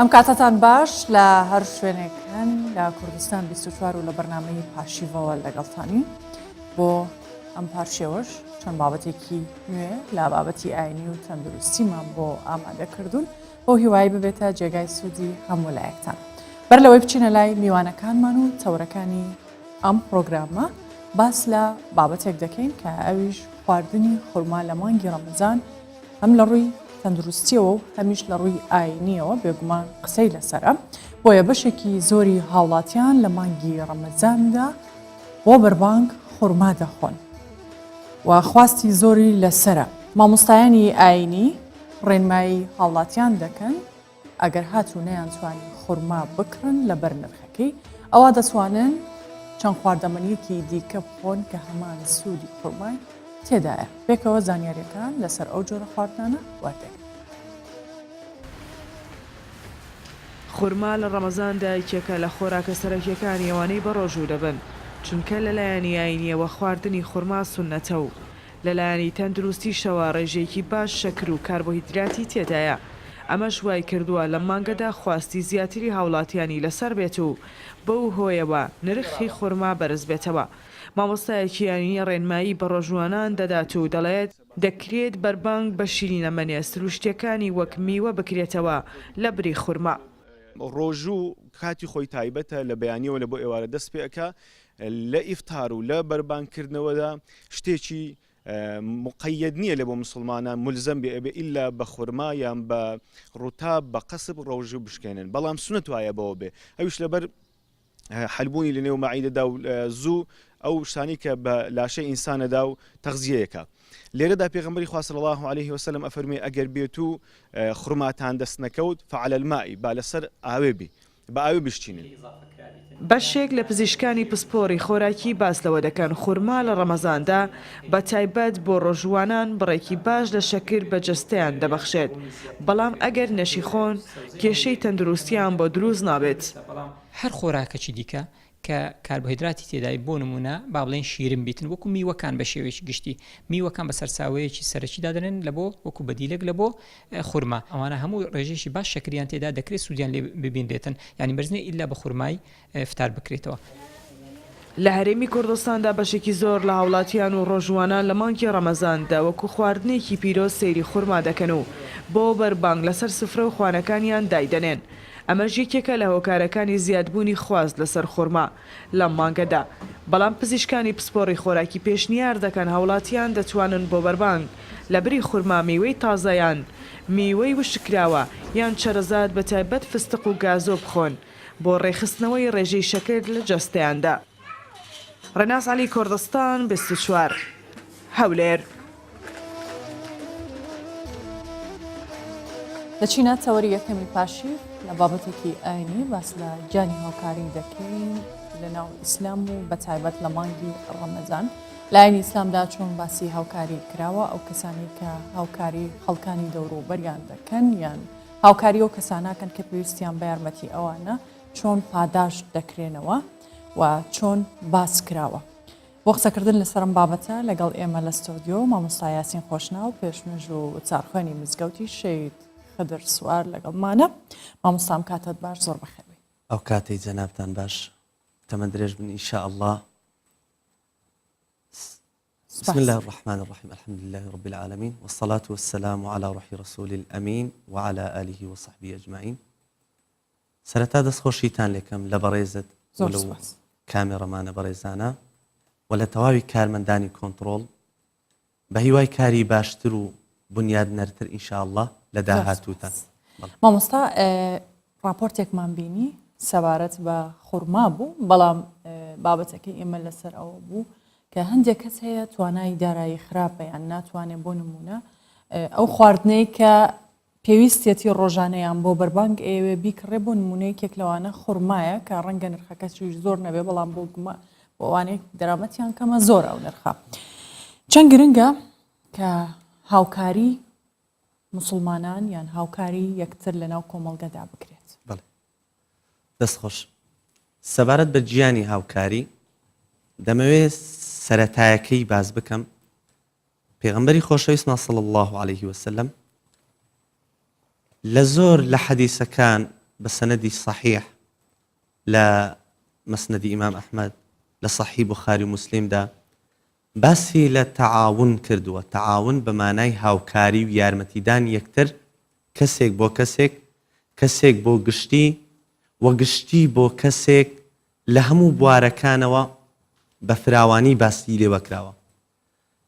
ئەم کاتەتان باش لە هەر شوێنێک هەن لە کوردستان 24 و لە بەرنامەی پارشیڤەوە لەگەڵتانین بۆ ئەم پارشێوەش چەند بابەتێکی نوێ لە بابەتی ئاینی و تەندروستیمان بۆ ئامادە کردوون بۆ هیوایی ببێتە جێگای سوودی هەموو لایەکتان بەر لەوەی بچینە لای میوانەکانمان و تەورەکانی ئەم پرۆگرامە باس لە بابەتێک دەکەین کە ئەویش خواردنی خورما لە مانگی ڕەمەزان هەم لە ڕووی تەندروستیەوە و هەمیش لە ڕووی ئاینیەوە بێگومان قسەی لەسەرە بۆیە بەشێکی زۆری هاوڵاتیان لە مانگی ڕەمەزاندا بۆ بەربانگ خورما دەخۆن و خواستی زۆری لەسرە. مامۆستایانی ئاینی ڕێنمایی هاوڵاتیان دەکەن ئەگەر هاتوو نەیانتوانی خورما بکڕن لەبەر نرخەکەی، ئەوا دەتوانن چەند خواردەمەنییەکی دیکە بخۆن کە هەمان سوودی خورمای تێدایە. پێکەوە زانیارییەکان لەسەر ئەو جۆرە خواردنانە وەردەگرین. خورما لە ڕەمەزاندا یەکێکە لە خۆراکە سەرەکیەکانی ئەوانەی بەڕۆژوو دەبن، چونکە لەلایەنی ئاینییەوە خواردنی خورما سوننەتە و لەلایەنی تەندروستیشەوە ڕێژەیەکی باش شەکر و کاربۆهیدراتی تێدایە، ئەمەش وایکردووە لەم مانگەدا خواستی زیاتری هاوڵاتیانی لەسەر بێت و بەو هۆیەوە نرخی خورما بەرزبێتەوە. مامۆستایەکی ئاینی ڕێنمایی بە ڕۆژووانان دەدات و دەڵێت، دەکرێت بەربانگ بە شیرینەمەنیە سروشتیەکانی وەک میوە بکرێتەوە لەبری خورما. ڕۆژوو کاتی خۆی تایبەتە لە بەیانیەوە لە بۆ ئێوارە دەست پێ ئەکا لە ئیفتار و لە بەربانگ کردنەوەدا شتێکی مقەیەد نییە لە بۆ مسلمانان ملزەم بێ ئەبێ ئیلا بە خورما یان بە ڕوتاب بە قەسب ڕۆژوو بشکێنن بەڵام سونەت وایە بەوە بێ ئەویش لەبەر حەلبوونی لە نێو مەعیدەدا و زوو ئەو شتانی کە بە لاشەی ئینسانەدا و تەغزیەیەکە لێرەدا پێغەمبەری خوا صلی الله علیه وسلم ئەفەرموێ ئەگەر بێت و خورماتان دەست نەکەوت فعلى الماء با لەسەر ئاوێ بی بە ئاوێ بشچینن. بەشێک لە پزیشکانی پسپۆڕی خۆراکی باس لەوە دەکەن خورما لە ڕەمەزاندا بە تایبەت بۆ ڕۆژووانان بڕێکی باش لە شەکر بە جەستەیان دەبەخشێت، بەڵام ئەگەر نەشیخۆن کێشەی تەندروستیان بۆ دروست نابێت. هەر خۆراکەکی دیکە کە کاربۆهیدراتی تێدای بۆ نموونە با بڵێین شیرن بیتن وەکو میوەکان بە شێوەیەکی گشتی میوەکان بە سەرچاوەیەکی سەرەکی دادەنێن لە بۆ وەکو بەدیلێک لە بۆ خورما ئەوانە هەموو ڕێژەیەکی باش شەکریان تێدا دەکرێت سوودیان لێ ببینرێتن یانی مەرج نییە ئیلا بە خورمای فتار بکرێتەوە. لە هەرێمی کوردستاندا بەشێکی زۆر لە هاوڵاتیان و ڕۆژووانان لە مانگی ڕەمەزاندا وەکو خواردنێکی پیرۆز سەیری خورما دەکەن و بۆ بەربانگ لەسەر سفرە و خوانەکانیان دایدەنێن، ئەمەش یەکێکە لە هۆکارەکانی زیادبوونی خواست لەسەر خورما لەم مانگەدا، بەڵام پزیشکانی پسپۆڕی خۆراکی پێشنیار دەکەن هاوڵاتیان دەتوانن بۆ بەربانگ لەبری خورما میوەی تازە یان میوەی وشککراوە یان چەرەزات بەتایبەت فستق و گازۆ بخۆن بۆ ڕێکخستنەوەی ڕێژەی شەکر لە جەستەیاندا. ڕێناس عەلی کوردستان 24 هەولێر. دەچینە تەوەری یەکەمی پاشی لە بابەتێکی ئاینی باس لە گیانی هاوکاری دەکەین لە ناو ئیسلام و بە تایبەت لە مانگی ڕەمەزان لایەنی ئیسلامدا چۆن باسی هاوکاری کراوە ئەو کەسانی کە هاوکاری خەڵکانی دەوروبەریان دەکەن یان هاوکاری ئەو کەساناکەن کە پێویستیان بە یارمەتی ئەوانە چۆن پاداشت دەکرێنەوە و چۆن باس کراوە. بۆ قسەکردن لەسەر ئەم بابەتە لەگەڵ ئێمە لە ستۆدیۆ مامۆستا یاسین خۆشناو پێشنوێژ و وتارخوێنی مزگەوتی شەهید خدر سوار لەگەڵمانە. مامۆستا ئەم کاتەت باش زۆر بەخێربێی. ئەو کاتەی جەنابتان باش تەمەن درێژ بن ان شاء اللە. بسم الله الرحمن الرحیم الحمد لله رب العالمین والصلاة والسلام على روح رسول الامین وعلى آله وصحبه اجمعین سەرەتا دەست خۆشیتان لێکەم لە بەڕێزت و لەو کامێڕەمانە بەڕێزانە و لە تەواوی کارمەندانی کۆنتڕۆڵ بە هیوای کاری باشتر و بنیادنەرتر ان شاء اللە لە داهاتووتان. مامۆستا ڕاپۆرتێکمان بینی سەبارەت بە خورما بوو بەڵام بابەتەکەی ئێمە لەسەر ئەوە بوو کە هەندێک کەس هەیە توانای دارایی خراپە یان ناتوانێت بۆ نمونە ئەو خواردنەی کە پێویستیەتی ڕۆژانە یان بۆ بەربانگ ئەیەوێ بیکڕێ بۆ نمونە یەکێک لەوانە خورمایە کە ڕەنگە نرخەکەشی زۆر نەبێ بەڵام بۆ گومە بۆ ئەوانەی دەرامەتیان کەمە زۆر ئەو نرخە چەند گرنگە کە هاوکاری مسلمانان یان هاوکاری یەکتر لەناو کۆمەڵگەدا بکرێت. بەڵێ دەست خۆش. سەبارەت بە گیانی هاوکاری دەمەوێت سەرەتایەکەی باس بکەم پێغەمبەری خۆشەویستمان صلی اللە علیه وسلم لە زۆر لە حەدیسەکان بە سەنەدی سەحیح لە مسندی ئیمام ئەحمەد لە سەحیح بوخاری و موسلیمدا باسی لە تەعاون کردووە، تەعاون بە مانای هاوکاری و یارمەتیدان یەکتر، کەسێک بۆ کەسێک، کەسێک بۆ گشتی و گشتی بۆ کەسێک لە هەموو بوارەکانەوە بە فراوانی باسی لێوە کراوە.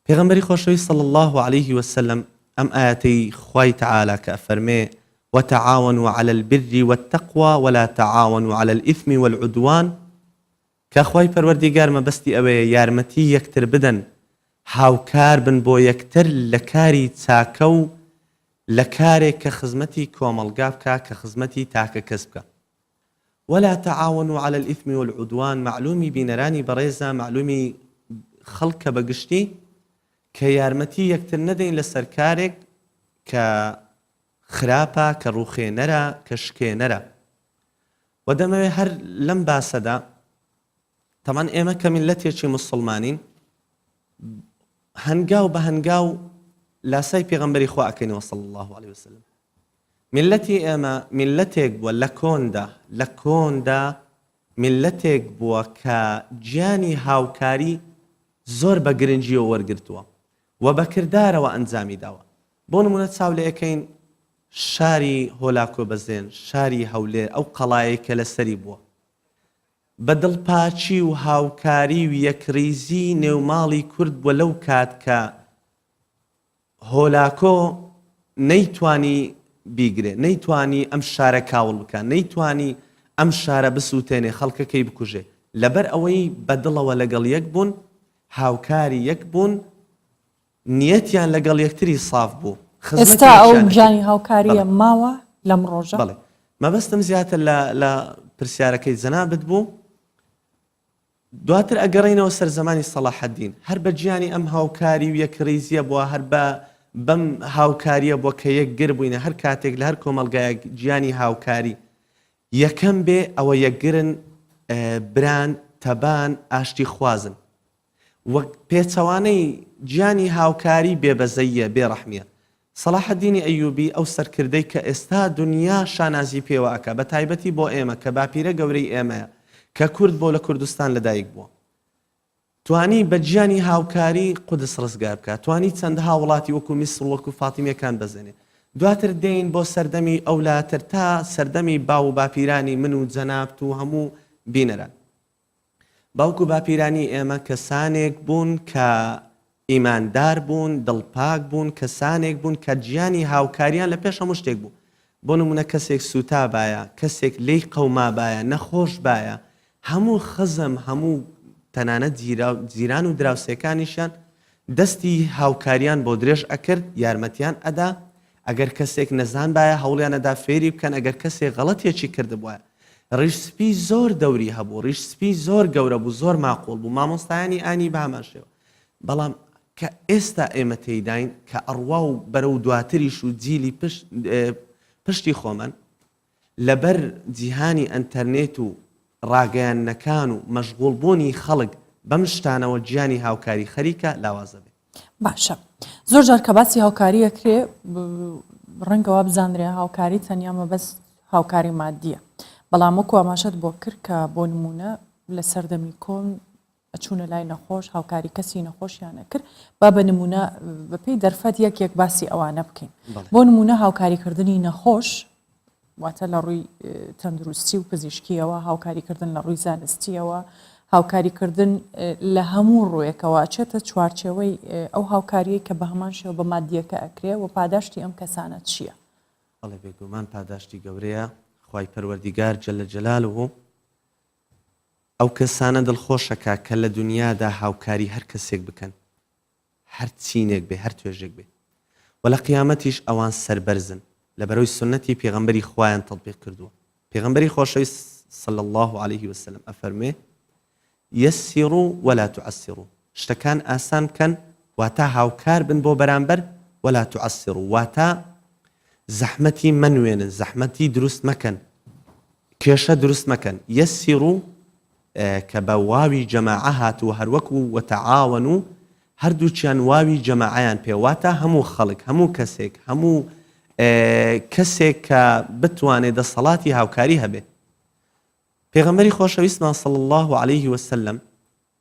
پێغەمبەری خۆشەویست صلی اللە علیه وسلم ئەم ئایەتەی خوای تعالی کە ئەفەرمێ، وتعاونوا علی البر والتقوی ولا تعاونوا علی الاثم والعدوان، کە خوای پەروەردیگار مەبەستی ئەوەیە یارمەتی یەکتر بدەن هاوکار بن بۆ یەکتر لە کاری چاکە و لە کارێک کە خزمەتی کۆمەڵگا بکا کە خزمەتی تاکە کەس بکا ولا تعاونوا علی الاثم والعدوان مەعلومی بینەرانی بەڕێزە مەعلومی خەڵکە بە گشتی کە یارمەتی یەکتر نەدەین لەسەر کارێک کە خراپە کە ڕوخێنەرە کە شکێنەرە وە دەمەوێ هەر لەم باسەدا تەبعەن ئێمە کە میللەتێکی موسڵمانین هەنگاو بە هەنگاو لاسای پێغەمبەری خوا ئەکەینەوە صلی الله علیه وسلم میللەتی ئێمە میللەتێک بووە لە کۆندا لە کۆندا میللەتێک بووە کە گیانی هاوکاری زۆر بە گرنگیەوە وەرگرتووە و بە کردارەوە ئەنجامی داوە بۆ نمونە چاو لە ئەکەین شاری هۆلاکۆبەزێن، شاری هەولێر، ئەو قەڵایەی کە لەسەری بووە، بە دڵپاکی و هاوکاری و یەکڕیزی نێو ماڵی کورد بووە لەو کات کە هۆلاکۆ نەیتوانی بیگرێ، نەیتوانی ئەم شارە کاوڵ بکا، نەیتوانی ئەم شارە بسووتێنێ، خەڵکەکەی بکوژێ، لەبەر ئەوەی بە دڵەوە لەگەڵ یەک بوون، هاوکاری یەک بوون، نیەتیان لەگەڵ یەکتری ساف بوو، خزمەتی ئێستا ئەو یەکیان ئەکرد. گیانی هاوکارییە بەڵێ. ماوە لەم ڕۆژە؟ بەڵێ. مەبەستم زیاتر لە لە پرسیارەکەی جەنابت بوو. دواتر ئەگەڕێینەوە سەر زەمانی سەڵاحەدین. هەر بە گیانی ئەم هاوکاری و یەکڕیزییە بووە، هەر بە بەم هاوکارییە بووە کە یەکگر بووینە. هەر کاتێک لە هەر کۆمەڵگایەک گیانی هاوکاری یەکەم بێ، ئەوە یەکگرن، بران، تەبان، ئاشتیخوازن. وەک پێچەوانەی گیانی هاوکاری بێ بەزەییە، بێ ڕەحمیە. سەڵاحەدینی ئەیوبی ئەو سەرکردەی کە ئێستا دونیا شانازی پێوە ئەکا بە تایبەتی بۆ ئێمە کە باپیرە گەورەی ئێمەیە کە کورد بۆ لە کوردستان لە دایک بووە توانی بە گیانی هاوکاری قودس ڕزگار بکا توانی چەندەها وڵاتی وەکو میسڕ و وەکو فاتیمیەکان بەزێنێ دواتر دێین بۆ سەردەمی ئەولاتر تا سەردەمی باو و باپیرانی من و جەنابت و هەموو بینەران. باوک و باپیرانی ئێمە کەسانێک بوون کە ئیماندار بوون، دڵپاک بوون، کەسانێک بوون کە گیانی هاوکاریان لە پێش هەموو شتێک بوو. بۆ نموونە کەسێک سووتابایە، کەسێک لێی قەومابایە، نەخۆش بایە، هەموو خزم، هەموو تەنانەت جیران و دراوسێکانیشیان دەستی هاوکاریان بۆ درێژ ئەکرد، یارمەتیان ئەدا، ئەگەر کەسێک نەزان بایە هەوڵیان ئەدا فێری بکەن، ئەگەر کەسێک غەڵەتێکی کردبوایە. ڕیش سپی زۆر دەوری هەبوو، ڕیش سپی زۆر گەورە بوو، زۆر ماقوڵ بوو، مامۆستایانی ئانی بە هەمان شێوە. بەڵام کە ئێستا ئێمە تێیداین، کە ئەڕوا و بەرەو دواتریش و جیلی پشت پشتی خۆمان، لەبەر جیهانی ئەنتەرنێت و ڕاگەیاندنەکان و مەشغوڵ بوونی خەڵک بەم شتانەوە گیانی هاوکاری خەریکە لاواز ئەبێ. باشە زۆر جار کە باسی هاوکاری ئەکرێ ڕەنگە وا بزانرێ هاوکاری تەنیا مەبەست هاوکاری مادیە بەڵام وەکو ئاماژەت بۆ کرد کە بۆ نمونە لە سەردەمی کۆن ئەچوونە لای نەخۆش هاوکاری کەسی نەخۆشیان ئەکرد با بە نمونە بەپێی دەرفەت یەک یەک باسی ئەوانە بکەین بۆ نمونە هاوکاریکردنی نەخۆش واتە لە ڕووی تەندروستی و پزیشکیەوە هاوکاریکردن لە ڕووی زانستیەوە هاوکاریکردن لە هەموو ڕوویەکەوە ئەچێتە چوارچێوەی ئەو هاوکاریەی کە بە هەمان شێوە بە مادیەکە ئەکرێ و پاداشتی ئەم کەسانە چییە؟ بەڵێ بێگومان پاداشتی گەورەیە خوای پەروەردیگار جل جلالە ئەو کەسانە دڵخۆشەکا کە لە دونیادا هاوکاری هەر کەسێک بکەن هەر چینێک بێ هەر توێژێک بێ وە لە قیامەتیش ئەوان سەربەرزن لەبەرەوەی سوننەتی پێغەمبەری خوایان تەتبیق کردووە پێغەمبەری خۆشەویست صلی اللە علیه وسلم ئەفەرموێ یسروا ولا تعسروا شتەکان ئاسان بکەن واتا هاوکار بن بۆ بەرامبەر ولا تعسروا واتا زەحمەتی مەنوێنن زەحمەتی دروست مەکەن کێشە دروست مەکەن یسروا کە بە واوی جەماعە هاتووە هەروەکو وتعاونوا هەردووکیان واوی جەماعەیان پێ واتە هەموو خەڵک هەموو کەسێک هەموو. کەسێک کە بتوانێ دەسەڵاتی هاوکاری هەبێ. پێغەمبەری خۆشەویستمان صلی اللە علیه وسلم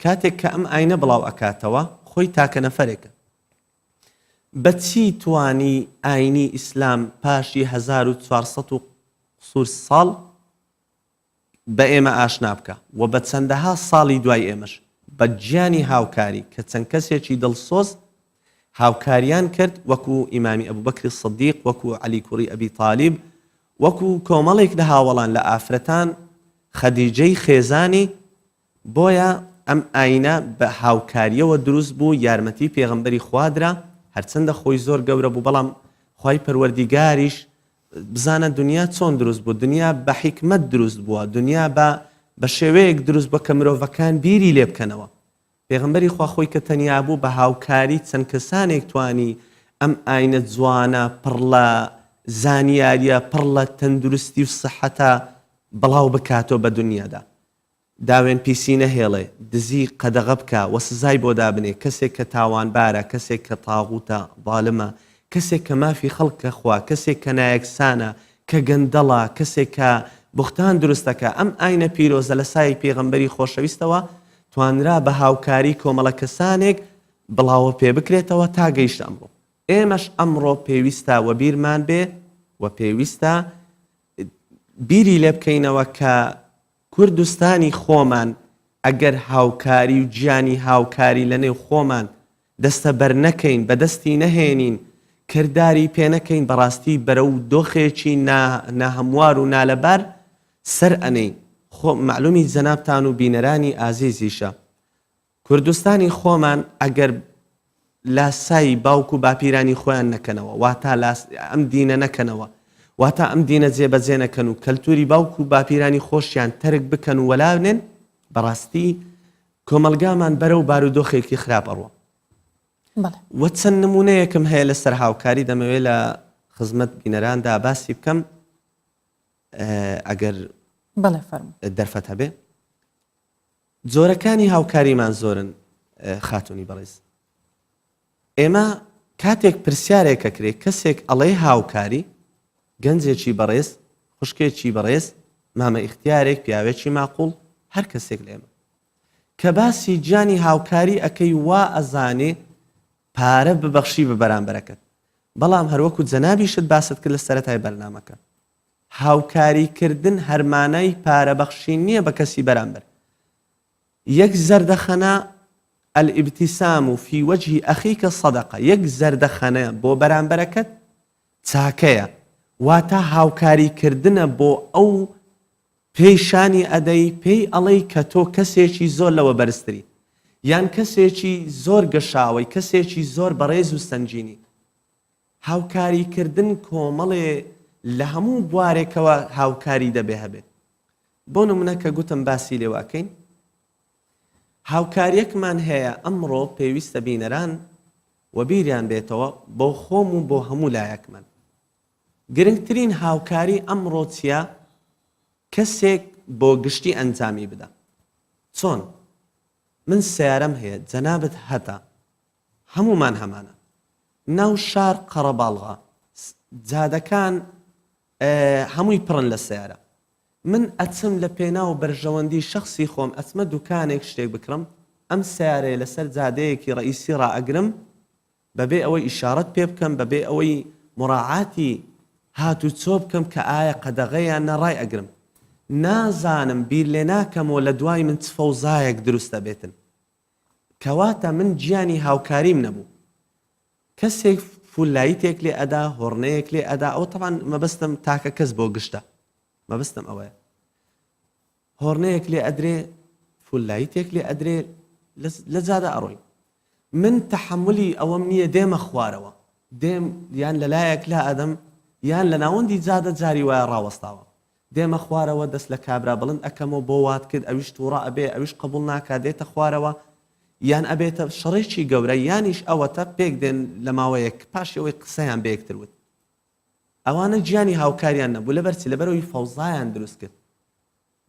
کاتێک کە ئەم ئاینە بڵاو ئەکاتەوە خۆی تاکە نەفەرێکە بە چی توانی ئاینی ئیسلام پاشی 1400 و قسور ساڵ بە ئێمە ئاشنا بکا و بە چەندەها ساڵی دوای ئێمەش بە گیانی هاوکاری کە چەند کەسێکی دڵسۆز هاوکاریان کرد وەکو ئیمامی ئەبوبەکری سدیق وەکو عەلی کوڕی ئەبی تالیب وەکو کۆمەڵێک لە هاوەڵان لە ئافرەتان خەدیجەی خێزانی بۆیە ئەم ئاینە بە هاوکاریەوە دروست بوو یارمەتی پێغەمبەری خوا درا هەرچەندە خۆی زۆر گەورە بوو بەڵام خوای پەروەردیگاریش بزانە دنیا چۆن دروست بوو دنیا بە حیکمەت دروست بووە دنیا بە بە شێوەیەک دروست بووە کە مرۆڤەکان بیری لێ بکەنەوە پێغەمبەری خوا خۆی کە تەنیا بوو بە هاوکاری چەند کەسانێک توانی ئەم ئاینە جوانە پڕ لە زانیاریە پڕ لە تەندروستی و سحەتە بڵاو بکاتەوە بە دنیادا داوێن پیسی نەهێڵێ، دزی قەدەغە بکا و سزای بۆ دابنێ، کەسێک کە تاوانبارە، کەسێک کە تاغوتە، ظالمە، کەسێک کە مافی خەڵک ئەخوا، کەسێک کە نایەکسانە، کە گەندەڵە، کەسێک کە بوختان دروست ئەکا، ئەم ئاینە پیرۆزە لە سایەی پێغەمبەری خۆشەویستەوە توانرا بە هاوکاری کۆمەڵە کەسانێک بڵاوە پێ بکرێتەوە تا گەیشتە ئەمڕۆ. ئێمەش ئەمڕۆ پێویستە وەبیرمان بێ و پێویستە بیری لێ بکەینەوە کە کوردستانی خۆمان ئەگەر هاوکاری و گیانی هاوکاری لە نێو خۆمان دەستەبەر نەکەین، بەدەستی نەهێنین، کرداری پێ نەکەین بەڕاستی بەرەو دۆخێکی نا ناهەموار و نالەبار سەر ئەنێین. خۆ مەعلومی جەنابتان و بینەرانی ئازیزیشە کوردستانی خۆمان ئەگەر لاسایی باوک و باپیرانی خۆیان نەکەنەوە واتا ئەم دینە نەکەنەوە واتا ئەم دینە جێبەجێ نەکەن و کەلتوری باوک و باپیرانی خۆشیان تەرک بکەن و وەلانێن بەڕاستی کۆمەڵگامان بەرەو بارودۆخێکی خراپ ئەڕوە وە چەند نمونەیەکم هەیە لەسەر هاوکاری دەمەوێت لە خزمەت بینەراندا باسی بکەم ئەگەر دەرفەت هەبێ جۆرەکانی هاوکاریمان زۆرن خاتوونی بەڕێز. ئێمە کاتێک پرسیارێک ئەکرێ کەسێک ئەڵێ هاوکاری، گەنجێکی بەڕێز، خوشکێکی بەڕێز، مامە ئیختیارێک، پیاوێکی ماقوڵ، هەر کەسێک لە ئێمە. کە باسی گیانی هاوکاری ئەکەی وا ئەزانێ پارە ببەخشی بە بەرامبەرەکەت. بەڵام هەروەکو جەنابیشت باست کرد لە سەرەتای بەرنامەکە. هاوکاری کردن هەر مانای پارە بەخشین نیە بە کەسی بەرامبەر. یەک زەردەخەنە، الابتسام فی وجه اخیک صدقە، یەک زەردەخەنە بۆ بەرامبەرەکەت چاکەیە، واتە هاوکاری کردنە بۆ ئەو پێی شانی ئەدەی پێی ئەڵێی کە تۆ کەسێکی زۆر لەوە بەرزتری یان کەسێکی زۆر گەشاوەی کەسێکی زۆر بەڕێز و سەنگینی. هاوکاری کردن کۆمەڵێ لە هەموو بوارێکەوە هاوکاری دەبێ هەبێ بۆ نمونە کە گوتم باسی لێوە ئەکەین هاوکاریەکمان هەیە ئەمڕۆ پێویستە بینەران وەبیریان بێتەوە بۆ خۆم و بۆ هەموو لایەکمان گرنگترین هاوکاری ئەمڕۆ چییە کەسێک بۆ گشتی ئەنجامی بدە چۆن من سیارەم هەیە جەنابت هەتە هەموومان هەمانە ناو شار قەڕەباڵغە جادەکان هەمووی پڕن لە سەیارە من ئەچم لە پێناو بەرژەوەندی شەخسی خۆم ئەچمە دوکانێک شتێک بکڕم ئەم سەیارەیە لەسەر جادەیەکی ڕئیسی ڕائەگرم بەبێ ئەوەی ئیشارەت پێ بکەم بەبێ ئەوەی مراعاتی هات و چۆ بکەم کە ئایا قەدەغە یان نە ڕای ئەگرم نازانم بیر لێ ناکەمەوە لە دوای من چ فەوزایەک دروست ئەبێتن کەواتە من گیانی هاوکاریم نەبوو کەسێک فول لایتێک لێ ئەدا هۆڕنەیەک لێ ئەدا ئەوە تەبعەن مەبەستم تاکە کەس بۆ گشتە مەبەستم ئەوەیە هۆڕنەیەک لێ ئەدرێ فول لایتێک لێ ئەدرێ لە جادە ئەڕۆین من تەحەمولی ئەوەم نییە دێمە خوارەوە دێم یان لەلایەک لا ئەدەم یان لە ناوەندی جادە جاری وایە ڕاوەستاوە دێمە خوارەوە دەست لە کابرا بڵند ئەکەمەوە بۆ وات کرد ئەویش توڕە ئەبێ ئەویش قبوڵ ناکا دێتە خوارەوە یان ئەبێتە شەڕێکی گەورە یانیش ئەوەتە پێک دێن لە ماوەیەک پاشی ئەوەی قسەیان بە یەکتر وت ئەوانە گیانی هاوکاریان نەبوو لەبەر چی لەبەرەوەی فەوزایان دروست کرد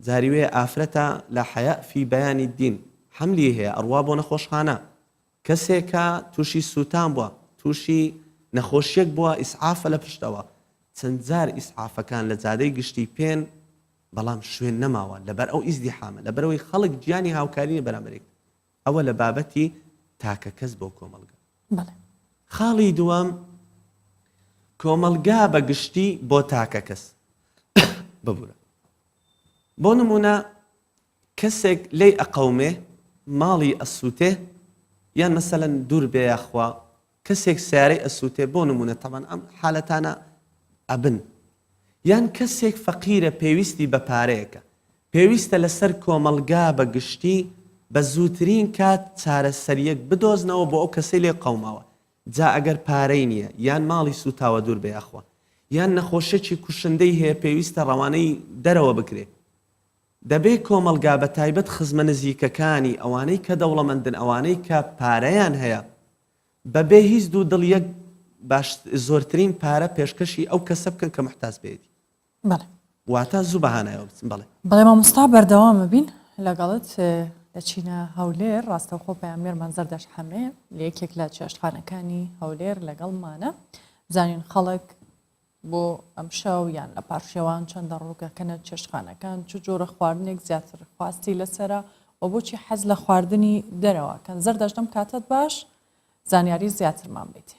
جاری وێ ئافرەتە لا حیاء فی بیان الدین حەملی هەیە ئەڕوا بۆ نەخۆشخانە کەسێکە تووشی سووتان بووە تووشی نەخۆشیەک بووە ئیسعافە لە پشتەوە. چەند جار ئیسعافەکان لە جادەی گشتی پێن بەڵام شوێن نەماوە لەبەر ئەو ئیزدیحامە لەبەرئەوەی خەڵک گیانی هاوکاری نیە بەرامبەر یەکتر ئەوە لە بابەتی تاکە کەس بۆ کۆمەڵگا. بەڵێ. خاڵی دووەم کۆمەڵگا بە گشتی بۆ تاکە کەس ببورە بۆ نمونە کەسێک لێی ئەقەومێ ماڵی ئەسوتێ یان مەسەلەن دوور بێ یاخوا کەسێک سەیارەی ئەسوتێ بۆ نمونە تەبعەن ئەم حالەتانە ئەبن یان کەسێک فەقیرە پێویستی بە پارەیەکە پێویستە لەسەر کۆمەڵگا بە گشتی بە زووترین کات چارەسەریەک بدۆزنەوە بۆ ئەو کەسەی لێ قەوماوە جا ئەگەر پارەی نیە یان ماڵی سوتاوە دوور بێ یاخوا یان نەخۆشیەکی کوشندەی هەیە پێویستە ڕەوانەی دەرەوە بکرێ دەبێ کۆمەڵگا بە تایبەت خزمە نزیکەکانی ئەوانەی کە دەوڵەمەندن ئەوانەی کە پارەیان هەیە بە بێ هیچ دوو دڵیەک باش زۆرترین پارە پێشکەشی ئەو کەسە بکەن کە موحتاج پێیەتی. بەڵێ. واتە زوو بە هانایەوە بچن. بەڵێ. بەڵێ مامۆستا بەردەوام ئەبین لەگەڵت دەچینە هەولێر ڕاستەوخۆ پەیامنێرمان زەردەشت حەمێ لە یەکێک لە چێشتخانەکانی هەولێر لەگەڵمانە بزانین خەڵک بۆ ئەمشەو یان لە پارشێوان چەندە ڕووگەکەنە چێشتخانەکان چ جۆرە خواردنێک زیاتر خواستی لەسەرە و بۆچی حەز لە خواردنی دەرەوە کەن زەردەشت ئەم کاتەت باش زانیاری زیاترمان بیتێ.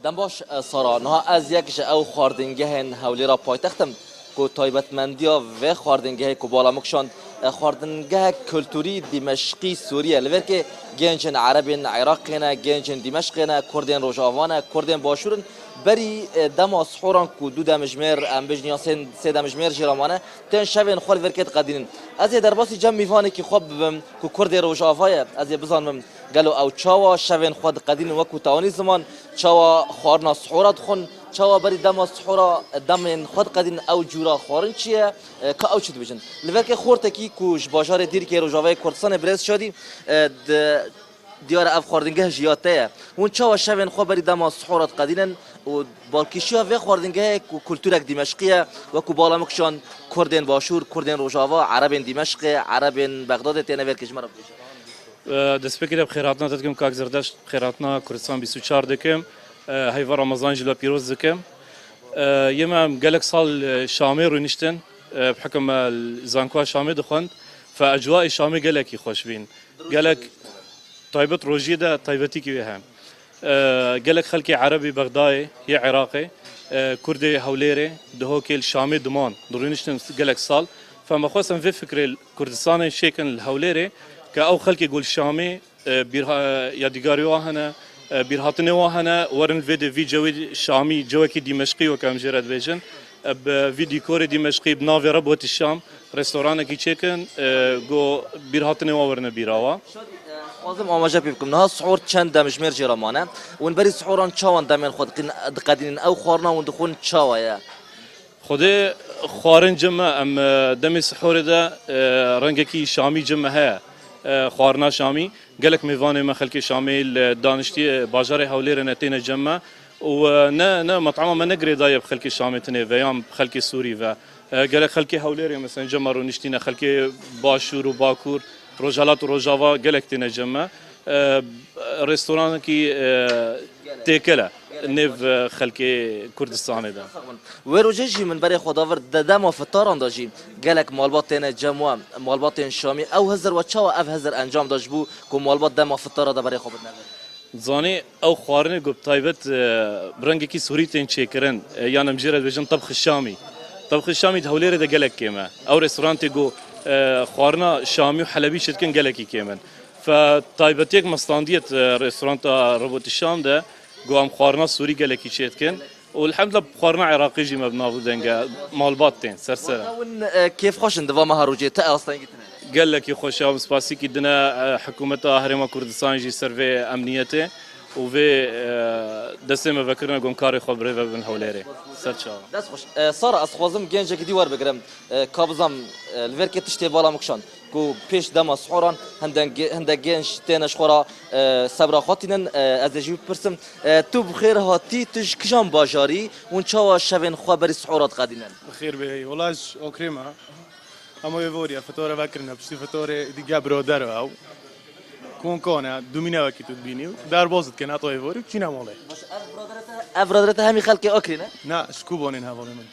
دەم باش سارا niha ez yek ji ew xwardingehên Hewlêra paytext im ku taybetmendiya vê xwardingehê ku bala min kişand xwardingehek kulturî Dîmeşqî Sûrî ye. Li vê rkê gêncên Erebên Iraqê ne, gêncên Dîmeşqê ne, Kurdên Rojava ne, Kurdên Başûr in. Berî dema sihoran ku du demjimêr em bijin yan sê demjimêr jî re mane, tên şevên xwe li vê rkê diqedînin. Ez ê derbasî cem mîvanekî xwe bibim ku Kurdê Rojava ye, ez ê bizanibim gelo ew çawa şevên xwe diqedînin wekû te anî ziman, çawa xwarina sihora dixwin, çawa berî dema sihora demên xwe diqedînin ew cûra xwarin çi ye, Ka ew çi dibêjin? Li vekê xortekî ku ji bajarê Dîrkê Rojavayê Kurdistanê birêz Şadî di diyar e ev xwardingeh ji ya te ye. Hûn çawa şevên xwe berî dema sihora diqedînin û balkêşiya vê xwardingehê ku kulturek Dîmeşqî ye wekû bala min kişand Kurdên Başûr, Kurdên Rojava, Erebên Dîmeşqê, Erebên Bexdadê têne vêrkê ji me re bibêje. Destpêkê de bi xêrhatina te dikim Kak Zerdeşt, bi xêrhatina Kurdistan 24 dikim. Heyva Remezanê jî li we pîroz dikim. Yê me em gelek sal Şamê rûniştin bi hukm me li zankoya Şamê dixwend fe ecwaê Şamê gelekî xweş bîn. Gelek taybet rojiyê de taybetîkî wê heye. Gelek xelkê Erebî Bexdayê yê Iraqê, Kurdê Hewlêrê, Dihokê li Şamê diman dirûniştin gelek sal. Fe me xwest em vê fikrê li Kurdistanê çêkin li Hewlêrê ke ew xelkê ku li Şamê Yadîgarê wan hene, bîrhatinê wan hene, werin li vê dê vî cewê Şamî, cewekî Dîmeşqî weke em jê re dibêjin, bi vî dîkorê Dîmeşqî bi navê Rebwetî Şam restoranekî çêkin ku bîrhatinê wan werine bîra wan. Şadî, Dixwazim amaje pê bikim, niha sihor çend demjimêr jê re mane? Hûn berî sihoran çawan demên xwe diqedînin? Ew xwarina hûn dixwin çawa ye? Xwedê xwarin cem me em demê sihorê de rengekî şamî cem me heye. Xwarina şamî gelek mêvanê me xelkê şamê li daniştiyê bajarê Hewlêrê ne têne cem me û ne ne met'ama me ne girêdaye bi xelkê şamê tinê ve yan bi xelkê Sûrî ve. Gelek xelkê Hewlêrê meselen cem me rûniştîne xelkê Başûr û Bakur Rojhelat û Rojava gelek têne cem me. Restoranekî têkel e nêv xelkê Kurdistanê de. Wê rojê jî min berê xwe da vir di dema fitaran de jî gelek malbat têne cem we, malbatên Şamî. Ew hizir we çawa ev hizir encam da ji bo ku malbat dema fitara de berê xwe bidine vir? Dizanî ew xwarinê ku bi taybet bi rengekî sûrî tên çêkirin yan em jê re dibêjin tebxi şamî. Tebxi şamî di Hewlêrê de gelek kêm e. Ew restorantê ku xwarina şamî û helebî çêdikin gelekî kêm in. Fe taybetiyek me standiye di restoranta Rebotî Şam de ku em xwarina sûrî gelekî çêdikin. Û elhemdulillah bi xwarina Iraqî jî me bi nav û deng e. Malbat tên ser ser e. Hûn kêfxweş in di va meha rojê te astengî tune ne? Gelekî xweş e. Em spasîkî dine hikûmeta Herêma Kurdistanê jî ser vê emniyetê û vê destê me vekirine ku em karê xwe bi rê ve bibin Hewlêrê. Ser çawa. Dest xweş. Sara ez dixwazim gencekî dî werbigirim. Ka bizam li vêrkê tiştê bala min kişand. Ku pêş dema sihoran hindek genc têne ji xwe re sebra xwe tînin. Ez ê ji wî bipirsim, Tu bi xêr hatî, tu ji kijan bajarî, hûn çawa şevên xwe berî sihora diqedînin? Bi xêr bê wela ji Okrê me. Hema wê vorî ye fitore vekirine piştî fitorê dîge biroder e ew. کۆنکۆنە دومینەوەکی تو دبینی و داربۆزت کە ناتۆ ئێڤۆری و چینە مۆڵێ. باش ئەڤ برادەرە ئەڤ برادەرە تە هەمی خەلکێ ئاکرێ نە؟ نا شکو بۆنێن هەڤاڵێ من.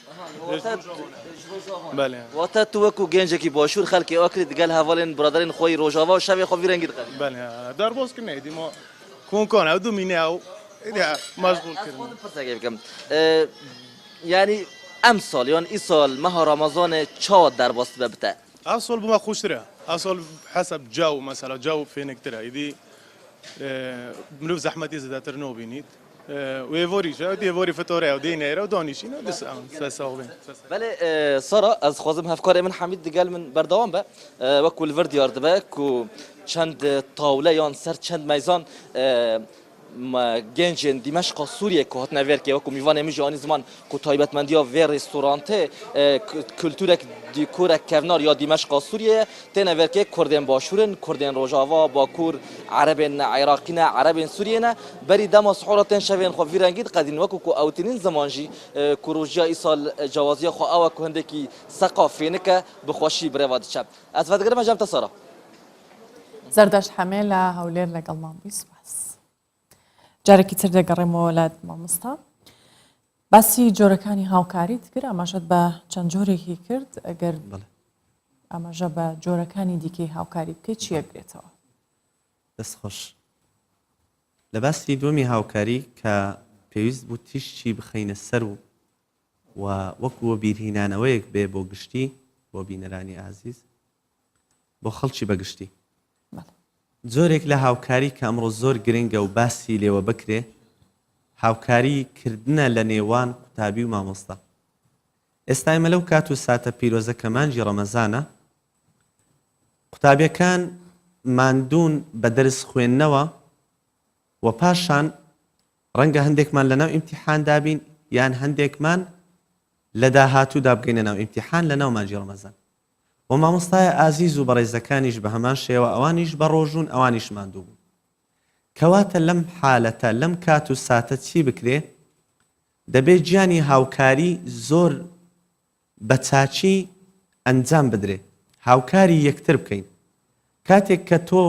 بەلێ. واتە تو وەکو گەنجێکی باشوور خەلکێ ئاکرێ دگەل هەڤاڵێن برادەرێن خۆی ڕۆژاڤا و شەڤێ خۆ ڤی رەنگی دقەدی. بەلێ داربۆز کردنە ئیدی مۆ کۆنکۆنە ئەو دومینە و ئیدی مەشغوڵ کردن. ئەز خۆزم پرسێکێ بکەم یانی ئەمساڵ یان ئیساڵ مەها ڕەمەزانێ چاوا دەرباس دبە بتە؟ ئەسۆل بوومە خوشترە ئەسۆل حەسەب جاو مەسەلا جاو فێنکترە ئیدی مرۆڤ زەحمەتی زیاتر نۆبینیت وێڤۆریشە دێڤۆری فتۆرە و دێنێرە و دانیشین و دس سەساڵێ. بەلێ سارا ئەز خوازم هەڤکارێ من حەمید دگەل من بەردەوام بە وەکو لڤر دیار دبە کو چەند تاولە یان سەر چەند مەیزان گەنجێن دیمەشقا سووریە ku hatine vêrkê wekû mîvanê min jî anî ziman ku taybetmendiya vê rêstorantê kultûrek dîkorek kevnar ya Dîmeşqa Sûriyê ye têne vêrkê Kurdên Başûr in, Kurdên Rojava, Bakur, Erebên Iraqî ne, Erebên Sûriyê ne. Berî dema sihora tên şevên xwe vî rengî diqedîn wekû ku ew tînin ziman jî ku rojiya îsal cawaziya xwe ew e ku hindekî seqa fênik e bi xweşî bi rêve diçe. Ez vedigirime cem te Sara. زەردەشت حەمێ لە هەولێر لەگەڵمان بووی سوپاس. جارێکی تر دەگەڕێمەوە لات مامۆستا باسی جۆرەکانی هاوکاریت کرد ئاماژەت بە چەند جۆرێکی کرد ئەگەر ئاماژە بە جۆرەکانی دیکەی هاوکاری بکەیت چییە گرێتەوە؟ دەست خۆش لە باسی دووەمی هاوکاری کە پێویست بوو تیشکی بخەینە سەر و و وەکو وەبیرهینانەوەیەک بێ بۆ گشتی بۆ بینەرانی ئازیز بۆ خەڵکی بە گشتی. جۆرێک لە هاوکاری کە ئەمڕۆ زۆر گرنگە و باسی لێوە بکرێ هاوکاری کردنە لە نێوان قوتابی و مامۆستا. ئێستا ئێمە لەو کات و ساتە پیرۆزە کە مانگی ڕەمەزانە قوتابیەکان ماندوون بە دەرس خوێندنەوە و پاشان ڕەنگە هەندێکمان لەناو ئیمتیحاندا بین یان هەندێکمان لە داهاتوودا بگەینە ناو ئیمتیحان لەناو مانگی ڕەمەزان. وە مامۆستایە ئازیز و بەڕێزەکانیش بە هەمان شێوە ئەوانیش بە ڕۆژوون ئەوانیش ماندوو بوون کەواتە لەم حالەتە لەم کات و ساتە چی بکرێ دەبێ گیانی هاوکاری زۆر بە چاکی ئەنجام بدرێ هاوکاری یەکتر بکەین کاتێک کە تۆ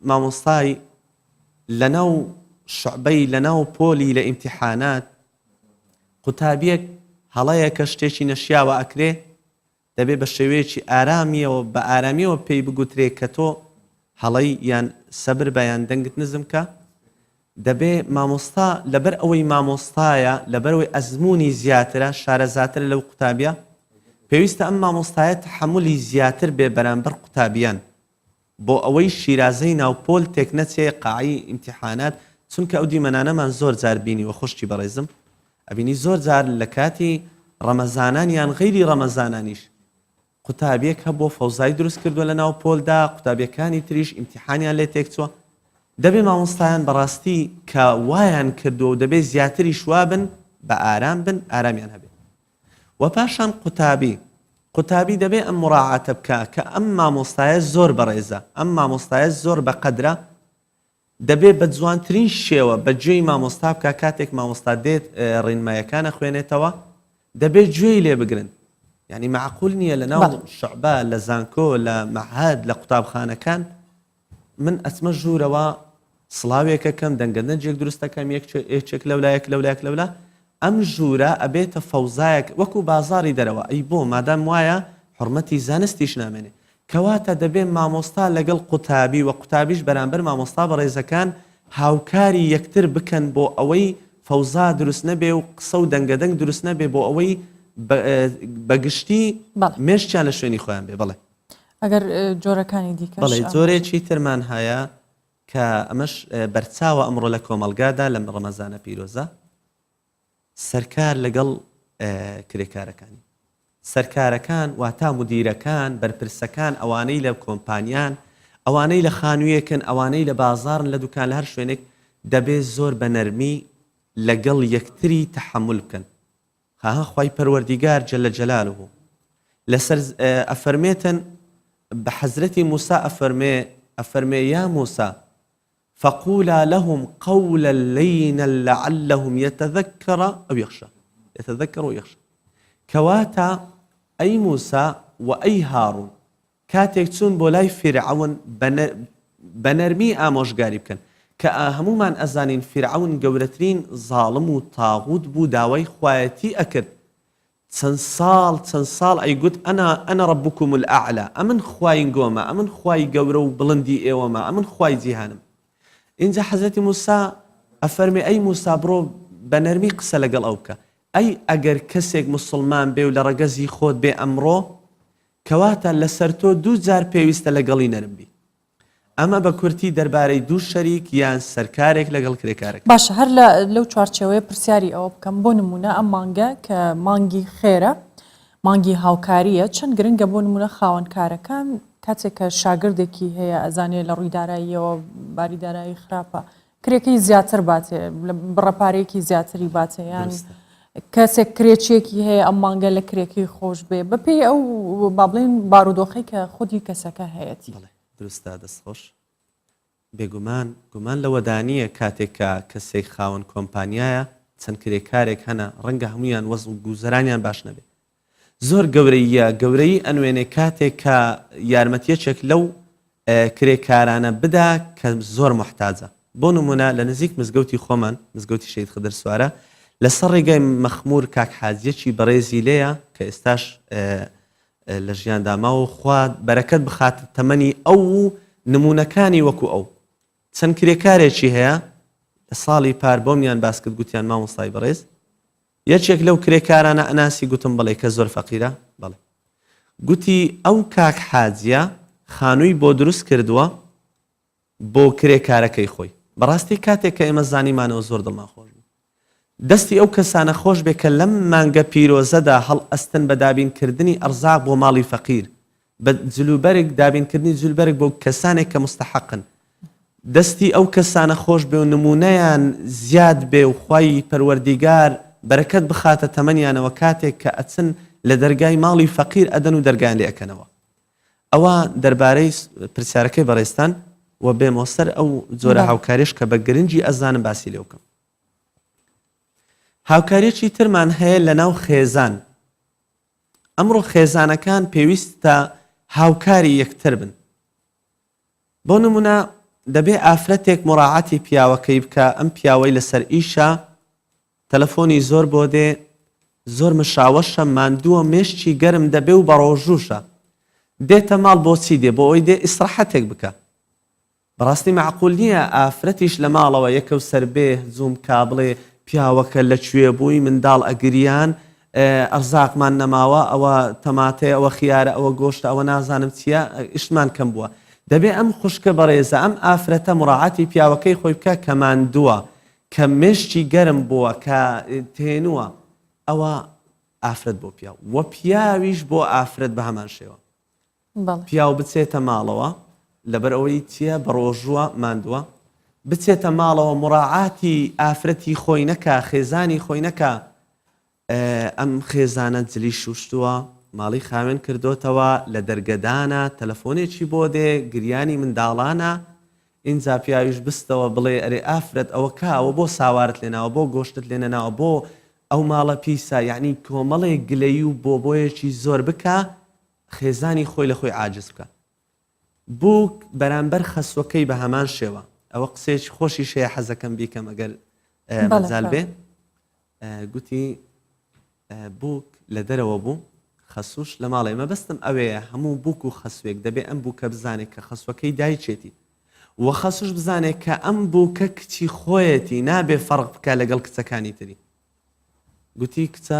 مامۆستای لەناو شعبەی لەناو پۆلی لە ئیمتیحانات قوتابیەک هەڵەیەکە شتێکی نەشیاوە ئەکرێ دەبێ بە شێوەیەکی ئارامیەوە بە ئارامیەوە پێی بگوترێ کە تۆ هەڵەی یان سەبر بە یان دەنگت نزم کە، دەبێ مامۆستا لەبەر ئەوەی مامۆستایە لەبەرئەوەی ئەزموونی زیاترە شارەزاترە لەو قوتابیە پێویستە ئەم مامۆستایە تەحەمولی زیاتر بێ بەرامبەر قوتابیان بۆ ئەوەی شیرازەی ناو پۆل تێکنەچێ قاعی ئیمتیحانات چونکە ئەو دیمەنانەمان زۆر جار بینیوە خوشکی بەڕێزم ئەبینی زۆر جار لە کاتی ڕەمەزانان یان غەیری ڕەمەزانانیش قوتابیەک هەبووە فەوزای دروست کردووە لە ناو پۆلدا قوتابیەکانی تریش ئیمتیحانیان لێ تێکچووە دەبێ مامۆستایان بەڕاستی کە وایان کردووە و دەبێ زیاتریش وابن بە ئارام بن ئارامیان هەبێ وە پاشان قوتابی قوتابی دەبێ ئەم مراعاتە بکا کە ئەم مامۆستایە زۆر بەڕێزە ئەم مامۆستایە زۆر بەقەدرە دەبێ بە جوانترین شێوە بە گوێی مامۆستا بکا کاتێک مامۆستا دێت ڕێنمایەکان ئەخوێنێتەوە دەبێ گوێی لێ بگرن یعنی معقول نییە لە ناو شعبە لە زانکۆ لە مەعهد لە قوتابخانەکان من ئەچمە ژوورەوە سڵاوێکەکەم دەنگە دەنجێک دروستەکەم یەکێک لەولا یەک لەولا یەک لەولا ئەم ژوورە ئەبێتە فەوزایەک وەکو بازاڕی دەرەوە ئەی بۆ مادام وایە حوڕمەتی زانستیش نامێنێ کەواتە دەبێ مامۆستا لەگەڵ قوتابی وە قوتابیش بەرامبەر مامۆستا بەڕێزەکان هاوکاری یەکتر بکەن بۆ ئەوەی فەوزا دروست نەبێ و قسە و دەنگە دەنگ دروست نەبێ بۆ ئەوەی بە گشتی مێشکیان لە شوێنی خۆیان بێ بەڵێ. ئەگەر جۆرەکانی دیکەش بەڵێ جۆرێکی ترمان هەیە کە ئەمەش بەرچاوە ئەمڕۆ لە کۆمەڵگادا لەم ڕەمەزانە پیرۆزە سەرکار لەگەڵ کرێکارەکانی سەرکارەکان واتا مدیرەکان بەرپرسەکان ئەوانەی لە کۆمپانیان ئەوانەی لە خانوویەکن ئەوانەی لە بازارن لە دوکان لە هەر شوێنێک دەبێ زۆر بە نەرمی لەگەڵ یەکتری تەحەمول بکەن ها خوای پەروەردیگار جل جلالە لەسەر ئەفەرمێتن بە حەزرەتی موسا ئەفەرمێ ئەفەرمێ یا موسا فقولا لهم قولا لینا لعلهم يتذكر أو يخشى يتذكر ويخشى کەواتە ئەی موسا و ئەی هاڕون کاتێک چوون بۆ لای فیرعەون بە. بە نەرمی ئامۆژگاری بکەن کە هەموومان ئەزانین فیرعەون گەورەترین زاڵم و تاغوت بوو داوای خوایەتی ئەکرد چەند ساڵ چەند ساڵ ئەیگوت انا انا ربکم الاعلی ئەمن خواینگۆمە ئەمن خوای گەورە و بڵندی ئێوەمە ئەمن خوای جیهانم ئینجا حەزرەتی موسا ئەفەرمێ ئەی موسا بڕۆ بە نەرمی قسە لەگەڵ ئەو بکە ئەی ئەگەر کەسێک موسڵمان بێ و لە ڕەگەزی خۆت بێ ئەمڕۆ کەواتە لەسەر تۆ دووجار پێویستە لەگەڵی نەرم بی. ئەمە بە کورتی دەربارەی دوو شەریک یان سەرکارێک لەگەڵ کرێکارەکەی. باشە هەر لە لەو چوارچێوەیە پرسیاری ئەوە بکەم بۆ نموونە ئەم مانگە کە مانگی خێرە مانگی هاوکارییە چەند گرنگە بۆ نموونە خاوەن کارەکان کاتێک کە شاگردێکی هەیە ئەزانێ لە ڕووی داراییەوە باری دارایی خراپە کرێکەی زیاتر باتێ بڕە پارەیەکی زیاتری باتێ یان کەسێک کرێچیەکی هەیە ئەم مانگە لە کرێکەی خۆش بێ بەپێی ئەو با بڵێن بارودۆخەی کە خودی کەسەکە هەیەتی. بەڵێ دروستە دەست خۆش. بێگومان گومان لەوەدا نییە کاتێک کە کەسێک خاوەن کۆمپانیایە چەند کرێکارێک هەنە ڕەنگە هەموویان وەزع و گوزەرانیان باش نەبێ زۆر گەورەییە گەورەیی ئەنوێنێ کاتێک کە یارمەتیەکێک لەو کرێکارانە بدا کە زۆر موحتاجە بۆ نمونە لە نزیک مزگەوتی خۆمان مزگەوتی شەهید خدر سوارە لەسەر ڕێگای مەخمور کاک حاجیەکی بەڕێزی لێیە کە ئێستاش لە ژیاندا ماوە خوا بەرەکەت بخاتە تەمەنی ئەو و نمونەکانی وەکو ئەو چەند کرێکارێکی هەیە لە ساڵی پار بۆمیان باس کرد گوتیان مامۆستای بەڕێز یەکێک لەو کرێکارانە ئەناسی گوتم بەڵێ کە زۆر فەقیرە بەڵێ گوتی ئەو کاک حاجیە خانووی بۆ دروست کردووە بۆ کرێکارەکەی خۆی بەڕاستی کاتێک کە ئێمە زانیمانەوە زۆر دڵمان خۆش بوو دەستی ئەو کەسانە خۆش بێ کە لەم مانگە پیرۆزەدا هەڵئەستن بە دابینکردنی ئەرزاق بۆ ماڵی فەقیر بە جلوبەرگ، دابینکردنی جلوبەرگ بۆ کەسانێک کە موستەحەقن. دەستی ئەو کەسانە خۆش بێ و نموونەیان زیاد بێ و خوای پەروەردیگار بەرەکەت بخاتە تەمەنیانەوە کاتێک کە ئەچن لە دەرگای ماڵی فەقیر ئەدەن و دەرگایان لێ ئەکەنەوە. ئەوە دەربارەی پرسیارەکەی بەڕێزتان و بێمەوە سەر ئەو جۆرە هاوکاریەش کە بە گرنگی ئەزانم باسی لێ بکەم. هاوکاریەکی ترمان هەیە لەناو خێزان. ئەمڕۆ خێزانەکان پێویستە هاوکاری یەکتر بن. بۆ نمونە دەبێ ئافرەتێک مراعاتی پیاوەکەی بکا، ئەم پیاوەی لەسەر ئیشە، تەلەفۆنی زۆر بۆ دێ، زۆر مشاوەشە، ماندووە، مێشکی گەرم دەبێ و بەڕۆژووشە. دێتە ماڵ بۆچی دێ؟ بۆ ئەوەی دێ ئیسڕاحەتێک بکا. بەڕاستی مەعقول نیە ئافرەتیش لە ماڵەوە یەکەو سەر بێ زووم کا بڵێ پیاوەکە لە کوێ بووی منداڵ ئەگریان ئەرزاقمان نەماوە ئەوە تەماتەیە ئەوە خیارە ئەوە گۆشتە ئەوە نازانم چیە ئیشمان کەم بووە دەبێ ئەم خوشکە بەڕێزە ئەم ئافرەتە مڕاعاتی پیاوەکەی خۆی بکا کە ماندووە کە مێشکی گەرم بووە کە تێنووە ئەوە ئافرەت بۆ پیاو وە پیاویش بۆ ئافرەت بە هەمان شێوە پیاو بچێتە ماڵەوە لەبەر ئەوەی چیە بەڕۆژووە ماندووە بچێتە ماڵەوە مڕاعاتی ئافرەتی خۆی نەکا خێزانی خۆی نەکا ئەم خێزانە جلی شوشتووە ماڵی خاوێن کردوتەوە لە دەرگەدانە تەلەفۆنێکی بۆ دێ گریانی منداڵانە ئینجا پیاویش بستەوە بڵێ ئەرێ ئافرەت ئەوە کا ئەوە بۆ ساوارت لێناوە بۆ گۆشتت لێنەناوە بۆ ئەو ماڵە پیسە یعنی کۆمەڵێک گلەیی و بۆبۆیەکی زۆر بکە خێزانی خۆی لە خۆی عاجز بکا. بووک بەرامبەر خەسوەکەی بە هەمان شێوە. ئەوە قسەیەکی خۆشیش هەیە حەزەکەم بیکەم ئەگەر مەجال بێ. گوتی بووک لە دەرەوە بوو خەسووش لە ماڵێ مەبەستم ئەوەیە هەموو بووک و خەسوێک دەبێ ئەم بووکە بزانێت کە خەسوەکەی دایکێتی و خەسوش بزانێت کە ئەم بووکە کچی خۆیەتی نابێ فەرق بکە لەگەڵ کچەکانی تری. گوتی کچە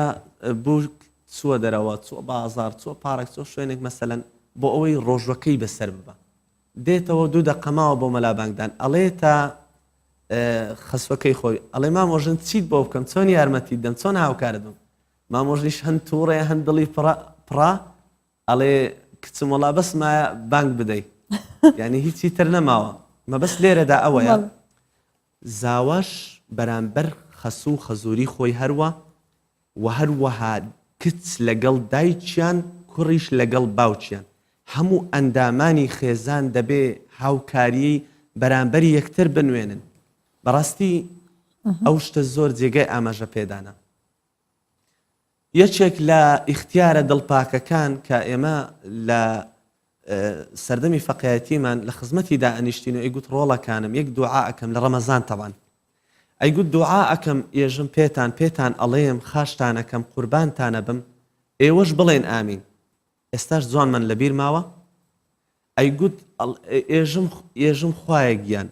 بووک چووە دەرەوە، چووە بازاڕ، چووە پارک، چووە شوێنێک مەسەلەن بۆ ئەوەی ڕۆژوەکەی بەسەر ببا. دێتەوە دوو دەقە ماوە بۆ مەلا بانگدان ئەڵێتە خەسوەکەی خۆی ئەڵێ مامۆژن چیت بۆ بکەم چۆن یارمەتیت دەم چۆن هاوکارت بم مامۆژنیش هەند تووڕەیە هەند دڵی پڕە پڕە ئەڵێ کچم وەڵا بەس مایە بانگ بدەی یعنی هیچی تر نەماوە مەبەست لێرەدا ئەوەیە زاواش بەرامبەر خەسوو و خەزووری خۆی هەروا و هەروەها کچ لەگەڵ دایکیان کوڕیش لەگەڵ باوکیان هەموو ئەندامانی خێزان دەبێ هاوکاریی بەرامبەر یەکتر بنوێنن بەڕاستی ئەو شتە زۆر جێگای ئاماژە پێدانە. یەکێک لە ئیختیارە دڵپاکەکان کە ئێمە لە. سەردەمی فەقێیەتیمان لە خزمەتی دائەنیشتین و ئەیگوت ڕۆڵەکانم یەک دوعا ئەکەم لە ڕەمەزان تەبعەن ئەیگوت دوعا ئەکەم ئێژم پێتان پێتان ئەڵێم خاشتان ئەکەم قوربانتان ئەبم ئێوەش بڵێن ئامین ئێستاش جوانمان لەبیر ماوە ئەیگوت ئێژم ئێژم خوایە گیان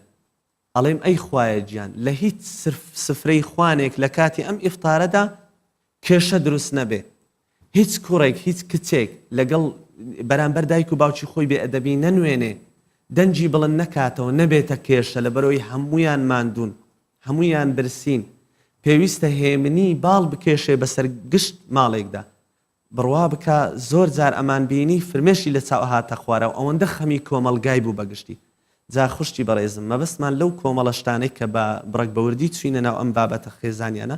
ئەڵێم ئەی خوایە گیان لە هیچ سفرەی خوانێک لە کاتی ئەم ئیفتارەدا کێشە دروست نەبێ هیچ کوڕێک هیچ کچێک لەگەڵ بەرامبەر دایک و باوکی خۆی بێ ئەدەبی نەنوێنێ دەنگی بڵند نەکاتەوە نەبێتە کێشە لەبەرئەوەی هەموویان ماندوون هەموویان برسین پێویستە هێمنی باڵ بکێشێ بەسەر گشت ماڵێکدا بڕوا بکە زۆر جار ئەمان بینی فرمێشی لە چاو ئەهاتە خوارەوە ئەوەندە خەمی کۆمەڵگای بوو بە گشتی جا خوشکی بەڕێزم مەبەستمان لەو کۆمەڵە شتانەی کە بە بڕەک بە وردی چوینە ناو ئەم بابەتە خێزانیانە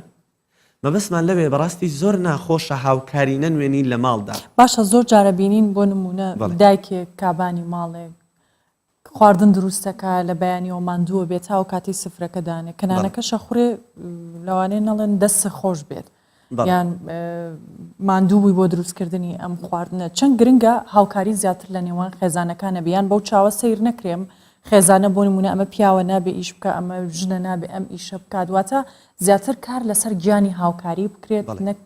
مەبەستمان لەوێ بەڕاستی زۆر ناخۆشە هاوکاری نەنوێنی لە ماڵدا. باشە زۆر جارە بینین بۆ نمونە دایکێک کابانی ماڵێک خواردن دروست دەکا لە بەیانیەوە ماندووە بێت تاو کاتی سفرەکە دانێ کە نانەکەش ئەخورێ لەوانەیە نەڵێن دەست خۆش بێت یان ماندوو بووی بۆ دروستکردنی ئەم خواردنە چەند گرنگە هاوکاری زیاتر لە نێوان خێزانەکانە بیان بەو چاوە سیر نەکرێم خێزانە بۆ نمونە ئەمە پیاوە نابێ ئیش بکە ئەمە ژنە نابێ ئەم ئیشە بکات واتە زیاتر کار لەسەر گیانی هاوکاری بکرێت نەک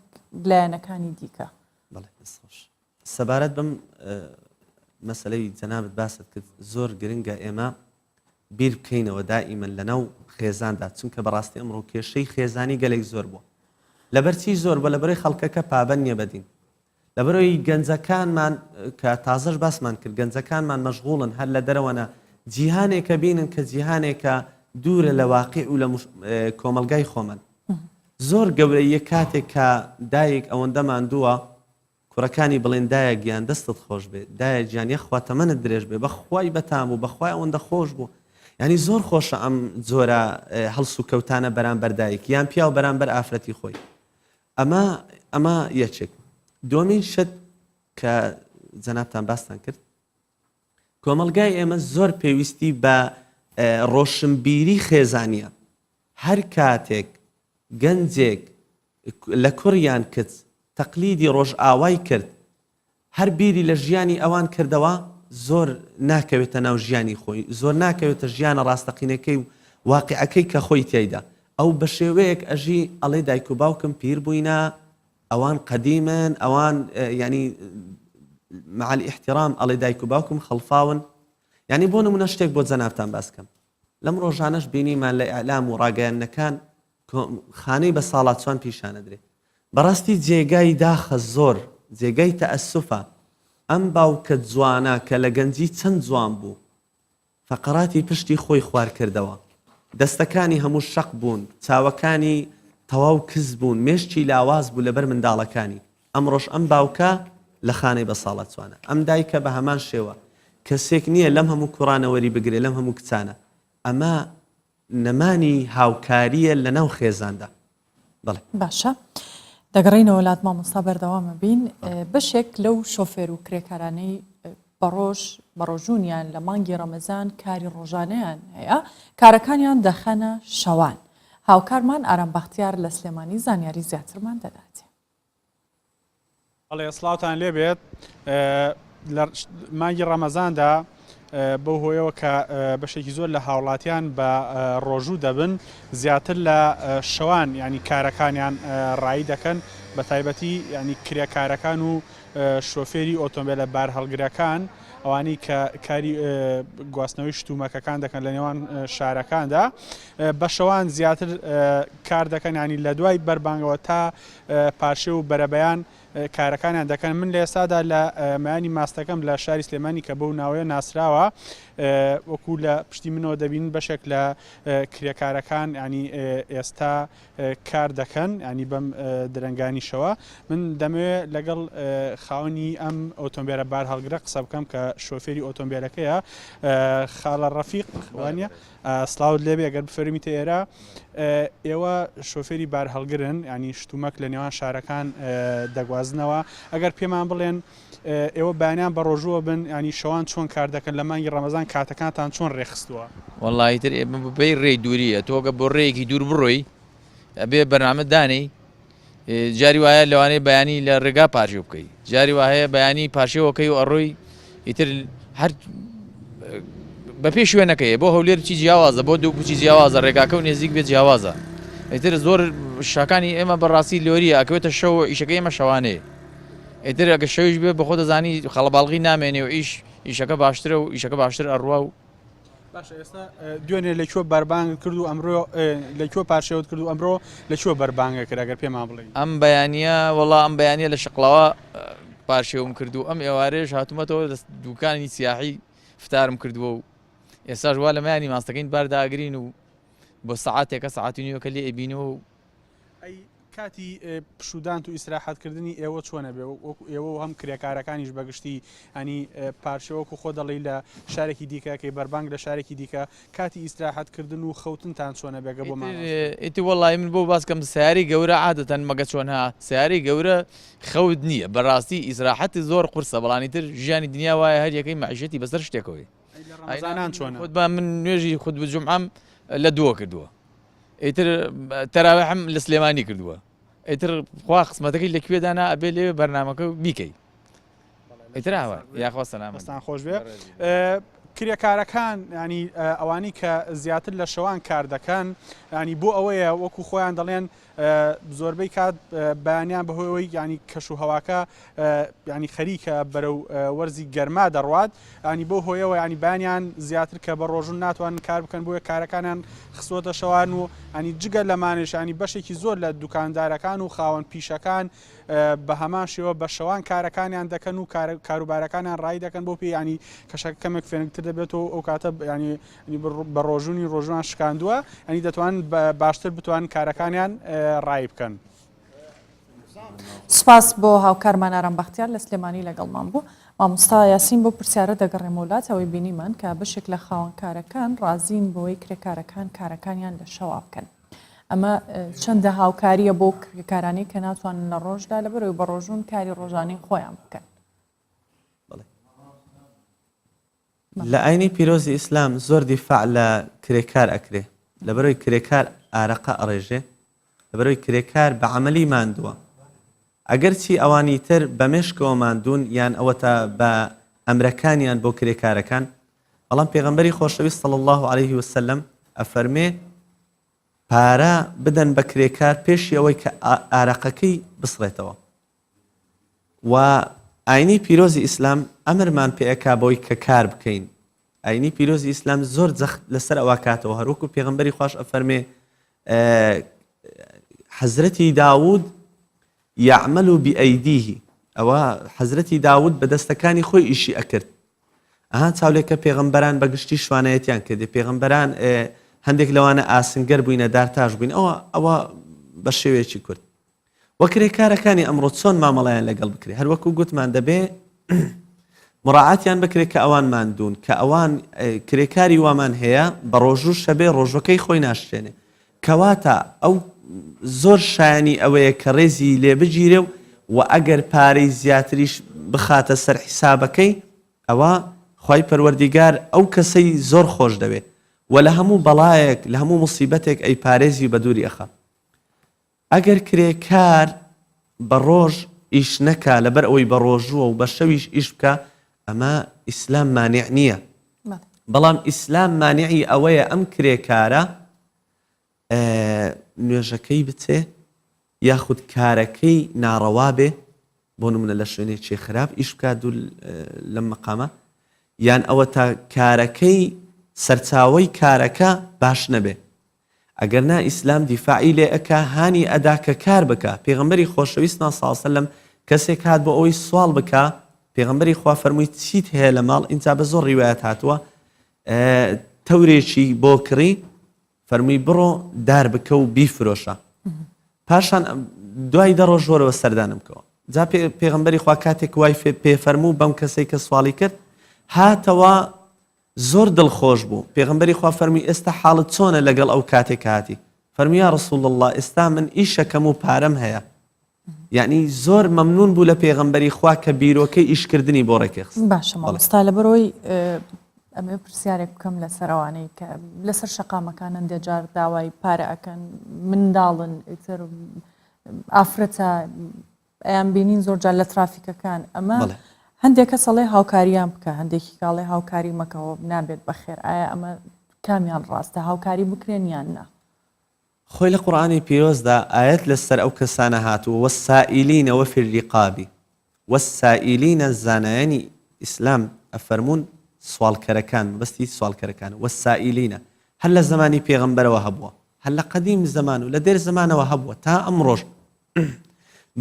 لایەنەکانی دیکە. سەبارەت بەم مەسەلەی جەنابت باست کرد زۆر گرنگە ئێمە بیر بکەینەوە دائیمەن لەناو خێزاندا چونکە بەڕاستی ئەمڕۆ کێشەی خێزانی گەلێک زۆر بووە لەبەرچی زۆر بە لەبەرەی خەڵکەکە پابەند نییە بەدین لەبەرەوەی گەنجەکانمان کە تازەش باسمان کرد گەنجەکانمان مەشغوڵن هەر لە دەرەوەە جیهانێکە بینن کە جیهانێکە دوورە لە واقع و لە کۆمەلگای خۆمان زۆر گەورەییە کاتێک کە دایک ئەوەندە ماندووە کوڕەکانی بڵێن دایە گیان دەستت خۆش بێ دایە گیان یەخوا تەمەنت درێژ بێ بەخوای بەتام بوو بەخوای ئەوەندە خۆش بوو یعنی زۆر خۆشە ئەم جۆرە هەڵسوکەوتانە بەرامبەر دایک یان پیاو بەرامبەر ئافرەتی خۆی ئەمە ئەمە یەکێک دومین شت کە جەنابتان باستان کرد کۆمەڵگای ئێمە زۆر پێویستی بە ڕۆشنبیری خێزانیە هەر کاتێک گەنجێک لە کوڕ یان کچ تەقلیدی ڕۆژئاوای کرد هەر بیری لە ژیانی ئەوان کردەوە زۆر ناکەوێتە ناو ژیانی خۆی زۆر ناکەوێتە ژیانە ڕاستەقینەکەی و واقیعەکەی کە خۆی تیایدا ئەو بە شێوەیەک ئەژی ئەڵێ دایک و باوکم پیر بووینە ئەوان قەدیمن ئەوان یعنی مع الاحترام ئەڵێ دایک و باوکم خەڵفاون یعنی بۆ نمونە شتێک بۆ جەنابتان باس کەم لەم ڕۆژانەش بینیمان لە ئیعلام و ڕاگەیاندنەکان خانەی بە ساڵاچوان پیشانەدرێ بەڕاستی جێگای داخە زۆر جێگای تەئەسوفە ئەم باوکە جوانە کە لە گەنجی چەند جوان بوو فەقەراتی پشتی خۆی خوار کردەوە دەستەکانی هەموو شەق بوون چاوەکانی تەواو کز بوون مێشکی لاواز بوو لەبەر منداڵەکانی ئەمڕۆش ئەم باوکە لە خانەی بەساڵاچوانە، ئەم دایکە بە هەمان شێوە، کەسێک نییە لەم هەموو کوڕانە وەری بگرێ، لەم هەموو کچانە. ئەمە نەمانی هاوکارییە لەناو خێزاندا. بەڵێ. باشە دەگەڕێینەوە لات مامۆستا بەردەوام ئەبین. بەشێک لەو شۆفێر و کرێکارانەی بەڕۆژ بەڕۆژوون یان لە مانگی ڕەمەزان کاری ڕۆژانەیان هەیە کارەکانیان دەخەنە شەوان. هاوکارمان ئارام بەختیار لە سلێمانی زانیاری زیاترمان دەداتێ. بەڵێ سڵاوتان لێبێت لە مانگی ڕەمەزاندا بەو هۆیەوە کە بەشێکی زۆر لە هاوڵاتیان بە ڕۆژوو دەبن زیاتر لە شەوان ینی کارەکانیان ڕایی دەکەن بە تایبەتی ینی کرێکارەکان و شۆفێری ئۆتۆمبیلە بارهەڵگرەکان ئەوانەی کە کاری گواستنەوەی شتومەکەکان دەکەن لە نێوان شارەکاندا بە شەوان زیاتر کار دەکەن ینی لە دوای بەربانگەوە تا پارشێو و بەرەبەیان کارەکانیان دەکەن من لە ئێستادا لە مەیانی ماستەکەم لە شاری سلێمانی کە بەو ناوەیە ناسراوە وەکو لە پشتی منەوە دەبین بەشێک لە کرێکارەکان ینی ئێستا کار دەکەن ینی بەم درەنگانیشەوە من دەمەوێت لەگەڵ خاوەنی ئەم ئۆتۆمبیلە بار هەڵگرە قسە بکەم کە شۆفێری ئۆتۆمبیلەکەیە خاڵە ڕەفیق وانە سڵاوت لێبێ گەر بفەرمیتە ئێرە ئێوە شۆفێری بارهەڵگرن ینی شتومەک لە نێوان شارەکان دەگوازنەوە ئەگەر پێمان بڵێن ئێوە بەیانیان بە ڕۆژووە بن ینی شەوان چۆن کار دەکەن لە مانگی ڕەمەزان کاتەکانتان چۆن ڕێکخستووە؟ وەڵی تر ئێمە بەپێی ڕێی دووریە تۆگە بۆ ڕێیەکی دوور بڕۆی ئەبێ بەرنامە دانێی جاری وایە لەوانەیە بەیانی لە ڕێگا پارشێو بکەی جاری وا هەیە بەیانی پارشێوەکەی و ئەڕۆی ئیتر هەر بەپێی شوێنەکەیە بۆ هەولێر چی جیاوازە بۆ دوو بچی جیاوازە ڕێگاکە و نێزیک بێت جیاوازە ئیتر زۆر شاکانی ئێمە بەڕاستی لۆریە ئەکەوێتە شەو ئیشەکە ئێمە شەوانەیە ئیتر ئەگە شەویش بێ بەخۆ دەزانی خەڵەباڵغی نامێنێ و ئیش ئیشەکە باشترە و ئیشەکە باشتر ئەڕوا و باشە ئێستا دوێنێ لە کوێ بەربانگ کرد و ئەمرۆ لە کوێ پارشێوت کرد و ئەمرۆ لە کوێ بەربانگە کرد ئەگەر پێمان بڵێ ئەم بەیانە وەڵا ئەم بەیانە لە شقڵاوە پارشێوم کرد و ئەم ئێوارێش هاتوومەتەوە لە دوکانی سیاحی فتارم کردووە و ئێستاش وا لە مەیانی ماستەکەین بار داگرین و بۆ سەعاتێکە سەعات و نیوەکە لێ ئەبینەوە و ئەی کاتی پشوودانت و ئیسراحەت کردنی ئێوە چۆنە بێ وەکو ئێوە و هەم کرێکارەکانیش بەگشتی ئەنی پارچە وەکو خۆ دەڵێی لە شارێکی دیکەکەی بەربانگ لە شارێکی دیکە کاتی ئیسراحەت کردن و خەوتنتان چۆنە بێگە بۆمان ئیتر وەڵی من بۆ باس کەم سیاری گەورە عادەتەن مەگە چۆن ها سیاری گەورە خەوت نییە بەڕاستی ئیسراحەتی زۆر قورسە بەڵانی تر ژیانی دنیا وایە هەر یەکەی مەعیشەتی بەسەر شتێکەوەی ڕەمەزانان چۆنە خۆت با من نوێژی خودبە جومعەم لە دووە کردووە ئیتر تەراویحم لە سلێمانی کردووە ئیتر خوا قسمەتەکەی لە کوێ دانا ئەبێ لێ بەرنامەکە بیکەی ئیتر ئاوا یاخوا سەلامەت دەستان خۆش بێ کرێکارەکان ینی ئەوانی کە زیاتر لە شەوان کار دەکەن ینی بۆ ئەوەیە وەکو خۆیان دەڵێن زۆربەی کات بەیانیان بەهۆی ئەوەی یانی کەش و هەواکە ینی خەریکە بەرەو وەرزی گەرما دەڕوات ینی بۆ هۆیەوە ینی بانیان زیاتر کە بە ڕۆژون ناتوانن کار بکەن بۆیە کارەکانیان خستووەتە شەوان و ینی جگە لەمانش ینی بەشێکی زۆر لە دوکاندارەکان و خاوەن پیشەکان بە هەمان شێوە بە شەوان کارەکانیان دەکەن و کاروبارەکانیان ڕای دەکەن بۆ پێی ینی کەشەکە کەمێک فێنکتر دەبێتەوە ئەو کاتە ینی بە ڕۆژوونی ڕۆژووان شکاندووە ینی دەتوانن باشتر بتوانن کارەکانیان ڕای بکەن. سپاس بۆ هاوکارمان ئارام بەختیار لە سلێمانی لەگەڵمان بوو. مامۆستا یاسین بۆ پرسیارە دەگەڕێمەوە لات ئەوەی بینیمان کە بەشێک لە خاوەنکارەکان ڕازین بەوەی کرێکارەکان کارەکانیان لە شەوا بکەن. ئەمە چەندە هاوکاریە بۆ کرێکارانی کە ناتوانن لە ڕۆژدا لەبەرەوەی بە ڕۆژوون کاری ڕۆژانەی خۆیان بکەن. لە ئاینی پیرۆزی ئیسلام زۆر دیفاع لە کرێکار ئەکرێ لەبەرەوەی کرێکار ئارەقە ئەڕێژێ لەبەرەوەی کرێکار بە عەمەلی ماندووە ئەگەر چی ئەوانی تر بە مێشکەوە ماندوون یان ئەوەتا بە ئەمرەکانیان بۆ کرێکارەکان بەڵام پێغەمبەری خۆشەویست صلی الله علیه وسلم ئەفەرمێ پارە بدەن بە کرێکار پێشی ئەوەی کە ئارەقەکەی بسڕێتەوە و ئاینی پیرۆزی ئیسلام ئەمرمان پێ ئەکا بەوەی کە کار بکەین ئاینی پیرۆزی ئیسلام زۆر جەخت لەسەر ئەوە کاتەوە هەروەکو پێغەمبەری خواش ئەفەرمێ حەزرەتی داوود یعمل بأیدیه ئەوە حەزرەتی داوود بە دەستەکانی خۆی ئیشی ئەکرد ئەها چاولێکە پێغەمبەران بە گشتی شوانایەتیان کردی پێغەمبەران هەندێک لەوانە ئاسنگەر بووینە دارتاش بووین ئەوە ئەوە بە شێوەیەکی کورت وە کرێکارەکانی ئەمڕۆ چۆن مامەڵەیان لەگەڵ بکرێ هەروەکو گوتمان دەبێ مڕاعاتیان بکرێت کە ئەوان ماندوون کە ئەوان کرێکاری وامان هەیە بە ڕۆژوو شەبێ ڕۆژەکەی خۆی ناشتێنێ کەواتە ئەو زۆر شایانی ئەوەیە کە ڕێزی لێ بگیرێ و و ئەگەر پارەی زیاتریش بخاتە سەر حیسابەکەی ئەوە خوای پەروەردیگار ئەو کەسەی زۆر خۆش دەوێ و لە هەموو بەڵایەک لە هەموو مصیبەتێک ئەی پارێزی و بە دووری ئەخا ئەگەر کرێکار بە ڕۆژ ئیش نەکا لەبەر ئەوەی بە ڕۆژووە و بە شەویش ئیش بکا ئەمە ئیسلام مانع نییە بەڵام ئیسلام مانعی ئەوەیە ئەم کرێکارە نوێژەکەی بچێ یاخود کارەکەی ناڕەوا بێ بۆ نمونە لە شوێنێکی خراپ ئیش بکات دوور لەم مەقامە یان ئەوە تا کارەکەی سەرچاوەی کارەکە باش نەبێ ئەگەر نا ئیسلام دیفاعی لێ ئەکا هانی ئەدا کە کار بکا پێغەمبەری خۆشەویستمان صلی اللە علیە وسلم کەسێک هات بۆ ئەوەی سواڵ بکا پێغەمبەری خوا فەرمووی چیت هەیە لە ماڵ ئینجا بە زۆر ڕیوایەت هاتووە تەورێکی بۆ کڕی فەرمووی بڕۆ دار بکە و بیفرۆشە پاشان دوای دە ڕۆژ وەرەوە سەردانم بکەوە جا پێغەمبەری خوا کاتێک وای پێ فەرموو بەم کەسەی کە سواڵی کرد هاتەوە زۆر دڵخۆش بوو، پێغەمبەری خوا فەرمووی، ئێستا حاڵت چۆنە لەگەڵ ئەو کاتێک کە هاتی؟ فەرمووی، یا رسول اللە ئێستا من ئیشەکەم و پارەم هەیە. یەعنی زۆر مەمنون بوو لە پێغەمبەری خوا کە بیرۆکەی ئیشکردنی بۆ ڕێکخست. باشە مامۆستا لەبەرئەوەی ئەمەوێ پرسیارێک بکەم لەسەر ئەوانەی کە لەسەر شەقامەکان هەندێ جار داوای پارە ئەکەن منداڵن ئیتر ئافرەتە ئەیان بینین زۆر جار لە ترافیکەکان ئەمە. هەندێک کەس ئەڵێ هاوکاریان بکە هەندێکی کاڵێ هاوکاری مەکەوە نابێت بەخێر ئایا ئەمە کامیان ڕاستە هاوکاری بکرێن یان نا؟ خۆی لە قورئانی پیرۆزدا ئایەت لەسەر ئەو کەسانە هاتووە، والسائلین وفی الرقاب، والسائلین زانایانی ئیسلام ئەفەرموون سواڵکەرەکان مەبەستی سواڵکەرەکانە، والسائلین هەر لە زەمانی پێغەمبەرەوە هەبووە هەر لە قەدیم زەمان و لە دێر زەمانەوە هەبووە تا ئەمڕۆش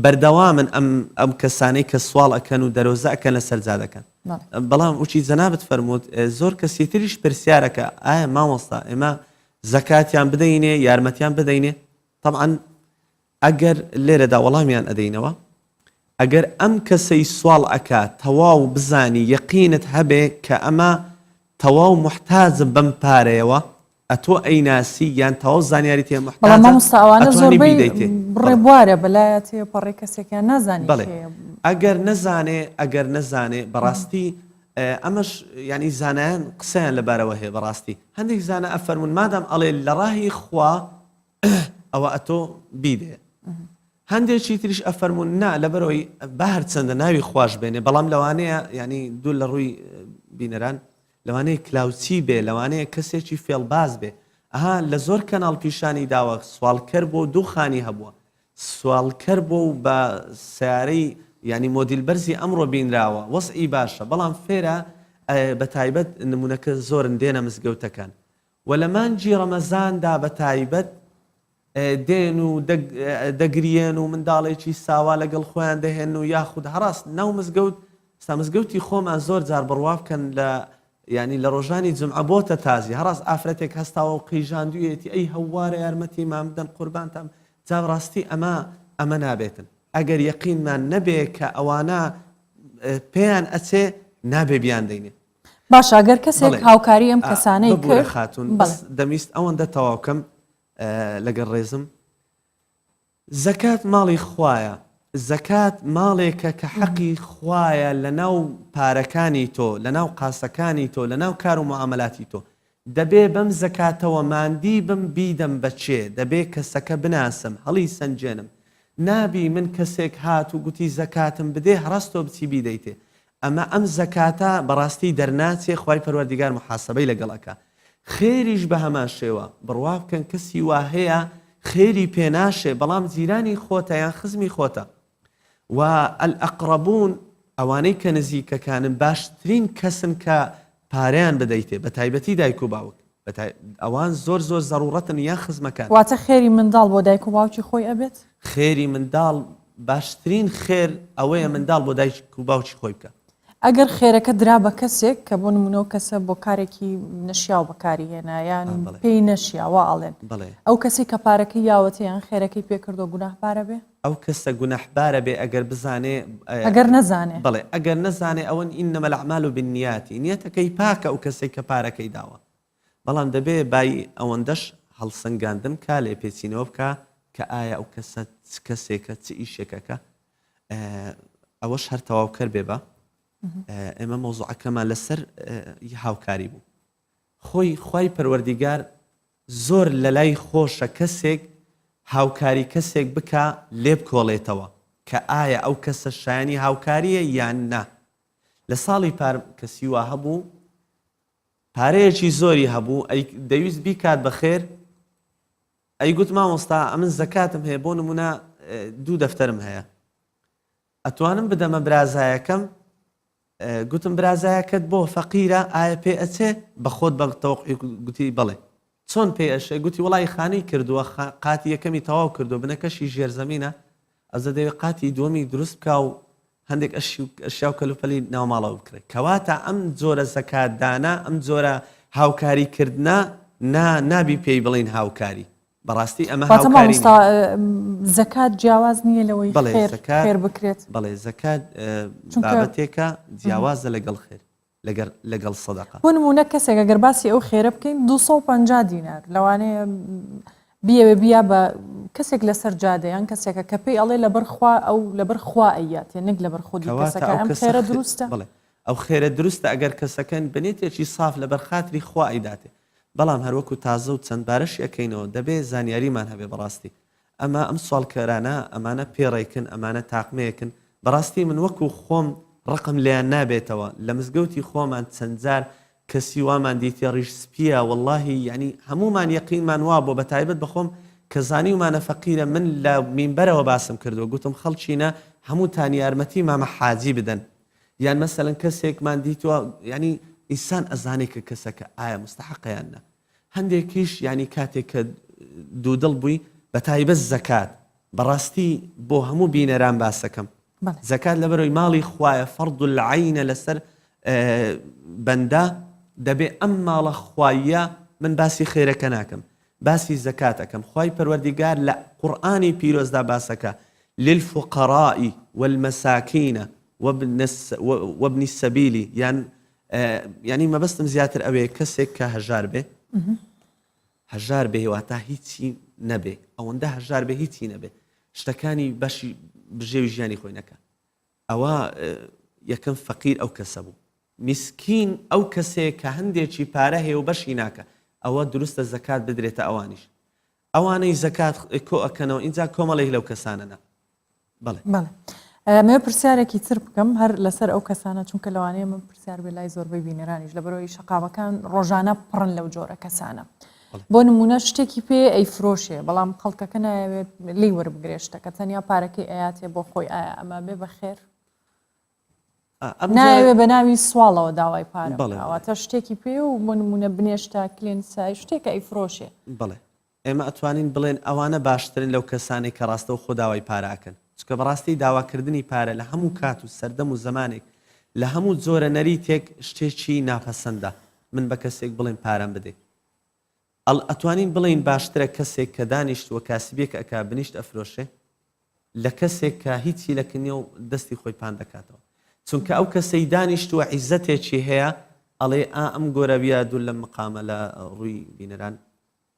بەردەوامن ئەم ئەم کەسانەی کە سواڵ ئەکەن و دەرۆزە ئەکەن لەسەر جادەکان بەڵام وچی جەنابت فەرمووت زۆر کەسی تریش پرسیارەکە ئایا مامۆستا ئێمە زەکاتیان بدەینێ یارمەتیان بدەینێ طبعا ئەگەر لێرەدا وەڵامیان ئەدەینەوە ئەگەر ئەم کەسەی سواڵ ئەکا تەواو بزانی یەقینت هەبێ کە ئەمە تەواو موحتاجە بەم پارەیەوە ئەتۆ ئەیناسی یان تەواو زانیاریت هەیە بەڵام موحتاجە مامۆستا ئەوانە ئەتوانی زۆربەی بیدەیتێ بەڵێ. ڕێبوارە بەلایە تێپەڕێ کەسێکیان نازانی بەڵێ کێیە. ئەگەر نەزانێ ئەگەر نەزانێ بەڕاستی ئەمەش یانی زانایان قسەیان لەبارەوە هەیە بەڕاستی هەندێک زانا ئەفەرموون مادام ئەڵێ لەڕاهی خوا ئەوە ئەتۆ بیدێ هەندێکی تریش ئەفەرموون نا لەبەرەوەی با هەرچەندە ناوی خواش بێنێ بەڵام لەوانەیە ینی دوور لە ڕووی بینەران لەوانەیە کلاوچی بێ لەوانەیە کەسێکی فێڵباز بێ ئەها لە زۆر کەناڵ پیشانی داوە سواڵکەر بۆ دوو خانی هەبووە سواڵکەر بۆ و بە سیارەی ینی مۆدیل بەرزی ئەمڕۆ بینراوە وەزعی باشە بەڵام فێرە بە تایبەت نمونەکە زۆرن دێنە مزگەوتەکان وە لە مانگی ڕەمەزاندا بە تایبەت دێن و دەگریێن و منداڵێکی ساوا لەگەڵ خۆیان دەهێن و یاخود هەڕاست ناو مزگەوت ستا مزگەوتی خۆمان زۆر جار بڕوا بکەن لە یعنی لە ڕۆژانی جمعە بۆتە تازی هەڕاست ئافرەتێک هەستاوە و قیژاندویەتی ئەی هەوارە یارمەتی مام بدەن قوربانتان جا ڕاستی ئەمە ئەمە نابێتن ئەگەر یەقینمان نەبێ کە ئەوانە پێیان ئەچێ نابێ بیان دەینێ باشە گەر کەسێک هاوکاری ئەم کەسانەی ببورە خاتوون بەس دەمویست ئەوەندە تەواو کەم لەگەڵ ڕێزم زەکات ماڵی خوایە زەکات ماڵێکە کە حەقی خوایە لە ناو پارەکانی تۆ لە ناو قاسەکانی تۆ لە ناو کار و معاملاتی تۆ دەبێ بەم زەکاتەوە ماندی بم بیدەم بە کێ دەبێ کەسەکە بناسم هەڵی سەنجێنم نابی من کەسێک هات و گوتی زەکاتم بدێ هەڕاست تۆ بچی بیدەیتێ ئەمە ئەم زەکاتە بەڕاستی دەرناچێ خوای پەروەردیگار موحاسەبەی لەگەڵ ئەکا خێریش بەهەمان شێوە بڕوا بکەن کەسی وا هەیە خێری پێ ناشێ بەڵام جیرانی خۆتە یان خزمی خۆتە و الاقربون ئەوانەی کە نزیکەکانن باشترین کەسن کە پارەیان بدەیتێ بەتایبەتی دایک و باوک ئەوان زۆر زۆر زەڕوڕەتن یان خزمەکان. واتە خێری منداڵ بۆ دایک و باوکی خۆی ئەبێت؟ خێری منداڵ باشترین خێر ئەوەیە منداڵ بۆ دایک و باوکی خۆی بکا. ئەگەر خێرەکە درا بە کەسێک کە بۆ نمونە ئەو کەسە بۆ کارێکی نەشیاو بەکاری هێنا یان پێی نەشیا وا ئەڵێن ئەو کەسەی کە پارەکەی یاوەتێ یان خێرەکەی پێ کردووە گوناهبارە بێ؟ ئەو کەسە گوناحبارە بێ ئەگەر بزانێ ئەگەر نەزانێ؟ بەڵێ ئەگەر نەزانێ ئەوەن انما الاعمال بالنیات نیەتەکەی پاکە ئەو کەسەی کە پارەکەی داوە بەڵام دەبێ بای ئەوەندەش هەڵسەنگاندن بکا لێپێچینەوە بکا کە ئایا ئەو کەسە چ کەسێکە چ ئیشێکەکە ئەوەش هەر تەواوکەر بێ بە ئێمە مەوزوعەکەمان لەسەر هاوکاری بوو خۆی خوای پەروەردیگار زۆر لەلای خۆشە کەسێک هاوکاری کەسێک بکا لێبکۆڵێتەوە کە ئایا ئەو کەسە شایانی هاوکاریە یان نا لە ساڵی پار کەسی وا هەبوو پارەیەکی زۆری هەبوو ئەی دەویست بیکات بە خێر ئەی گوت مامۆستا ئەمن زەکاتم هەیە بۆ نمونە دوو دەفتەرم هەیە ئەتوانم بدەمە برازایەکەم گوتم برازایەکەت بۆ فەقیرە ئایا پێ ئەچێ بە خۆت بە تەوەقعی گوتی بەڵێ چۆن پێ ئەشێ گوتی وەڵی خانی کردووە قاتی یەکەمی تەواو کردو بنەکەشی ژێرزەمینە ئەزە دەوێ قاتی دووەمی دروست بکا و هەندێک ئەشیا و کەلوپەلی ناوماڵەوە بکرێت کەواتە ئەم جۆرە زەکاتدانە ئەم جۆرە هاوکاری کردنە نا نابی پێی بڵین هاوکاری بەڕاستی ئەمە واتە هاوکاری مامۆستا نییە. زەکات جیاواز نییە لەوەی بەڵێ خێر زەکات خێر بکرێت بەڵێ زەکات چونکە بابەتێکە جیاوازە لەگەڵ خێر لەگەر لەگەڵ سەدەقە. بۆ نموونە کەسێک ئەگەر باسی ئەو خێرە بکەین 250 دینار لەوانەیە بیەوێ بیا بە کەسێک لەسەر جادە یان کەسێکە کە پێی ئەڵێ لەبەر خوا ئەو لەبەر خوا ئەیاتێ نەک لەبەر خودی کەواتە کەسەکە ئەو ئەم کەسە خێرە خێ دروستە؟ بەڵێ ئەو خێرە دروستە ئەگەر کەسەکە بە نێتێکی ساف لەبەر خاتری خوا ئەیداتێ بەڵام هەروەکو تازە و چەند بارەشی ئەکەینەوە دەبێ زانیاریمان هەبێ بەڕاستی ئەمە ئەم سواڵکەرانە ئەمانە پێڕێکن ئەمانە تاقمەیەکن بەڕاستی من وەکو خۆم. ڕقم لێیان نابێتەوە لە مزگەوتی خۆمان چەند جار کەسی وامان دیتیە ڕیش سپیە وەڵاهی یانی هەموومان یەقینمان وابووە بە تایبەت بەخۆم کە زانیومانە فەقیرە من لە مینبەرەوە باسم کردووە گوتم خەڵکینە هەمووتان یارمەتی مامە حاجی بدەن یان مەسەلەن کەسێکمان دیتوە یانی ئینسان ئەزانێ کە کەسەکە ئایا مستحقە یان نا هەندێکیش یانی کاتێک کە دوودڵ بووی بە تایبەت زەکات بەڕاستی بۆ هەموو بینەران باسەکەم زەکات لەبەرەوەی ماڵی خوایە فەرض العینە لەسەر بەندە دەبێ ئەم ماڵە خواییە من باسی خێرەکە ناکەم باسی زەکات ئەکەم خوای پەروەردیگار لە قورئانی پیرۆزدا باسەکە للفقراء والمساکین وابن السبیل یان یعنی مەبەستم زیاتر ئەوەیە کەسێک کە هەژار بێ هەژار بێ واتا هیچی نەبێ ئەوەندە هەژار بێ هیچی نەبێ شتەکانی بەشی بژێوی ژیانی خۆی نەکە ئەوە یەکەم فەقیر ئەو کەسە بوو میسکین ئەو کەسەیە کە هەندێکی پارە هەیە و بەشی ناکا ئەوە دروستە زەکات بدرێتە ئەوانیش ئەوانەی زەکات کۆ ئەکەنەوە ئینجا کۆمەڵێک لەو کەسانە نا بەڵێ. بەڵێ ئەمەوێ پرسیارێکی تر بکەم هەر لەسەر ئەو کەسانە چونکە لەوانەیە من پرسیار بێ لای زۆربەی بینەرانیش لەبەرەوەی شەقامەکان ڕۆژانە پڕن لەو جۆرە کەسانە بۆ نمونە شتێکی پێ ئەیفرۆشێ بەڵام خەڵکەکە نایەوێت لی وەربگرێ شتەکە تەنیا پارەکەی ئەیاتێ بۆ خۆی ئایا ئەمە بێ بەخێر نایەوێ بە ناوی سواڵەوە داوای پارە بکا واتە شتێکی پێ و بۆ نمونە بنێشتە کلێنسای شتێکە ئەیفرۆشێ. بەڵێ ئێمە ئەتوانین بڵێن ئەوانە باشترن لەو کەسانەی کە ڕاستەوخۆ داوای پارە ئەکەن چونکە بەڕاستی داواکردنی پارە لە هەموو کات و سەردەم و زەمانێک لە هەموو جۆرە نەریتێک شتێکی ناپەسەندە من بە کەسێک بڵێم پارەم بدەی ئەڵ ئەتوانین بڵێین باشترە کەسێک کە دانیشتووە کاسبیەک ئەکا بنیشت ئەفرۆشێ لە کەسێک کە هیچی لە کنیە و دەستی خۆی پان دەکاتەوە چونکە ئەو کەسەی دانیشتووە عیزەتێکی هەیە ئەڵێ ئا ئەم گۆرەویە دوور لەم مقامە لە ڕووی بینەران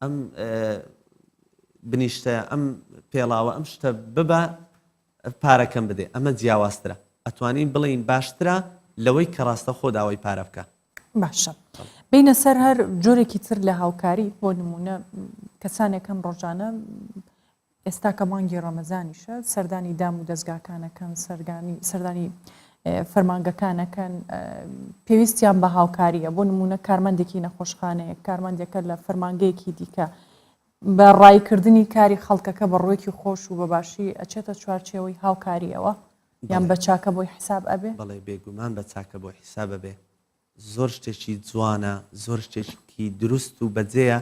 ئەم بنیشتە ئەم پێڵاوە ئەم شتە ببە پارەکەم بدێ ئەمە جیاوازترە ئەتوانین بڵێین باشترە لەوەی کە ڕاستەخۆ داوای پارە بکە. باشە بینە سەر هەر جۆرێکی تر لە هاوکاری بۆ نمونە کەسانێک هەن ڕۆژانە ئێستا کە مانگی ڕەمەزانیشە سەردانی دام و دەستگاکانەکەن سەرگانی سەردانی فەرمانگەکانەکەن پێویستیان بە هاوکاریە بۆ نمونە کارمەندێکی نەخۆشخانەیە کارمەندێکە لە فەرمانگەیەکی دیکە بە ڕایکردنی کاری خەڵکەکە بە ڕوویەکی خۆش و بە باشی ئەچێتە چوارچێوەی هاوکاریەوە یان بە چاکە بۆی حساب ئەبێ؟ بەڵێ بێگومان بە چاکە بۆی حیساب ئەبێ زۆر شتێکی جوانە زۆر شتێکی دروست و بەجێیە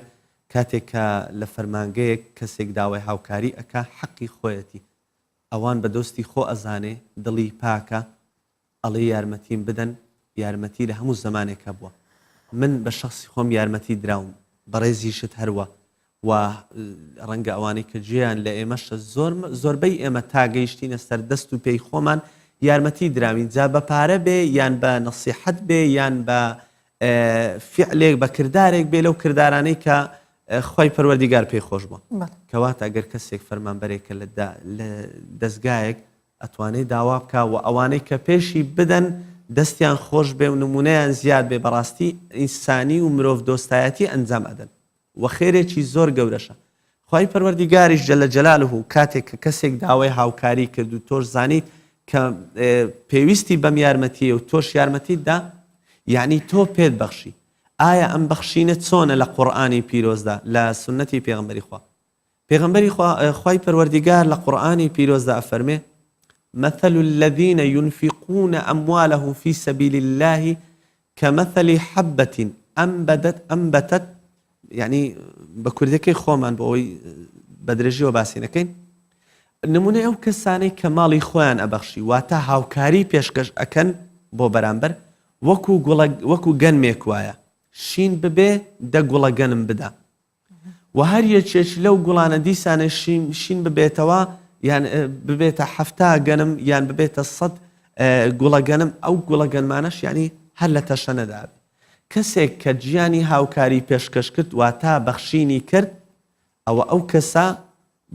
کاتێک کە لە فەرمانگەیەک کەسێک داوای هاوکاری ئەکا حەقی خۆیەتی ئەوان بە دۆستی خۆ ئەزانێ دڵی پاکە ئەڵێ یارمەتیم بدەن یارمەتی لە هەموو زەمانێک هەبووە من بە شەخسی خۆم یارمەتی دراوم بەڕێزیشت هەروا و ڕەنگە ئەوانەی کە گوێیان لە ئێمەشە زۆر زۆربەی ئێمە تا گەیشتینە سەر دەست و پێی خۆمان یارمەتی دراوین جا بە پارە بێ یان بە نەسیحەت بێ یان بە فعلێک بە کردارێک بێ لەو کردارانەی کە خوای پەروەردیگار پێی خۆش بووە کەواتە ئەگەر کەسێک فەرمانبەرێکە لە دەستگایەک ئەتوانێ داوا بکا و ئەوانەی کە پێشی بدەن دەستیان خۆش بێ و نمونەیان زیاد بێ بەڕاستی ئینسانی و مرۆڤ دۆستایەتی ئەنجام ئەدەن وە خێرێکی زۆر گەورەشە خوای پەروەردیگاریش جل جلالە کاتێک کە کەسێک داوای هاوکاری کرد و تۆش زانیت کە پێویستی بەم یارمەتیە و تۆش یارمەتیت دا یعنی تۆ پێت بەخشی ئایا ئەم بەخشینە چۆنە لە قورئانی پیرۆزدا لە سوننەتی پێغەمبەری خوا پێغەمبەری خوا خوای پەروەردیگار لە قورئانی پیرۆزدا ئەفەرمێ مثل الذين ينفقون أموالهم في سبيل الله كمثل حبة أنبتت أنبتت یعنی بە کوردەکەی خۆمان بۆ ئەوەی بە درێژیەوە باسی نەکەین نمونەی ئەو کەسانەی کە ماڵی خۆیان ئەبەخشی واتە هاوکاری پێشکەش ئەکەن بۆ بەرامبەر وەکو گوڵە وەکو گەنمێک وایە شین ببێ دە گوڵە گەنم بدا و هەر یەکێک لەو گوڵانە دیسانە شین شین ببێتەوە یان ببێتە حەفتا گەنم یان ببێتە سەد گوڵە گەنم ئەو گوڵە گەنمانەش یعنی هەر لە تەشەنەدا بێ کەسێک کە گیانی هاوکاری پێشکەش کرد واتا بەخشینی کرد ئەوە ئەو کەسە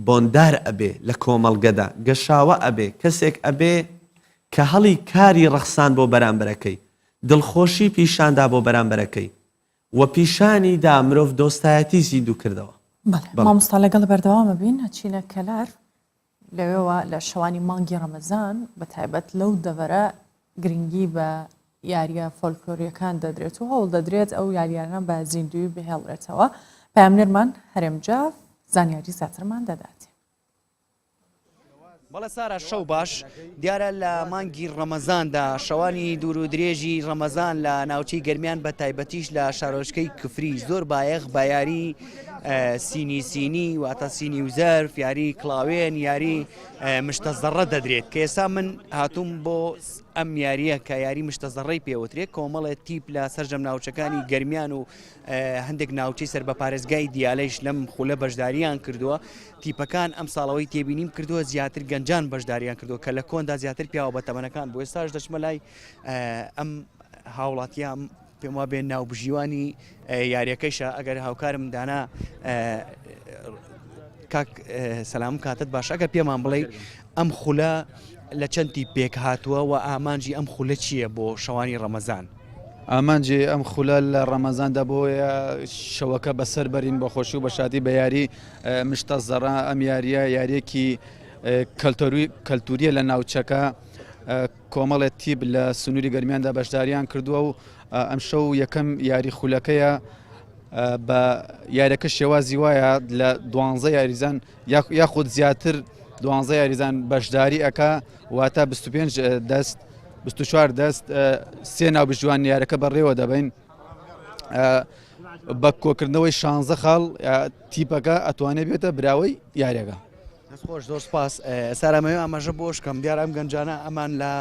بۆندار ئەبێ لە کۆمەڵگەدا گەشاوە ئەبێ کەسێک ئەبێ کە هەڵی کاری ڕەخسان بۆ بەرامبەرەکەی دڵخۆشی پیشاندا بۆ بەرامبەرەکەی و پیشانی دا مرۆڤ دۆستایەتی زیندوو کردەوە. بەڵێ مامۆستا لەگەڵ بەردەوامە بین ئەچینە کەلار لەوێوە لە شەوانی مانگی ڕەمەزان بە تایبەت لەو دەڤەرە. گرنگی بە یارییە فۆلکلۆرییەکان دەدرێت و هەوڵ دەدرێت ئەو یارییانە بە زیندووی بهێڵرێتەوە. پەیامنێرمان هەرێم جاف زانیاری زیاترمان دەداتێ. بەڵێ سارا شەو باش، دیارە لە مانگی ڕەمەزاندا شەوانی دوور و درێژی ڕەمەزان لە ناوچەی گەرمیان بە تایبەتیش لە شارۆچکەی کفری زۆر بایەخ بە یاری سینی سینی واتە سینی و زەرف یاری کڵاوێن یاری مشتە زەڕە دەدرێت کە ئێستا من هاتووم بۆ ئەم یارییە کە یاری مشتە زەڕەی پێوترێت کۆمەڵێ تیپ لە سەرجەم ناوچەکانی گەرمیان و هەندێک ناوچەی سەر بە پارێزگای دیالەیش لەم خولە بەشداریان کردووە تیپەکان ئەم ساڵەوەی تێبینیم کردووە زیاتر گەنجان بەشداریان کردووە کە لە کۆندا زیاتر پیاوە بە تەمەنەکان بۆ ئێستاش دەچمە لای ئەم هاوڵاتیان پێم وابێ ناوبژیوانی یاریەکەیشە ئەگەر هاوکارم دانا کاک سەلام کاتت باش ئەگەر پێمان بڵێ ئەم خولە لە چەند تیپ پێک هاتووە و ئامانجی ئەم خولە چییە بۆ شەوانی ڕەمەزان؟ ئامانجی ئەم خولە لە ڕەمەزاندا بۆیە شەوەکە بەسەر بەرین بە خۆشی و بە شادی بە یاری مشتە زەڕە ئەم یاریە یاریەکی کەلتوریە لە ناوچەکە کۆمەڵێ تیپ لە سنووری گەرمیاندا بەشداریان کردووە و ئەمشەو یەکەم یاری خولەکەیە بە یاریەکە شێوازی وایە لە دوانزە یاریزان یاخود زیاتر دوانزە یاریزان بەشداری ئەک واتە 25 دەست 24 دەست سێ ناوبژیوان یارەکە بەڕێوە دەبین بە کۆکردنەوەی شانزە خاڵ تیپەکە ئەتوانێت بێتە براوەی یاریەکە. دەستخۆش زۆر سپاس سارامەوێ ئاماژە بۆشکەم دیار ئەم گەنجانە ئەمان لە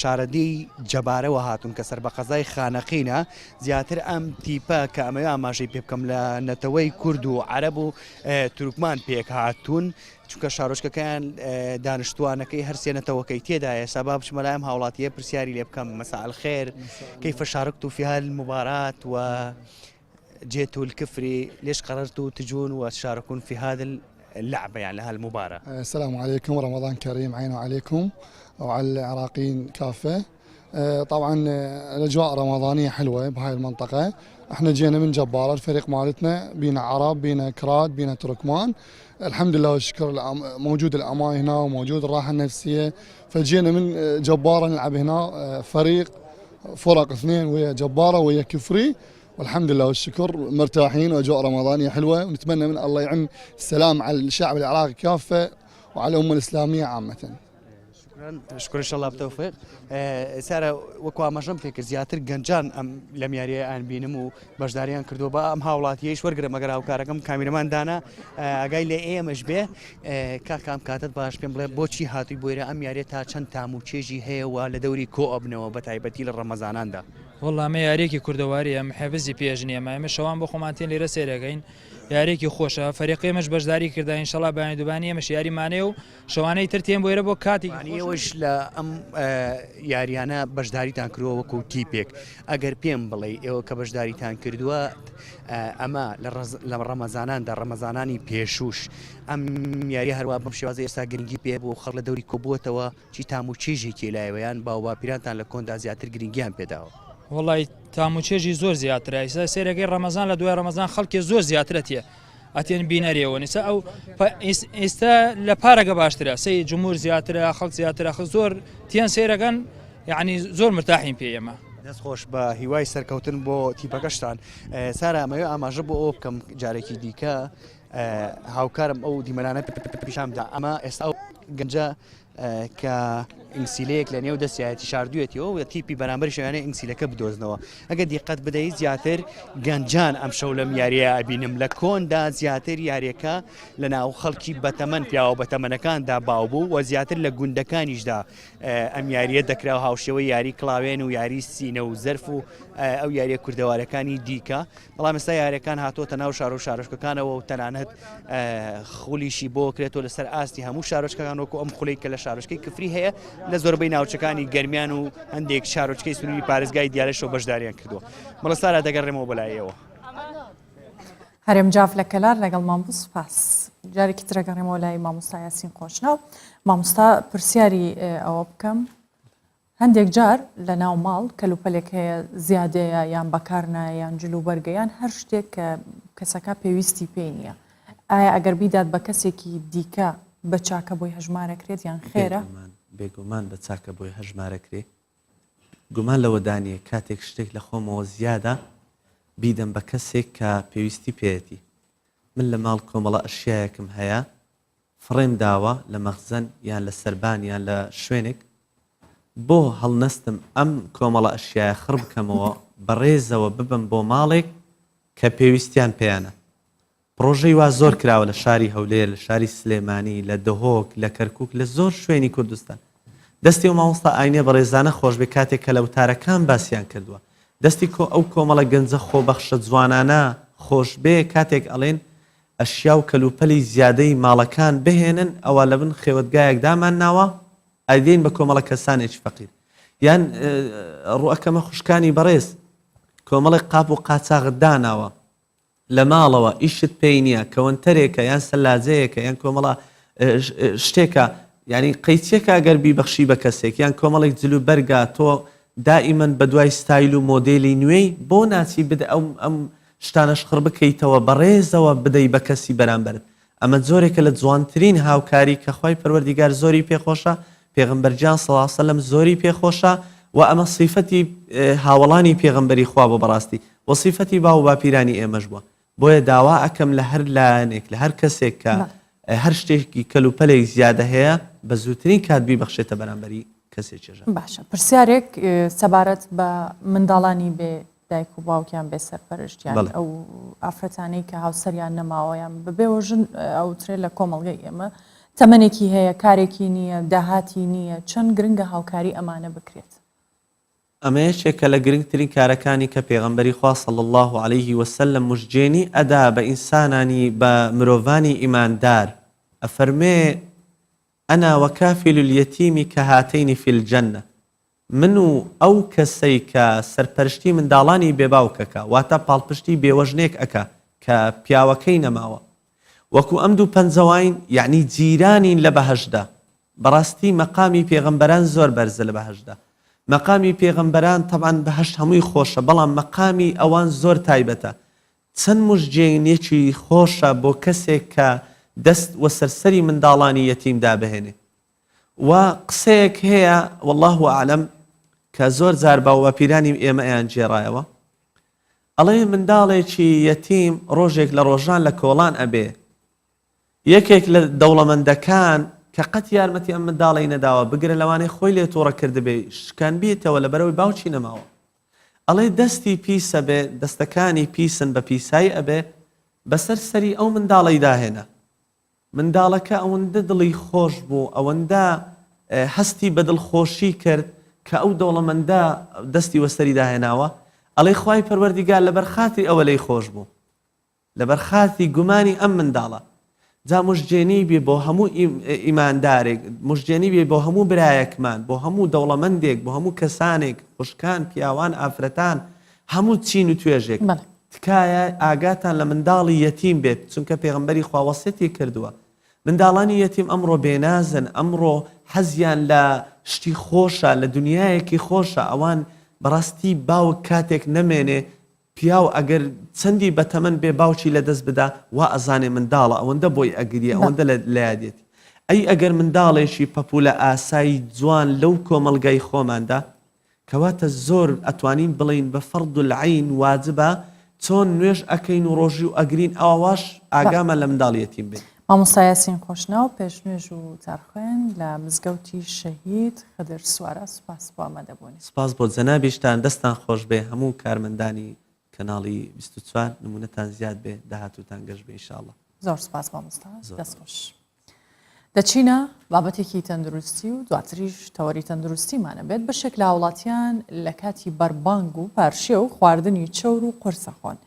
شارەدێی جەبارەوە هاتوون کە سەر بە قەزای خانەقینە، زیاتر ئەم تیپە کە ئەمەوێ ئاماژەی پێ بکەم لە نەتەوەی کورد و عەرەب و تورکمان پێک هاتوون، چونکە شارۆچکەکەیان دانیشتووانەکەی هەر سێ نەتەوەکەی تێدایە، ئێستا با بچمە لای ئەم هاوڵاتییە پرسیاری لێ بکەم، مساء الخير كيف شاركتوا في هذه المباراة و جيتوا الكفري ليش قررتوا تجون وتشاركون في هذا اللعبة يعني هالمباراة؟ السلام عليكم رمضان كريم عينه عليكم وعلى العراقيين كافة طبعا الأجواء رمضانية حلوة بهاي المنطقة احنا جينا من جبارة الفريق مالتنا بينا عرب بينا كراد بينا تركمان الحمد لله والشكر موجود الأمان هنا وموجود الراحة النفسية فجينا من جبارة نلعب هنا فريق فرق اثنين ويا جبارة ويا كفري والحمد لله والشكر مرتاحين واجواء رمضانيه حلوه ونتمنى من الله يعم السلام على الشعب العراقي كافه وعلى الامه الاسلاميه عامه. شكرا شكرا ان شاء الله بتوفيق سارە وەکو ئاماژەم پێکرد زیاتر گەنجان ئەم لەم یاریە ئەیان بینم و بەشداریان کردووە بە ئەم هاوڵاتیەیش وەرگرم ئەگەر هاوکارەکەم کامیرەمان دانا ئاگای لە ئێمەش بێ کاکام کاتت باش پێم بڵێ بۆچی هاتووی بۆیرە ئەم یاریە تا چەند تام و چێژی هەیە و لە دەوری کۆ ئەبنەوە بە تایبەتی لە ڕەمەزاناندا وەڵا ئەمە یاریەکی کوردەواریە ئەم حێفزی پێش نییە ئەمە ئێمە شەوان بۆ خۆمان تێن لێرە سەیرەکەین یاریەکی خۆشە فەریقی ئێمەش بەشداری کردا ئینشەڵا بەیانی دوبانی ئێمەش یاریمانەیە و شەوانەی تر تێن بۆ ئێرە بۆ کاتێکی یانی خۆش ئێوەش لە ئەم یاریانە بەشداریتان کردووە وەکو تیپێک ئەگەر پێم بڵێی ئێوە کە بەشداریتان کردووە ئەمە لە ڕەمەزاناندا ڕەمەزانانی پێشووش ئەم یاریە هەروا بەم شێوازە ئێستا گرنگی پێ بوو خەڵک لە دەوری کۆبووەتەوە چی تام و چێژێکی لایەوە یان باوباپیرانتان لە کۆندا زیاتر گرنگیان پێداوە؟ وەڵای تام و چێژی زۆر زیاترە ئیستا سێرەکەی ڕەمەزان لە دوای ڕەمەزان خەڵکێ زۆر زیاترە تێ ئەتێن بینەرێەوە نیسا ئەو ئێستا لە پارەگە باشترە سەی جمهور زیاترە خەڵک زیاترە خە زۆر تیان سێرەکەن یعنی زۆر مرتاحین پێ ئێمە. دەست خۆش بە هیوای سەرکەوتن بۆ تیپەکەشتان سارا ئەمەوێ ئاماژە بۆ ئەوە بکەم جارێکی دیکە هاوکارم ئەو دیمەنانە پیشان بدا ئەمە ئێستا ئەو گەنجە کە ئینگسیلەیەک لە نێو دەستیایەتی شاردوویەتیەوە و تیپی بەرامبەر شوێنە ئینگسیلەکە بدۆزنەوە ئەگەر دیقەت بدەیت زیاتر گەنجان ئەم شەو لەم یاریە ئەبینم لە کۆندا زیاتر یاریەکە لە ناو خەڵکی بەتەمەن پیاوە بەتەمەنەکاندا باو بوو و زیاتر لە گوندەکانیشدا ئەم یاریە دەکرا و هاوشێوەی یاری کڵاوێن و یاری سینە و زەرف و ئەو یاریە کوردەوارەکانی دیکە بەڵام ئێستا یاریەکان هاتۆتە ناو شار و شارۆچکەکانەوە و تەنانەت خولیشی بۆ کرێتەوە لەسەر ئاستی هەموو شارۆچکەکان وەکو ئەم خولەی کە لە شارۆچکەی کفری هەیە لە زۆربەی ناوچەکانی گەرمیان و هەندێک شارۆچکەی سنووری پارێزگای دیالەشەوە بەشداریان کردووە. بەڵێ سارا دەگەڕێمەوە بۆ لای ئێوە. هەرێم جاف لە کەلار لەگەڵمان بوو سوپاس. جارێکی ترە گەڕێمەوە لای مامۆستا یاسین خۆشناو. مامۆستا پرسیاری ئەوە بکەم هەندێک جار لە ناو ماڵ کەلوپەلێک هەیە زیادەیە یان بەکار نایە یان جل و بەرگە یان هەر شتێک کە کەسەکە پێویستی پێی نییە ئایا ئەگەر بیدات بە کەسێکی دیکە بە چاکە بۆی هەژمارەکرێت یان خێرە؟ بێگومان بێگومان بە چاکە بۆی هەژمارەکرێ. گومان لەوەدا نییە کاتێک شتێک لە خۆمەوە زیادە بیدەم بە کەسێک کە پێویستی پێیەتی. من لە ماڵ کۆمەڵە ئەشیایەکم هەیە فڕێم داوە لە مەخزەن یان لە سەربان یان لە شوێنێک، بۆ هەڵنەستم ئەم کۆمەڵە ئەشیایە خڕ بکەمەوە بە ڕێزەوە ببەم بۆ ماڵێک کە پێویستیان پێیانە. پڕۆژەی وا زۆر کراوە لە شاری هەولێر، لە شاری سلێمانی، لە دهۆک، لە کەرکوک، لە زۆر شوێنی کوردستان. دەستی ئەو مامۆستا ئاینیە بەڕێزانە خۆشبێ کاتێک کە لە وتارەکان باسیان کردووە. دەستی کۆ ئەو کۆمەڵە گەنجە خۆبەخشە جوانانە خۆشبێ کاتێک ئەڵێن ئەشیا و کەلوپەلی زیادەی ماڵەکان بهێنن ئەوا لەبن خێوەتگایەک دامانناوە ئەیدەین بە کۆمەڵە کەسانێکی فەقیر. یان ڕوئەکەمە خوشکانی بەڕێز کۆمەڵێک قاپ و قاچاغت داناوە لە ماڵەوە ئیشت پێی نییە کەوەنتەرێکە یان سەلاجەیەکە یان کۆمەڵە شتێکە یعنی قەیچێکە ئەگەر بیبەخشی بە کەسێک یان کۆمەڵێک جل و بەرگا تۆ دائیمەن بە دوای ستایل و مۆدێلی نوێی بۆ ناچی بدە ئەو ئەم شتانەش خڕ بکەیتەوە بەڕێزەوە بدەی بە کەسی بەرامبەرت ئەمە جۆرێکە لە جوانترین هاوکاری کە خوای پەروەردیگار زۆری پێ خۆشە، پێغەمبەر گیان صلی اللە علیە وسلم زۆری پێ خۆشە و ئەمە سیفەتی هاوەڵانی پێغەمبەری خوا بووە بەڕاستی و سیفەتی باو و باپیرانی ئێمەش بووە بۆیە داوا ئەکەم لە هەر لایەنێک لە هەر کەسێک کە هەر شتێکی کەلوپەلێک زیادە هەیە بە زووترین کات بیبەخشێتە بەرامبەری کەسێکی ژە. باشە پرسیارێک سەبارەت بە منداڵانی بێ دایک و باوکیان بێ سەرپەرشت یان بەڵێ. ئەو ئافرەتانەی کە هاوسەریان نەماوە یان بە بێوەژن ئەوترێ لە کۆمەڵگەی ئێمە تەمەنێکی هەیە کارێکی نییە داهاتی نییە چەند گرنگە هاوکاری ئەمانە بکرێت؟ ئەمە یەکێکە لە گرنگترین کارەکانی کە پێغەمبەری خوا صلی اللە علیه وسلم مژجێنی ئەدا بە ئینسانانی بە مرۆڤانی ئیماندار ئەفەرموێ انا وکافل الیتیم کهاتین فی الجنە من و ئەو کەسەی کە سەرپەرشتی منداڵانی بێ باوک ئەکا واتە پاڵپشتی بێوەژنێک ئەکا کە پیاوەکەی نەماوە وەکو ئەم دوو پەنجەواین یەعنی جیرانین لە بەهەشتدا بەڕاستی مەقامی پێغەمبەران زۆر بەرزە لە بەهەشتدا مەقامی پێغەمبەران تەبعەن بەهەشت هەمووی خۆشە بەڵام مەقامی ئەوان زۆر تایبەتە چەند مژجێنیەکی خۆشە بۆ کەسێک کە دەست وەسەر سەری منداڵانی یەتیم دابهێنێ وە قسەیەک هەیە واللە اعلم کە زۆر جار باوباپیرانی ئێمە ئەیان گێڕایەوە ئەڵێ منداڵێکی یەتیم ڕۆژێک لە ڕۆژان لە کۆڵان ئەبێ یەکێک لە دەوڵەمەندەکان کە قەت یارمەتی ئەم منداڵی نەداوە بگرە لەوانەیە خۆی لێ تووڕە کردبێ شکانبیتەوە لەبەرەوەی باوکی نەماوە ئەڵێ دەستی پیسە بێ دەستەکانی پیسن بە پیسایی ئەبێ بەسەر سەری ئەو منداڵەی داهێنا منداڵەکە ئەوەندە دڵی خۆش بوو، ئەوەندە هەستی بە دڵخۆشی کرد کە ئەو دەوڵەمەندە دەستی وەسەریدا هێناوە، ئەڵێ خوای پەروەردیگار لەبەر خاتری ئەوە لێی خۆش بوو، لەبەر خاتری گومانی ئەم منداڵە. جا مژجێنی بێ بۆ هەموو ئیماندارێک، مژجێنی بێ بۆ هەموو برایەکمان، بۆ هەموو دەوڵەمەندێک، بۆ هەموو کەسانێک، خوشکان، پیاوان، ئافرەتان، هەموو چین و توێژێک. تکایە ئاگاتان لە منداڵی یەتیم بێت چونکە پێغەمبەری خوا وەسیەتی کردووە منداڵانی یەتیم ئەمڕۆ بێنازن ئەمڕۆ حەزیان لە شتی خۆشە لە دنیایەکی خۆشە ئەوان بەڕاستی باوک کاتێک نەمێنێ پیاو ئەگەر چەندی بەتەمەن بێ باوکی لەدەست بدا وا ئەزانێ منداڵە ئەوەندە بۆی ئەگریە ئەوەندە لە یادێتی ئەی ئەگەر منداڵێکی پەپولە ئاسای جوان لەو کۆمەڵگای خۆماندا کەواتە زۆر ئەتوانین بڵێین بە فەرض العین واجبە چۆن نوێژ ئەکەین و ڕۆژوو ئەگرین ئاواش ئاگامان لە منداڵ یەتیم بێ. مامۆستا یاسین خۆشناو پێشنوێژ و وتارخوێن لە مزگەوتی شەهید خدر سوارە سوپاس بۆ ئامادەبوونی. سوپاس بۆ جەنابیشتان دەستان خۆشبێ هەموو کارمەندانی کەناڵی 24 نمونەتان زیاد بێ داهاتووتان گەش بێ ان شاء اللە. زۆر سوپاس مامۆستا دەست خۆش. دەچینە بابەتێکی تەندروستی و دواتریش تەوەری تەندروستیمان ئەبێت، بەشێک لە هاوڵاتیان لە کاتی بەربانگ و پارشێو خواردنی چەور و قورسەخۆن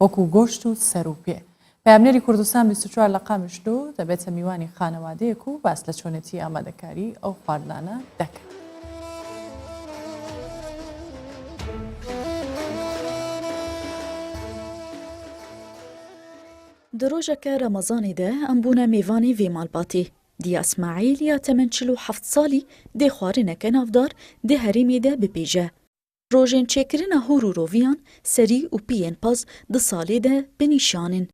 وەکو گۆشت و سەر و پێ. پەیامنێری کوردستان 24 لە قامیشلو دەبێتە میوانی خانەوادەیەک و باس لە چۆنێتی ئامادەکاری ئەو خواردنانە دەکات. Di rojeke Remezanê de em bûne mêvanê vê malbatê. Diya Îsmaîl ya temen 47 salî dê xwarineke navdar di herêmê de bipêje. Rojên çêkirina hûr û roviyan, serî û piyên pez di salê de bi nîşan in.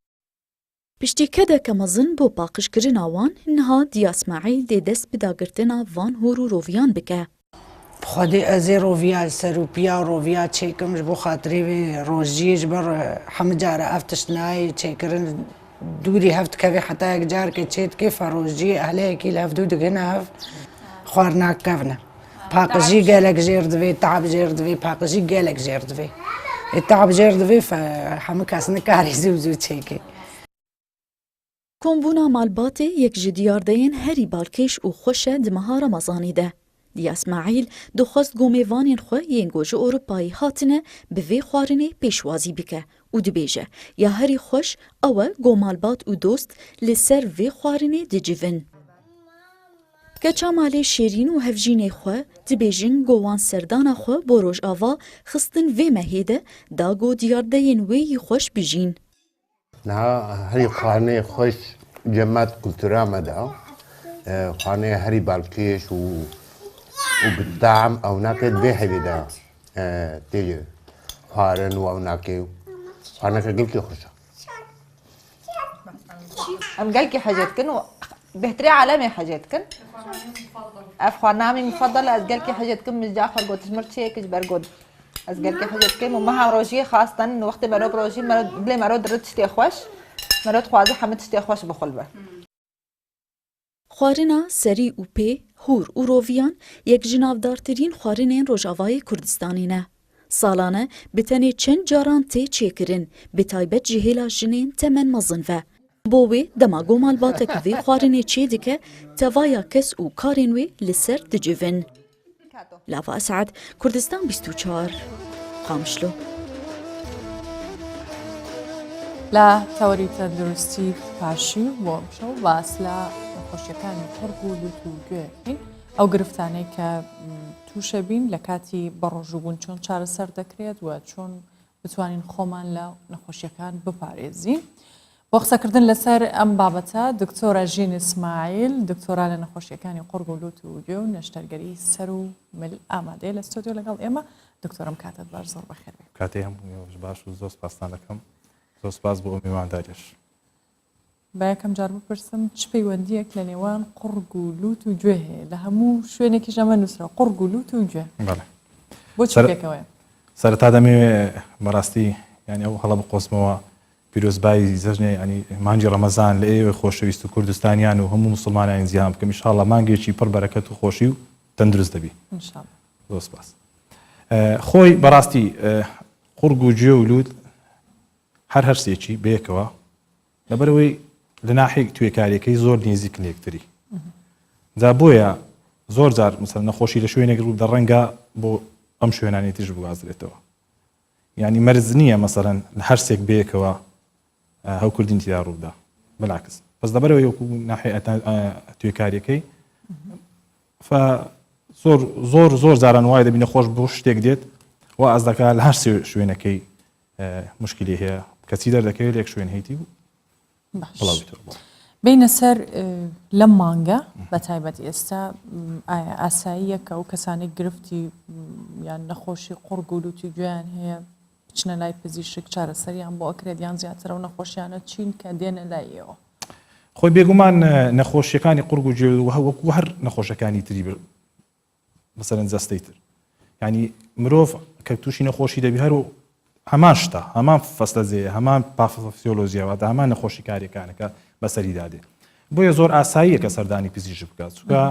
Piştî kedeke mezin bo paqijkirina wan, niha Diya Îsmaîl dê dest bi dagirtina van hûr û roviyan bike. Xwedê ez ê roviya li ser û piya roviya çêkim ji bo xatirê wê rojiyê ji ber hemû cara ev tişt nayê çêkirin dûrî hev dikevê heta yek careke çê dikê ferojiyê ehleyekî li hev dû digihine hev xwarina kevn e. Paqijî gelek jêr divê, teab jêr divê, paqijî gelek jêr divê. Ê teab jêr divê hemû kes nikarê zû zû çêkê. Kombûna malbatê yek ji diyardeyên herî balkêş û xweş e di meha Remezanê de. Diya Smaîl dixwest ku mêvanên xwe yên ku ji Ewropayê hatine bi vê xwarinê pêşwazî bike û dibêje ya herî xweş ew e ku malbat û dost li ser vê xwarinê dicivin. Keça malê Şêrîn û hevjînê xwe dibêjin ku wan serdana xwe bo Rojava xistin vê mehê de da ku diyardeyên wê yî xweş bijîn. Niha herî xaneyê xweş cemat kultura me de xaneyê herî balkêş û û bi tam ew nake di vê hevê de tê xwarin û ew nake xaneke gelkî xweş e. Em gelkî hece dikin û bêhtirê alemê hece dikin. Ev xwarina min mufeddal ez gelkî hece dikim min ca xwe got ji mir çêk ji ber got Ez gelkî hece dikim û meha rojiyê xasten wextê mero bi rojî mero dilê mero diri tiştê xweş mero dixwaze hemû tiştê xweş bixulbe. Xwarina serî û pê, hûr û roviyan yek ji navdartirîn xwarinên Rojavayê Kurdistanê ne. Salane bi tenê çend caran tê çêkirin, bi taybet ji hêla jinên temen mezin ve. Bo wê dema ku malbatek vê xwarinê çêdike, tevaya kes û karên wê li ser dicivin. Lava Esad, Kurdistan 24, Qamişlo. لە تەوەری تەندروستی پاشی بۆ ئەمشەو باس لە نەخۆشیەکانی قوڕگ و لوت و گوێ دەکەین ئەو گرفتانەی کە تووشە بین لە کاتی بەڕۆژووبوون چۆن چارەسەر دەکرێت و چۆن بتوانین خۆمان لە نەخۆشیەکان بپارێزین. بۆ قسەکردن لەسەر ئەم بابەتە دکتۆرە ژین ئیسماعیل دکتۆرا لە نەخۆشیەکانی قوڕگ و لوت و گوێ و نەشتەرگەری سەر و مل ئامادەیە لە ستۆدیۆ لەگەڵ ئێمە دکتۆرم کاتت باش زۆر بەخێر بێ. کاتی هەموو ئێوەش باش و زۆر سپاستان دەکەم زۆر سپاس بۆ ئەو میوانداریەش. با یەکەم جار بپرسم چ پەیوەندییەک لە نێوان قوڕگ و لوت و گوێ هەیە؟ لە هەموو شوێنێکیش ئەمە نووسراوە قوڕگ و لوت و گوێ. بەڵێ. بۆچی پێکەوەیە؟ سەرەتا دەمەوێ بەڕاستی یانی ئەو هەڵە بقۆزمەوە پیرۆزبایی جەژنی یانی مانگی ڕەمەزان لە ئێوەی خۆشەویست و کوردستانیان و هەموو موسڵمانانی جیهان بکەم ئیشاڵڵا مانگێکی پڕ بەرەکەت و خۆشی و تەندروست دەبی. ان شاء الله. زۆر سپاس. خۆی بەڕاستی قوڕگ و گوێ و لوت هەر هەرسێکی بەیەکەوە لەبەرئەوەی لە ناحیەی توێکاریەکەی زۆر نیزیکن لە یەکتری جا بۆیە زۆر جار مثلا نەخۆشی لە شوێنێک ڕوو بدە ڕەنگە بۆ ئەم شوێنانی تریش بگوازرێتەوە یعنی مەرج نییە مەسەلەن لە هەرسێک بەیەکەوە هەوکردنی تێدا ڕووبدا بەلاکس بەس لەبەرەوەی وەکو ناحیە توێکاریەکەی ف زۆر زۆر زۆر جاران وای دەبینە خۆش بۆ شتێک دێت و ئاز دەکات لە هەر سێ شوێنەکەی مشکلی هەیە کەچی دەردەکەوێت لە یەک شوێن هەیتی و بڵاویتەوە. بینە سەر لەم مانگە بە تایبەت ئێستا ئایا ئاساییە کە ئەو کەسانەی گرفتی یان نەخۆشی قوڕگ و لوتی گوێیان هەیە بچنە لای پزیشک چارەسەریان بۆ ئەکرێت یان زیاتر ئەو نەخۆشیانە چین کە دێنە لای ئێوە؟ خۆی بێگومان نەخۆشیەکانی قوڕگ و گوێ وەکو هەر نەخۆشەکانی تری مەسەلەن جەستەی تر یعنی مرۆڤ کە تووشی نەخۆشی دەبی هەر هەمان شتە هەمان فەسلەزەیە هەمان پافۆسیۆلۆژیە واتە هەمان نەخۆشی کاریەکانەکە بەسەریدا دێ بۆیە زۆر ئاساییە کە سەردانی پزیشک بکات چونکە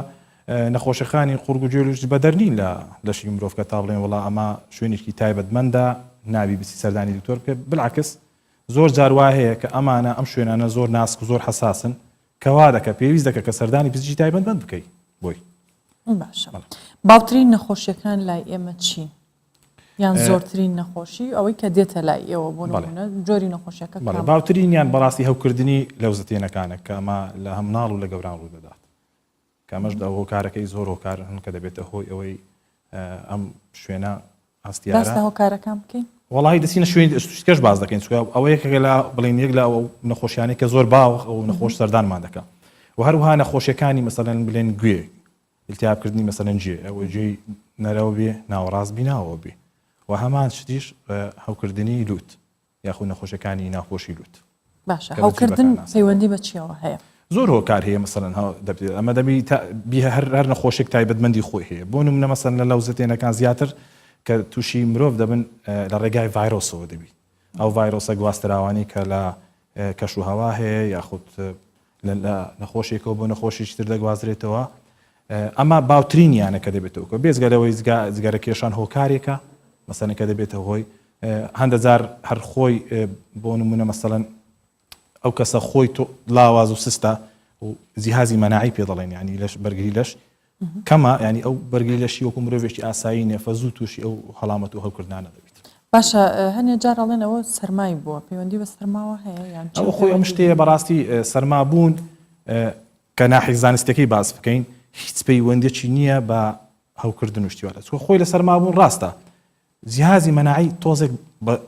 نەخۆشەکانی قوڕگ و گوێ لووت بەدەر نین لە لەشی مرۆڤ کە تا بڵێن وڵا ئەمە شوێنێکی تایبەتمەندە نابی بچی سەردانی دکتۆر بکە بالعکس زۆر جار وا هەیە کە ئەمانە ئەم شوێنانە زۆر ناسک و زۆر حەساسن کە وا دەکە پێویست دەکە کە سەردانی پزیشکی تایبەتمەند بکەی بۆی. باشە باوترین نەخۆشیەکان لای ئێمە چین؟ یان زۆرترین نەخۆشی ئەوەی کە دێتە لای ئێوە بۆ نمونە جۆری نەخۆشیەکە بەڵێ باوترینیان بەڕاستی هەوکردنی لەوزەتێنەکانە کە ئەمە لە هەم مناڵ و لە گەوران ڕوو دەدات کە ئەمەش لە هۆکارەکەی زۆر هۆکار هەن کە دەبێتە هۆی ئەوەی ئەم شوێنە هەستیارە باس لە هۆکارەکان بکەین وەڵی دەچینە شوێنی شتکەش باس دەکەین چونکە ئەوە یەکێکە لە بڵێن یەک لە ئەو نەخۆشیانەی کە زۆر باو ئەو نەخۆش سەردانمان دەکا و هەروەها نەخۆشیەکانی مەسەلەن بلێن گوێ التهابکردنی مەسەلەن گوێ ئەوە گوێی نەرەوە بێ ناوەڕاست بی ناوەوە بێ و هەمان شتیش هەوکردنی لوت یاخود نەخۆشیەکانی ناوپۆشی لوت باشە هەوکردن پەیوەندی بە چیەوە هەیە؟ زۆر هۆکار هەیە مەسەلەن ها دەبێت ئەمە دەبی بی هەر هەر نەخۆشێک تایبەتمەندی خۆی هەیە بۆ نمونە مەسەلەن لە لەوزەتێنەکان زیاتر کە تووشی مرۆڤ دەبن لە ڕێگای ڤایرۆسەوە دەبی ئەو ڤایرۆسە گواستراوانی کە لە کەش و هەوا هەیە یاخود لە نەخۆشێکەوە بۆ نەخۆشیی تر دەگوازرێتەوە ئەمە باوترینیانە کە دەبێتەوە کە بێزگە لەوەی جگەرە کێشان هۆکارێکە مەسەنەکە دەبێتە هۆی هەندە جار هەر خۆی بۆ نمونە مەسەلەن ئەو کەسە خۆی لاواز و سستە و جیهازی مەناعی پێ دەڵێن ینی لەش بەرگری لەش کەمە ینی ئەو بەرگری لەشی وەکو مرۆڤێکی ئاسایی نیە فە زوو تووشی ئەو هەڵامەت و هەوکردنانە دەبیت. باشە هەنێ جار ئەڵێن ئەوە سەرمای بووە پەیوەندی بە سەرماوە هەیە یان ئەوە خۆی ئەم شتەیە بەڕاستی سەرما بوون کە ناحی زانستەکەی باس بکەین هیچ پەیوەندێکی نییە بە هەوکردن و شتیوانە چونکە خۆی لە سەرما بوون ڕاستە جیهازی مەناعی تۆزێک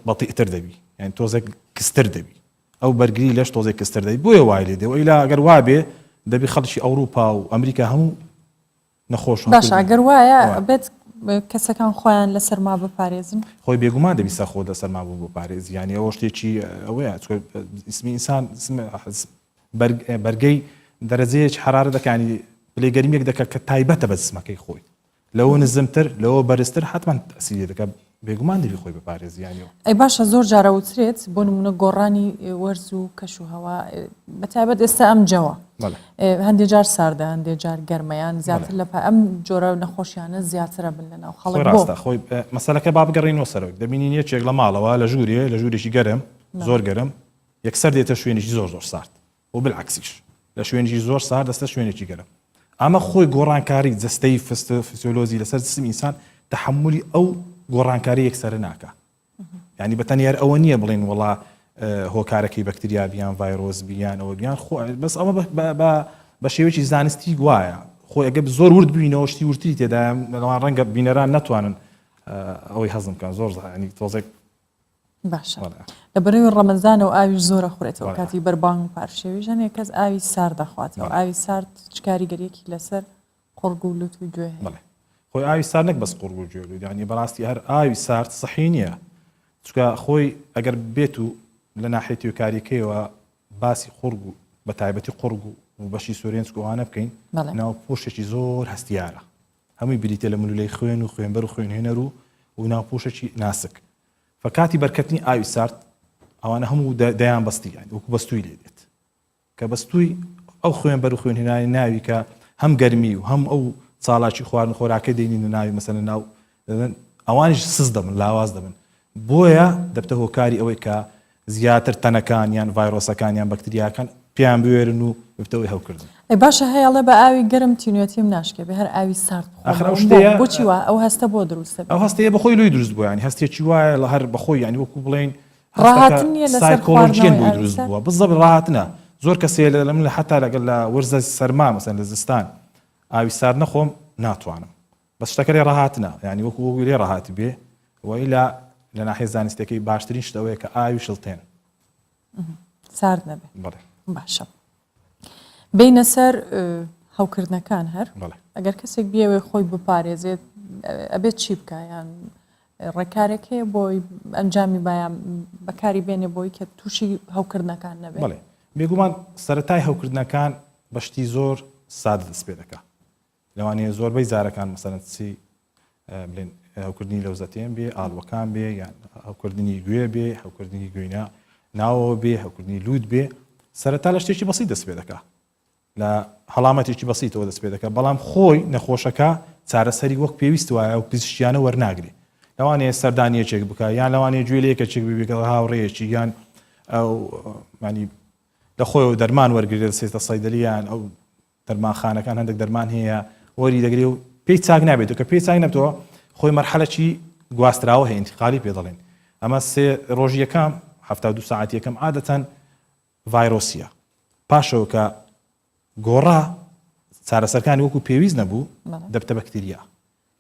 بەتیئتر دەبی یعنی تۆزێک کستر دەبی ئەو بەرگری لەش تۆزێک کستر دەبی بۆیە وای لێ دێ و ئیلا ئەگەر وابێ دەبی خەڵکی ئەوروپا و ئەمریکا هەموو نەخۆش باشە ئەگەر وایە بێت کەسەکان خۆیان لە سەرما بپارێزن خۆی بێگومان دەبی سەر خۆ لە سەرما بوو بپارێزی یعنی ئەوە شتێکی ئەوەیە ئیسمی ئینسان بەرگەی دەرەجەیەکی حرارە دەکانی پلەی گەرمیەک دەکات کە تایبەتە بە جسمەکەی خۆی لەوە نزمتر لەوە بەرزتر حەتمەن تەئسیری لێ دەکات بێگومان دەبی خۆی بپارێزی یانی ئەو. ئەی باشە زۆر جار ئەوترێت بۆ نمونە گۆڕانی وەرز و کەش و هەوا بە تایبەت ئێستا ئەم جەوە هەندێ جار ساردە هەندێ جار گەرمەیان زیاتر لە ئەم جۆرە نەخۆشیانە زیاترە بن لە ناو خەڵک ڕاستە خۆی مەسەلەکە با بگەڕینەوە سەرۆک دەبینین یەکێک لە ماڵەوە لە ژوورێ لە ژوورێکی گەرم زۆر گەرم یەکسەر دێتە شوێنێکی زۆر زۆر سارد و بالعکسیش لە شوێنێکی زۆر سارد دەستە شوێنێکی گەرم ئەمە خۆی گۆڕانکاری جەستەی فسیۆلۆزی لەسەر جسم ئینسان تەحملی ئەو گۆڕانکاری یەکسەرە ناکە ینی بە تەنیا ئەوە نییە بڵێن وڵا هۆکارەکەی بەکتریا بیان ڤایرۆس بیان ئەوە بیان خۆ بەس ئەوە بە شێوەیەکی زانستی گوایە خۆی ئەگە زۆر ورد بینەوە شتی ورتری تێدا لەوان ڕەنگە بینەران ناتوانن ئەوەی هەزم بکەن زۆر زانی تۆزێک باشە لە بەرەوی ڕەمەزانە و ئاویش زۆرە خورێتەوە کاتی بەربانگ و پارشێویش هەنێک کەس ئاوی سارد دەخواتەوە ئاوی سارد چ کاریگەریەکی لەسەر قوڕگ و لوت و گوێ هەیە؟ خۆی ئاوی سارد نەک بەس قوڕگ و گوێ لوت یانی بەڕاستی هەر ئاوی سارد سەحی نییە چونکە خۆی ئەگەر بێت و لە ناحیەی توێکاریەکەیەوە باسی قوڕگ و بە تایبەتی قوڕگ و بەشی سۆرێنچک و ئەوانە بکەین ناو پۆشێکی زۆر هەستیارە هەمووی بریتە لە ملولەی خوێن و خوێنبەر و خوێنهێنەر و و ناوپۆشێکی ناسک فە کاتی بەرکەتنی ئاوی سارد ئەوانە هەموو دەیان بەستی یانی وەکو بەستووی لێ دێت کە بەستووی ئەو خوێن بەر و خوێنهێنانی ناوی کە هەم گەرمی و هەم ئەو چالاکی خوارن خۆراکە دێنینە ناوی مەسەلەن ناو ئەوانیش سست دەبن لاواز دەبن بۆیە دەبتە هۆکاری ئەوەی کە زیاتر تەنەکان یان ڤایرۆسەکان یان بەکتریاکان پێیان بوێرن و ببتە هۆی هەوکردن. ئەی باشە هەیە ئەڵێ بە ئاوی گەرم تینوێتیم ناشکێ بێ هەر ئاوی سارد ئاخر ئەو بخۆمەوە بۆ شتەیە بۆچی وا ئەو هەستە بۆ دروست دەبێ؟ ئەو هەستەیە بەخۆی لۆی دروست بووە یانی هەستێکی وایە لە هەر بەخۆی یانی وەکو بڵێین هەستەکە ڕاهاتن نییە لەسەر سایکۆلۆژیەن خواردنەوەی بۆی ئاوی دروست سارد؟ بووە بزەبت ڕاهاتنە زۆر کەس هەیە لە من حەتا لەگەڵ لە وەرزە سەرما مەسەلەن لە زستان ئاوی سارد نەخۆم ناتوانم بەس شتەکە لێ ڕاهاتنە یانی وەکو وەکو لێ ڕاهاتبێ وئیلا لە ناحیە زانستیەکەی باشترین شت ئەوەیە کە ئاوی شڵتێن سارد نەبێ بەڵێ باشە بینە سەر هەوکردنەکان هەر ئەگەر کەسێک بیەوێ خۆی بپارێزێت ئەبێت چی بکە یان ڕێکارێک هەیە بۆی ئەنجامی بایان بەکاری بێنێ بۆی کە تووشی هەوکردنەکان نەبێت بەڵێ بێگومان سەتای هەوکردنەکان بە شتی زۆر سادە دەست پێ دەکا لەوانەیە زۆربەی زارەکان مەسەلەن چی بلێن هەوکردنی لەوزەتێن بێ ئاڵوەکان بێ یان هەوکردنی گوێ بێ هەوکردنی گوێینە ناوەوە بێ هەوکردنی لووت بێ سەرەتا لە شتێکی بەسیت دەست پێ دەکا لە هەڵامەتێکی بەسیتەوە دەست پێ دەکا بەڵام خۆی نەخۆشەکە چارەسەری وەک پێویست وایە و پزیشکیانە وەرناگرێ لەوانەیە سەردانی یەکێک بکە یان لەوانەیە گوێ لە یەکێک ببێت هاوڕێیەکی یان ئەو مانی لە خۆیەوە دەرمان وەرگێت دەچێتە سەیدەلیان ئەو دەرمانخانەکان هەندێک دەرمان هەیە وەری دەگرێ و پێی چاک نابێتەوە کە پێی چاک نەبتەوە خۆی مەرحەلەکی گواستراوە هەیە انتقالی پێ دەڵێن ئەمە سێ ڕۆژی یەکەم 72 ساعت یەکەم عادەتەن ڤایرۆسیە پاشەوە کە گۆڕا چارەسەرکانی وەکو پێویست نەبوو دەبتە بەکتریا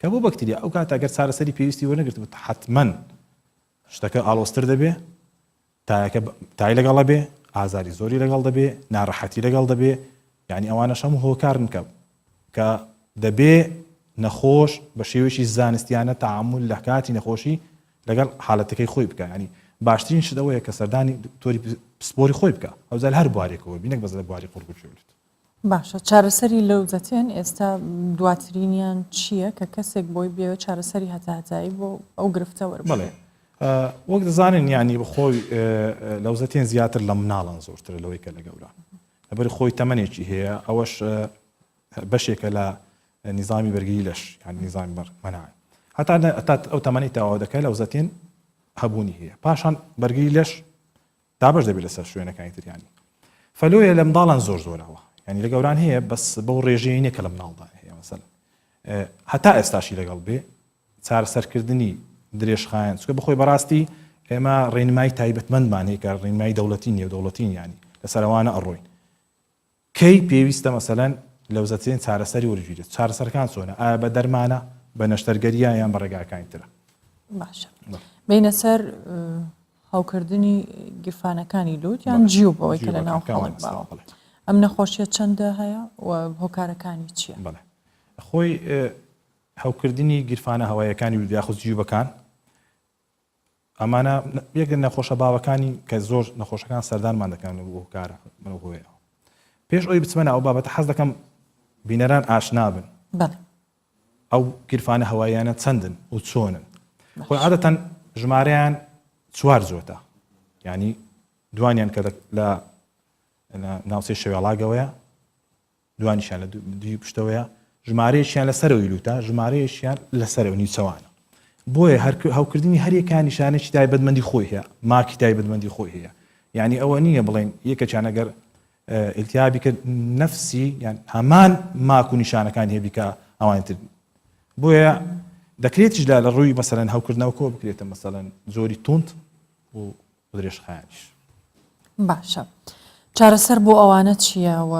کە بۆ بەکتریا ئەو کاتە گەر چارەسەری پێویستی وەرنەگرت حتمما شتەکە ئاڵۆزتر دەبێ تایەکە تای لەگەڵ ئەبێ، ئازاری زۆری لەگەڵ دەبێ، ناڕەحەتی لەگەڵ دەبێ، یانی ئەوانەش هەموو هۆکارن کە کە دەبێ نەخۆش بە شێوەیەکی زانستیانە تەعامول لە کاتی نەخۆشی لەگەڵ حالەتەکەی خۆی بکا یانی. باشترین شت ئەوەیە کە سەردانی دکتۆری پسپۆری خۆی بکە ئەوجا لە هەر بوارێکەوە بی نەک بەس لە بواری قوڕگ و گوێ و لوت. باشە چارەسەری لەوزەتێن ئێستا دواترینیان چییە کە کەسێک بۆی بێوێت چارەسەری هەتاهەتایی بۆ ئەو گرفتە وەربگرێت؟ بەڵێ وەک دەزانن یانی خۆی لەوزەتێن زیاتر لە مناڵان زۆرترە لەوەی کە لە گەوران لەبەر خۆی تەمەنێکی هەیە ئەوەش بەشێکە لە نیزامی بەرگری لەش یان نیزامی بەر مەناعە هەتا هەتا ئەو تەمەنی تەواو دەکات لەوزەتێن هەبوونی هەیە پاشان بەرگری لەش دابەش دەبێت لەسەر شوێنەکانی تر یانی فەلۆیە لە منداڵان زۆر زۆرەوە یعنی لە گەوران هەیە بەس بەو ڕێژەیە نییە کە لە مناڵدا هەیە مەسەل هەتا ئێستاشی لەگەڵ بێ چارەسەرکردنی درێژخایەن چکە بخۆی بەڕاستی ئێمە ڕێنمایی تایبەتمەندمان هەیە کە ڕێنمایی دەوڵەتی نیە و دەوڵەتین ینی لەسەرەوانە ئەڕۆین کەی پێویستە مەسەلەن لەوزەترین چارەسەری وەرگیرێت؟ چارەسەرەکان چۆنە؟ ئایا بە دەرمانە، بە نەشتەرگەرییە یان بە ڕێگاکانی ترە؟ باشە بینە سەر هەوکردنی گیرفانەکانی لوت یان جیوب بەوەی کە لە ناو خەڵک باوە ئەم نەخۆشیە چەندە هەیە و هۆکارەکانی چییە؟ بەڵێ خۆی هەوکردنی گیرفانە هەوایەکانی لوت یاخود جیوبەکان ئەمانە یەک لە نەخۆشە باوەکانی کە زۆر نەخۆشەکان سەردانمان دەکەن بۆ هۆکارە بەو هۆیەوە. پێش ئەوی بچمە ناو بابەتە حەز دەکەم بینەران ئاشنا بن ئەو گیرفانە هەواییانە چەندن و چۆنن. خۆی عادەتەن ژمارەیان چوار جۆتە یعنی دوانیان کە لە ناوچەی شەوێڵاگەوەیە دوانیشیان لە دووی پشتەوەیە، ژمارەیەکیان لە سەرەوەی لووتە، ژمارەیەکیان لە سەرەوە نیوچەوانە. بۆیە هەر هەوکردنی هەر یەکەیان نیشانەیەکی تایبەتمەندی خۆی هەیە، ماکی تایبەتمەندی خۆی هەیە. یانی ئەوە نییە بڵێین یەکێکیان ئەگەر ئیلتیهابی کرد نەفسی یان هەمان ماک و نیشانەکانی هەبی کە ئەوانی تر. بۆیە دەکرێتیش لە لە ڕووی مەسەلەن هەوکردنەوە کۆ بکرێتە مەسەلەن جۆری توند و درێژخایەنیش. باشە چارەسەر بۆ ئەوانە چییە و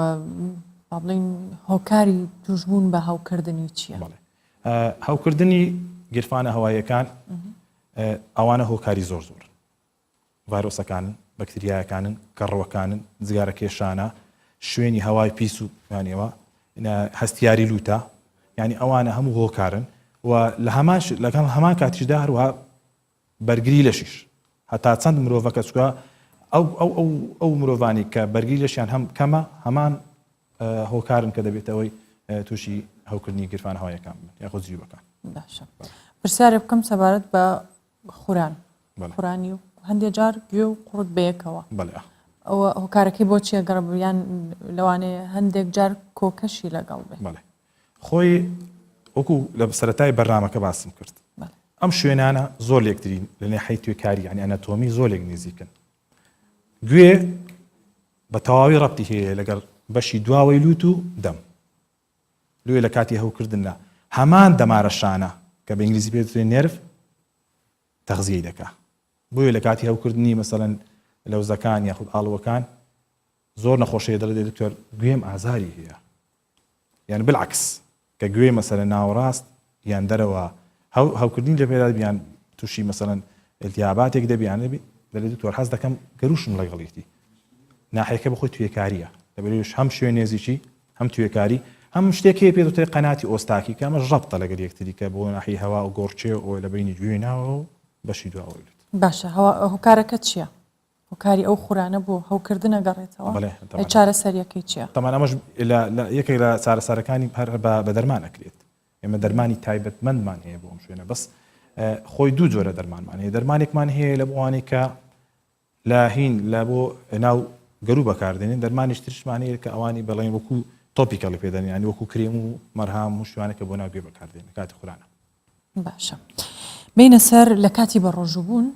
با بڵێین هۆکاری توشبوون بە هەوکردنی چییە؟ بەڵێ هەوکردنی گیرفانە هەواییەکان ئەوانە هۆکاری زۆر زۆرن ڤایرۆسەکانن بەکتریایەکانن گەڕوەکانن جگارە کێشانە شوێنی هەوای پیس و یانەوە هەستیاری لوتە یعنی ئەوانە هەموو هۆکارن و لە هەمان لەگەڵ هەمان کاتیشدا هەروەها بەرگری لەشیش هەتا چەند مرۆڤەکە چکە ئەو ئەو ئەو ئەو مرۆڤانی کە بەرگری لەشیان هەم کەمە هەمان هۆکارن کە دەبێتە ئەوەی تووشی هەوکردنی گیرفان هەوایەکان بن یاخود جیوبەکان. باشە پرسیارێ بکەم سەبارەت بە خوران خورانی و هەندێک جار گوێ و قوڕگ بەیەکەوە ئەوە هۆکارەکەی بۆ چیە گەڕ یان لەوانەیە هەندێک جار کۆکەشی لەگەڵ بێ بەڵێ خۆی وەکو لە سەرەتای بەرنامەکە باسم کرد ئەم شوێنانە زۆر لێکترین لە ناحیەی توێکاری یانی ئەناتۆمی زۆر لێک نزیکن. گوێ بە تەواوی ڕەبتی هەیە لەگەڵ بەشی دواوەی لوت و دەم. لۆیە لە کاتی هەوکردندا هەمان دەمارە شانە کە بە ئینگلیزی پێ دەوترێ نێرڤ تەغزیەی دەکا. بۆیە لە کاتی هەوکردنی مەسەلەن لەوزەکان یاخود ئاڵوەکان زۆر نەخۆش هەیە دەڵێ دکتۆر گوێم ئازاری هەیە یان بالعکس کە گوێی مەسەلەن ناوەڕاست یان دەرەوە هەوکردنی لە پێدا یان تووشی مەسەلەن التهاباتێک دەبی یان نەبی دەلێ دکتۆر حەز دەکەم گەروشم لەگەڵیتی ناحیەکە بەخۆی توێکاریە لەبەرئەوەش هەم شوێن نێزیکی هەم توێکاری هەم شتێک هەیە پێ دەوترێت قەناتی ئۆستاکی کە ئەمەش ڕەبتە لەگەل یەکتری کە بۆ ناحیەی هەوا و گۆڕچێ و لە بەینی گوێی ناوەوە و بەشی دواوەی لوت. باشە هۆکارەکە چییە؟ هۆکاری ئەو خورانە بۆ هەوکردن ئەگەڕێتەوە؟ بەڵێ ئەی چارەسەریەکەی چیە؟ تەبعەن ئەمەش لە لە یەکێک لە چارەسەرەکانی هەر بە بە دەرمان ئەکرێت ئێمە دەرمانی تایبەتمەندمان هەیە بۆ ئەم شوێنە بەس خۆی دوو جۆرە دەرمانمان هەیە دەرمانێکمان هەیە لە بۆ ئەوانەی کە لە هین لە بۆ ناو گەرو بەکاردێنین دەرمانیش ترشمان هەیە کە ئەوانی بەڵێن وەکو topical ی پێدەن ینی وەکو کرێم و مەرهام و شوانە کە بۆ ناو گوێ بەکاردێن کاتی خورانە باشە بینە سەر لە کاتی بە ڕۆژووبوون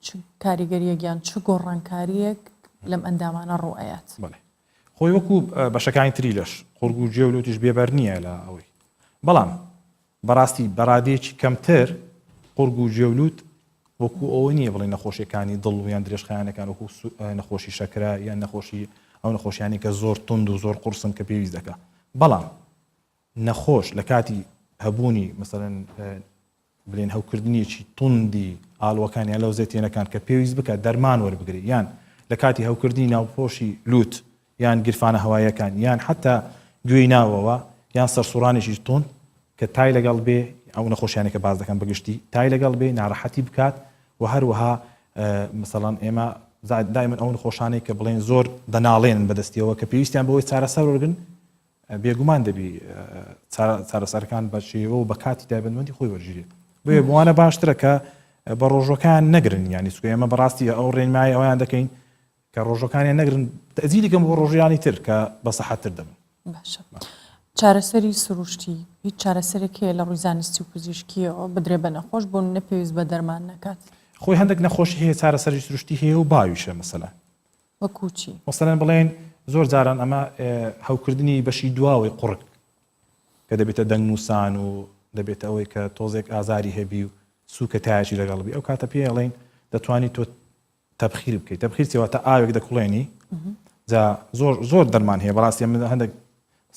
چ کاریگەریەک یان چ گۆڕانکاریەک لەم ئەندامانە ڕوو ئەیات؟ بەڵێ خۆی وەکو بەشەکانی تری لەش قوڕگ و گوێ و لوتیش بێبەر نییە لە ئەوەی بەڵام بەڕاستی بەڕادەیەکی کەمتر قوڕگ و گوێ و لوت وەکو ئەوە نییە بڵێ نەخۆشیەکانی دڵ و یان درێژخایەنەکان وەکو نەخۆشی شەکرە یان نەخۆشی ئەو نەخۆشیانی کە زۆر توند و زۆر قورسن کە پێویست دەکا بەڵام نەخۆش لە کاتی هەبوونی مەسەلەن بلێن هەوکردنیەکی توندی ئالوەکان یان لەوزەتێنەکان کە پێویست بکات دەرمان وەربگرێت یان لە کاتی هەوکردنی ناوپۆشی لوت یان گیرفانە هەواییەکان یان حتا گوێی ناوەوە یان سەرسوڕانێکی توند کە تای لەگەڵ بێ ئەو نەخۆشیانێک کە باس دەکەم بەگشتی تای لەگەڵ بێ ناڕەحەتی بکات و هەروەها. مەسەڵەن ئێمە دایمەن ئەو نەخۆشانەی کە بڵێن زۆر دەناڵێنن بەدەستیەوە کە پێویستیان بەوەی چارەسەر وەرگن بێگومان دەبی چارەسەرەکان بە شێوە و بە کاتی تایبەتمەندی خۆی وەرگیرێت بۆیە بۆوانە باشترە کە بە ڕۆژەکان نەگرن ینی سوکە ئێمە بەڕاستی ئەو ڕێنمایی ئەویان دەکەین کە ڕۆژەکانیان نەگرن تەزیلی کەم بۆ ڕۆژیانی تر کە بە سەحەتتر دەبن. باشە چارەسەری سروشتی هیچ چارەسەرێک هەیە لە ڕووی زانستی و پزیشکیەوە بدرێ بە نەخۆش بۆ نە پێویست بە دەرمان نەکات؟ خۆی هەندێک نەخۆشی هەیە چارەسەری سروشتی هەیە و باویشە مەسەلەن. وەکوو چی؟ مەسەلەن بڵێن زۆر جاران ئەمە هەوکردنی بەشی دواوەی قوڕگ کە دەبێتە دەنگنووسان و دەبێتە ئەوەی کە تۆزێک ئازاری هەبی و سووکە تایەکی لەگەڵ بی ئەو کاتە پێی ئەڵێن دەتوانی تۆ تەبخیر بکەیت تەبخیر چیە واتە ئاوێک دەکوڵێنی جا زۆر زۆر دەرمان هەیە بەڕاستی من هەندێک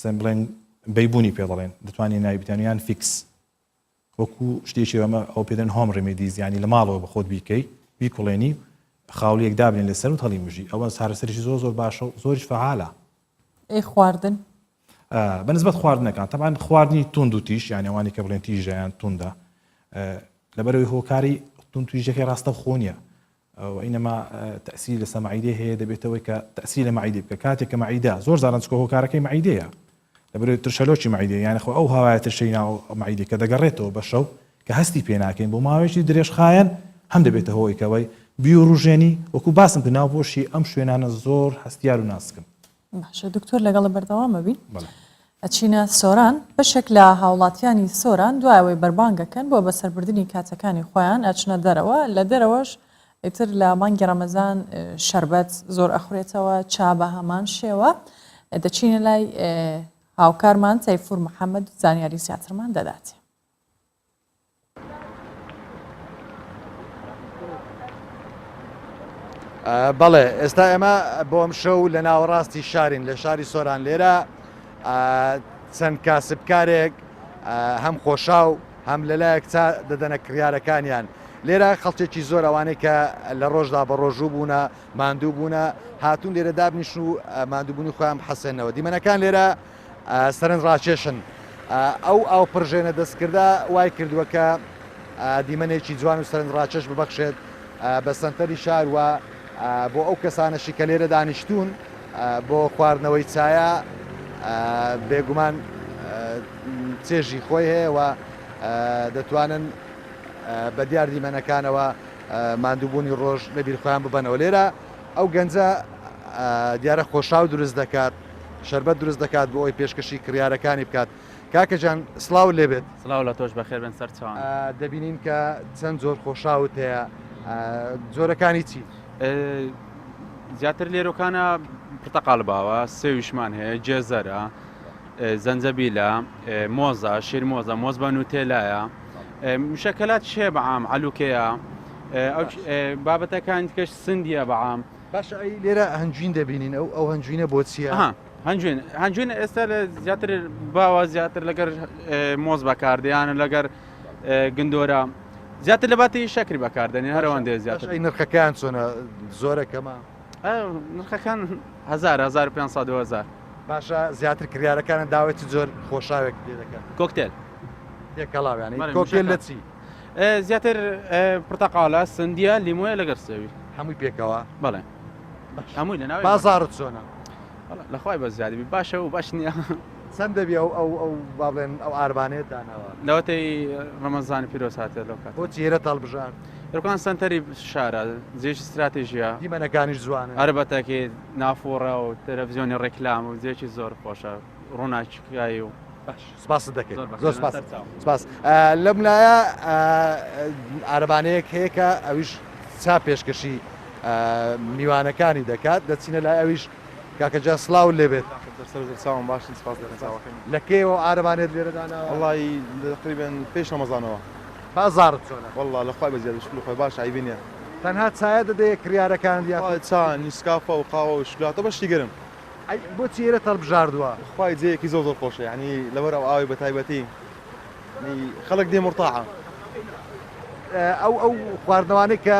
سەن بڵێن بەیبوونی پێ دەڵێن دەتوانانی ناوی بتێن یان فیکس وەکو شتێکی ئەمە ئەو پێدەن home remedies ینی لە ماڵەوە بە خۆت بیکەی بیکوڵێنی خاولیەک دابنێن لەسەر و هەڵی مژی ئەوە چارەسەرێکی زۆر زۆر باشە و زۆریش فەعالە. ئەی خواردن؟ بە نسبەت خواردنەکان تەبعەن خواردنی توند و تیژ یانی ئەوانەی کە بڵێن تیژە یان توندە لەبەرەوەی هۆکاری توند تویژەکەی ڕاستە خۆ نییە وئینەما تەسیر لەسەر مەعیدەی هەیە دەبێتەوەی کە تەسیر لە مەعیدەی بکە کاتێک کە مەعیدە زۆر جاران چکە هۆکارەکەی مەعیدەیە لەبەرەوەی ترشەلۆکی مەعیدە یانە خۆ ئەو هەوایە ترشەی ناو مەعیدە کە دەگەڕێتەوە بە شەو کە هەستی پێ ناکەین بۆ ماوەیەکی درێژخایەن هەم دەبێتە هۆی کەوەی بیوروژێنی وەکو باسم کرد ناوپۆشی ئەم شوێنانە زۆر هەستیار و ناسکن. باشە دکتۆر لەگەڵە بەردەوام ئەبین. ئەچینە سۆران، بەشێک لە هاوڵاتیانی سۆران دوای ئەوەی بەربانگەکەن بۆ بەسەربردنی کاتەکانی خۆیان ئەچنە دەرەوە، لە دەرەوەش ئیتر لە مانگی ڕەمەزان شەربەت زۆر ئەخورێتەوە، چا بە هەمان شێوە. دەچینە لای هاوکارمان تەیفور محەمەد زانیاری زیاترمان دەداتێ. بەڵێ ئێستا ئێمە بۆ ئەم شەو لە ناوەڕاستی شارین لە شاری سۆران لێرە چەند کاسبکارێک هەم خۆشاو هەم لەلایەک چا دەدەنە کڕیارەکانیان لێرە خەڵکێکی زۆر ئەوانەی کە لە ڕۆژدا بە ڕۆژوو بوونە ماندوو بوونە هاتوون لێرە دابنیشن و ماندووبوونی خۆیان بحەسێنەوە دیمەنەکان لێرە سەرنجڕاکێشن. ئەو ئاوپڕژێنە دەستکردە وای کردووە کە دیمەنێکی جوان و سەرنجڕاکێش ببەخشێت بە سەنتەری شار و بۆ ئەو کەسانەشی کە لێرە دانیشتوون بۆ خواردنەوەی چایە بێگومان چێژی خۆی هەیە و دەتوانن بە دیار دیمەنەکانەوە ماندووبوونی ڕۆژ لەبیر خۆیان ببەنەوە. لێرە ئەو گەنجە دیارە خۆشاو دروست دەکات. شەربەت دروست دەکات بۆ ئەوەی پێشکەشی کڕیارەکانی بکات. کاکە جان سڵاوت لێ بێت. سڵاو لە تۆش بەخێر بێن سەرچاوان. دەبینین کە چەند جۆر خۆشاوت هەیە جۆرەکانی چی؟ زیاتر لێرۆکانە پرتەقال باوە، سێویشمان هەیە، گێزەرە، زەنجەبیلە، مۆزە، شیر مۆزە، مۆز بە نوتێلایە، مشەکەلات شێ بەعام، عەلوکەیە، بابەتەکانی دیکەش سندیە بەعام. باشە ئەی لێرە هەنجوین دەبینین ئەو ئەو هەنجوینە بۆ چییە؟ ئەها هەنجوین هەنجوین ئێستا لە زیاتر باوە زیاتر لەگەر مۆز بەکاردێیان لەگەر گندۆرە زیاتر لە باتی شەکری بەکاردێنین هەرەوەندێ زیاتر ئەی نرخەکان چۆنە زۆرە کەمە؟ نرخەکان هزار 1500 2000 باشە زیاتر کڕیارەکانە داوای چ جۆر خۆشاوێک لێ دەکەن؟ کۆکتێل تێکەڵاویانی کۆکتێل لە چی؟ زیاتر پرتەقالە سندیە لیمۆیە لەگەر سێوی هەمووی پێکەوە بەڵێ هەمووی لەناو بازاڕت چۆنە لەخوای بە زیادی باشە و باش نییە چەند دەبی ئەو ئەو ئەو با بڵێن ئەو ئاربانەیە داناوە لەوەتەی ڕەمەزانی پیرۆز هاتێت لەو کات بۆ چێرە هەڵبژارد ێرکان سەنتەری شارە جێکی استراتێژیە دیمەنەکانیش جوانە ئەربەتەکەی نافۆڕە و تەلەڤزیۆنی ڕێکلام و جێکی زۆر خۆشە ڕووناکیایی و باش سپاست دەکەین زۆر سپاس سپاس لەم لایە عربانەیەک هەیە کە ئەویش چا پێشکەشی میوانەکانی دەکات دەچینە لای ئەویش کاکە جا سلااو لێبێت ساوم باشن سپاس دەکەن چاوەکەن لە کەیەوە عربانێت لێرەداناوە وەڵی تقریبا پێش ڕەمەزانەوە بازاڕت چۆنە والله لە خوای بەزیاد شکر خۆی باش عیبی نییە تەنها چایە دەدەیە کڕیارەکان یا چا نیسکافە و قاوە و شوکولاتە بەشی گەرم ئەی بۆچی ئێرەت هەڵبژاردووە؟ خوای جێیەکی زۆر زۆر خۆشە یانی لەبەر ئەو ئاوی بەتایبەتی یانی خەڵک دێ مورتاحە. ئەو ئەو خواردنەوانەی کە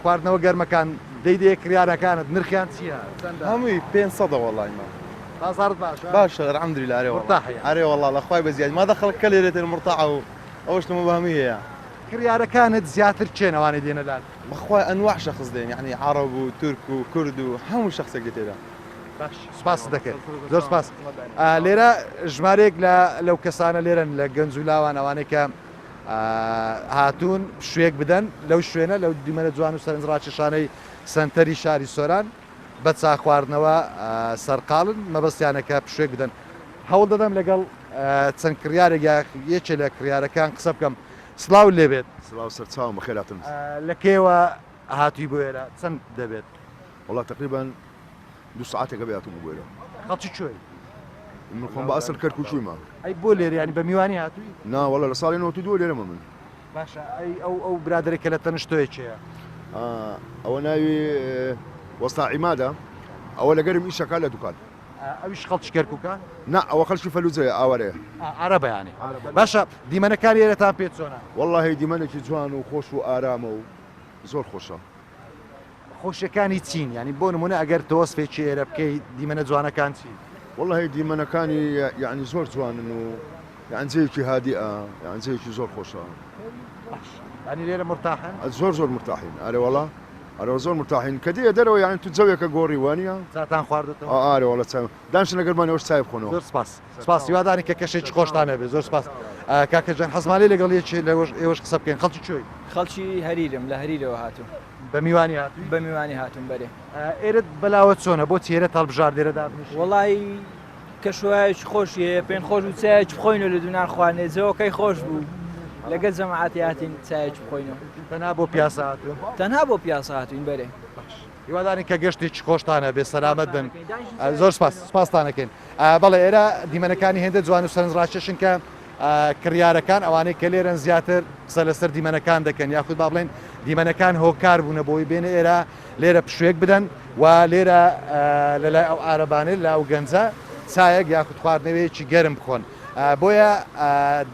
خواردنەوە گەرمەکان دەیدەیە کڕیارەکانت نرخیان چییە؟ چەندە؟ هەمووی 500 وەڵای ما. بازاڕت باشە؟ باشە الحمدلله ئەرێ وەڵا. مورتاحی؟ ئەرێ وەڵا لە خوای بەزیادی مادە خەڵک کە لێرە تێن مورتاحە و ئەوەش لەمە بە هەمووی هەیە. کڕیارەکانت زیاتر کێن ئەوانەی دێنە لات؟ بەخوا ئەنواع شەخس دێن یەعنی عەڕەب و تورک و کورد و هەموو شەخسێک دێ تێدا. باش سپاست دەکەین زۆر سپاس. لێرە ژمارەیەک لە لەو کەسانە لێرەن لە گەنج و لاوان ئەوانەی کە هاتوون پشوویەک بدەن لەو شوێنە لەو دیمەنە جوان و سەرنجڕاکێشانەی سەنتەری شاری سۆران بە چا خواردنەوە سەرقاڵن مەبەستیانە کە پشوویەک بدەن هەوڵ دەدەم لەگەڵ چەند کڕیارێک یا یەکێ لە کڕیارەکان قسە بکەم سڵاو لێبێت. سڵاو سەرچاوم بەخێرهاتن. لە کەیەوە هاتووی بۆ ئێرە چەند دەبێت؟ وەڵا تەقریبەن دوو سەعاتێکە بێ هاتوومە بۆ ئێرە. خەڵکی کوێی؟ من خۆم بە ئەسڵ کەرکووکیمە. ئەی بۆ لێرە یانی بە میوانی هاتووی؟ نا وەڵا لە ساڵی 92 لێرەمە من. باشە ئەی ئەو ئەو برادەرەی کە لە تەنشت تۆیە کێیە؟ ئەوە ناوی وەستا عیمادە ئەوە لەگەرم ئیشەکا لە دوکان. ئەویش خەڵکی کەرکووکە؟ نا ئەوە خەڵکی فەلوجەیە ئاوارەیە. عەرەبە یانی. باشە دیمەنەکانی ئێرەتان پێ چۆنە؟ وەڵاهی دیمەنێکی جوان و خۆش و ئارامە و زۆر خۆشە. خۆشیەکانی چین؟ یانی بۆ نمونە ئەگەر تۆ وەسفێکی ئێرە بکەی دیمەنە جوانەکان چین؟ وەڵاهی دیمەنەکانی یانی زۆر جوانن و یان جێیەکی هادیئە یان جێیەکی زۆر خۆشە. باش یانی لێرە مورتاحن؟ زۆر زۆر مورتاحین ئەرێ وەڵا ئەرێ زۆر مورتاحین کە دێیە دەرەوە یانی تو جەوێکە گۆڕی وانیە؟ چاتان خواردۆتەوە؟ ئارێ وەڵا چای دانیشن لەگەرمان ئێوەش چای بخۆنەوە. زۆر سپاس سپاس هیوادارین کە کەشێکی خۆشتان هەبێ زۆر سپاس کاکە جان حەزمان لێ لەگەڵ یەکێ لەوەش ئێوەش قسە بکەین خەڵکی کوێی؟ خەڵکی هەریرم لە هەریرەوە هاتووم. بە میوانی هاتووی؟ بە میوانی هاتووم بەرێ. ئێرەت بەلاوە چۆنە بۆچی ئێرەت هەڵبژارد لێرە دابنیشی؟ وەڵایی کەشوهەوایەکی خۆشی هەیە پێم خۆش بوو چایەکی بخۆینەوە لە دوو نان خواردنێ جەوەکەی خۆش بوو لەگەل جەماعەتی هاتین چایەکی بخۆینەوە. تەنها بۆ پیاسە هاتوون؟ تەنها بۆ پیاسە هاتووین بەرێ. باش هیوادارین کە گەشتێکی خۆشتان هەبێ سەلامەت بن زۆر سپاس سپاستان ئەکەین بەڵێ ئێرە دیمەنەکانی هێندە جوان و سەرنجڕاکێشن کە کڕیارەکان ئەوانەی کە لێرەن زیاتر قسە لەسەر دیمەنەکان دەکەن یاخود با بڵێن دیمەنەکان هۆکار بوونە بۆی بێنە ئێرە لێرە پشوێک بدەن و لێرە لەلای ئەو عارەبانە لە ئەو گەنجە چایەک یاخود خواردنەوەیەکی گەرم بخۆن بۆیە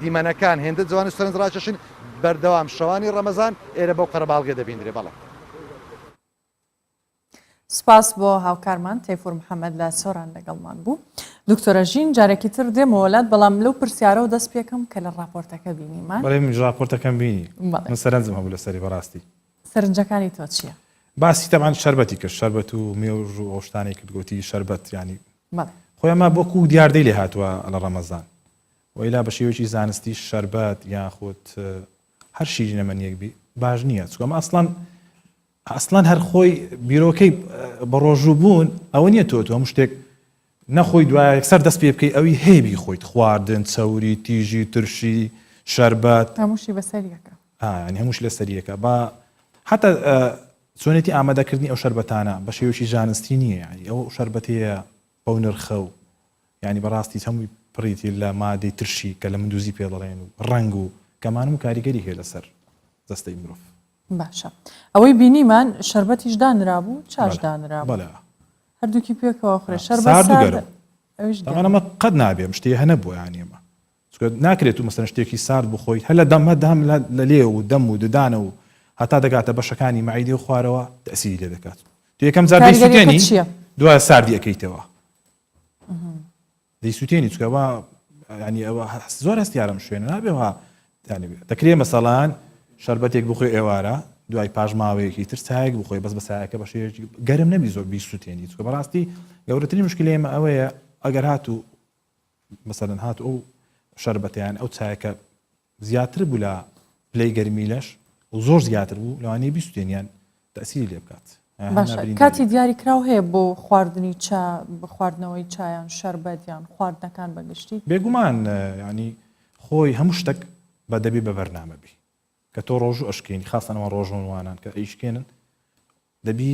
دیمەنەکان هێندە جوان و سەرنجڕاکێشن بەردەوام شەوانی ڕەمەزان ئێرە بەو قەرەباڵغێ دەبیندرێ بەڵێ. سوپاس بۆ هاوکارمان تەیفور محەمەد لە سۆران لەگەڵمان بوو. دکتۆرە ژین جارێکی تر دێمەوە لات بەڵام لەو پرسیارەوە دەست پێکەم کە لە ڕاپۆرتەکە بینیمان. بەڵێ منیش ڕاپۆرتەکەم بینی من سەرنجم هەبوو لەسەری بەڕاستی. سەرنجەکانی تۆ چییە؟ باسی تەبعەن شەربەتی کرد شەربەت و مێوژ و ئەو شتانەی کرد گوتی شەربەت یانی خۆی ئەمە وەکوو دیاردەی لێ هاتووە لە ڕەمەزان وەیلا بە شێوەیەکی زانستی شەربەت یاخود هەر شیرینەمەنیەک بی باش نییە چونکە ئەمە ئەسڵەن ئەسڵەن هەر خۆی بیرۆکەی بەڕۆژوو بوون ئەوە نییە تۆ تۆ هەموو شتێک نەخۆی دوایە یەکسەر دەست پێ بکەی ئەوی هەیە بیخۆیت خواردن چەوری تیژی ترشی شەربەت هەمووشی بەسەر یەکە ینی هەمووش لەسەر یەکە با حتا چۆنێتی ئامادەکردنی ئەو شەربەتانە بە شێوەیەکی زانستی نییە ینی ئەو شەربەتەیە بەو نرخە و یانی بەڕاستی هەمووی پڕیتی لە مادەی ترشی کە لە مندوزی پێ دەڵێن و ڕەنگ و کەمانم و کاریگەری هەیە لەسەر جەستەی مرۆڤ. باشە ئەوەی بینیمان شەربەتیش دانرابوو چاش دانرابوو بەڵێ هەردووکی پێکەوە خوێ شەربەت سارد و ساردە گەرم ئەویش تەمان گەرم ئەمە قەت نابێ ئەم شتەیە هەنەبووە یانی ئەمە چونکە ناکرێت تو مەسەلەن شتێکی سارد بخۆیت هەر لە دەم هەر هەم لە لێو و دەم و ددانە و هەتا دەگاتە بەشەکانی مەعیدەی و خوارەوە تەئسیری لێ دەکات تو یەکەم جار کاریگەریەکە دەیسوتێنی چییە؟ دوای ساردی ئەکەیتەوە دەیسوتێنی چونکە وا ینی ئەوە زۆر هەستیارم شوێنە نابێ وا دەکرێ مەسەڵان شربەتێک بخۆی ئێوارە دوای پاش ماوەیەکی تر چایەک بخۆی بەس بە سایەکە بە شێوەیەکی گەرم نەبی زۆر بیسوتێنی چونکە بەڕاستی گەورەترین مشکلی ئێمە ئەوەیە ئەگەر هاتوو مەسەلەن هاتوو ئەو شەربەتیان ئەو چایەکە زیاتر بوو لە پلەی گەرمی لەش و زۆر زیاتر بوو لەوانەیە بیسوتێنیان تەسیری لێ بکات. باشە کاتی دیاری کراو هەیە بۆ خواردنی چا خواردنەوەی چایان شەربەت یان خواردنەکان بەگشتی؟ بێگومان ینی خۆی هەموو شتێک بە دەبێ بە بەرنامە بی کە تۆ ڕۆژوو ئەشکێنی خاستەن ئەوان ڕۆژووانان کە ئەیشکێنن دەبی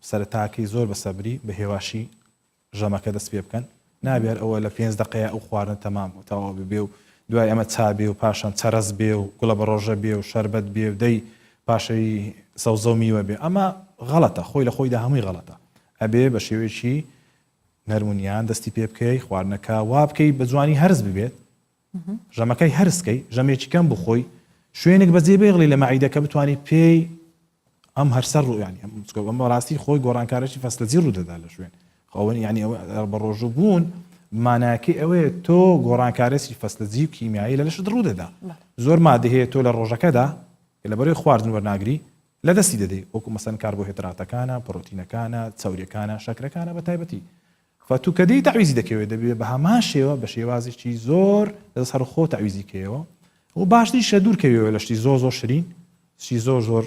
سەرەتاکەی زۆر بە سەبری بە هێواشی ژەمەکە دەست پێ بکەن نابێ هەر ئەوە لە پێنج دەقەیە ئەو خواردنە تەمام و تەواو ببێ و دوای ئەمە چا بێ و پاشان چەرەس بێ و گوڵە بەڕۆژە بێ و شەربەت بێ و دەی پاشەوی سەوزە و میوە بێ ئەمە غەڵەتە خۆی لە خۆیدا هەمووی غەڵەتە ئەبێ بە شێوەیەکی نەرم و نیان دەستی پێ بکەی خواردنەکە وا بکەی بە جوانی هەرس ببێت ژەمەکەی هەرس کەی ژەمێکی کەم بخۆی شوێنێک بەجێ بێڵی لە مەعیدە کە بتوانی پێی ئەم هەرسە ڕوو ینی ئەم ئەم بەڕاستی خۆی گۆڕانکارێکی فەسلەجی ڕوو دەدا لە شوێن خەوەن ینی ئەوە بە ڕۆژوو بوون. ماناکەی ئەوەیە تۆ گۆڕانکارێکی فەسلەجی و کیمیایی لە لەشت ڕوو دەدا. زۆر مادە هەیە تۆ لە ڕۆژەکەدا کە لەبەرەی خواردن وەرناگری لە دەستی دەدەی وەکو مەسەن کاربۆهێدراتەکانە، پڕۆتینەکانە، چەوریەکانە، شەکرەکانە بە تایبەتی. فە تو کە دێی تەعویزی دەکەوێت دەبێ بە هەمان شێوە بە شێوازێکی زۆر لەسەرخۆ تەعویزی کەیەوە و باشتریشە دوور کەویەوە لە شتی زۆر زۆر شرین شتی زۆر زۆر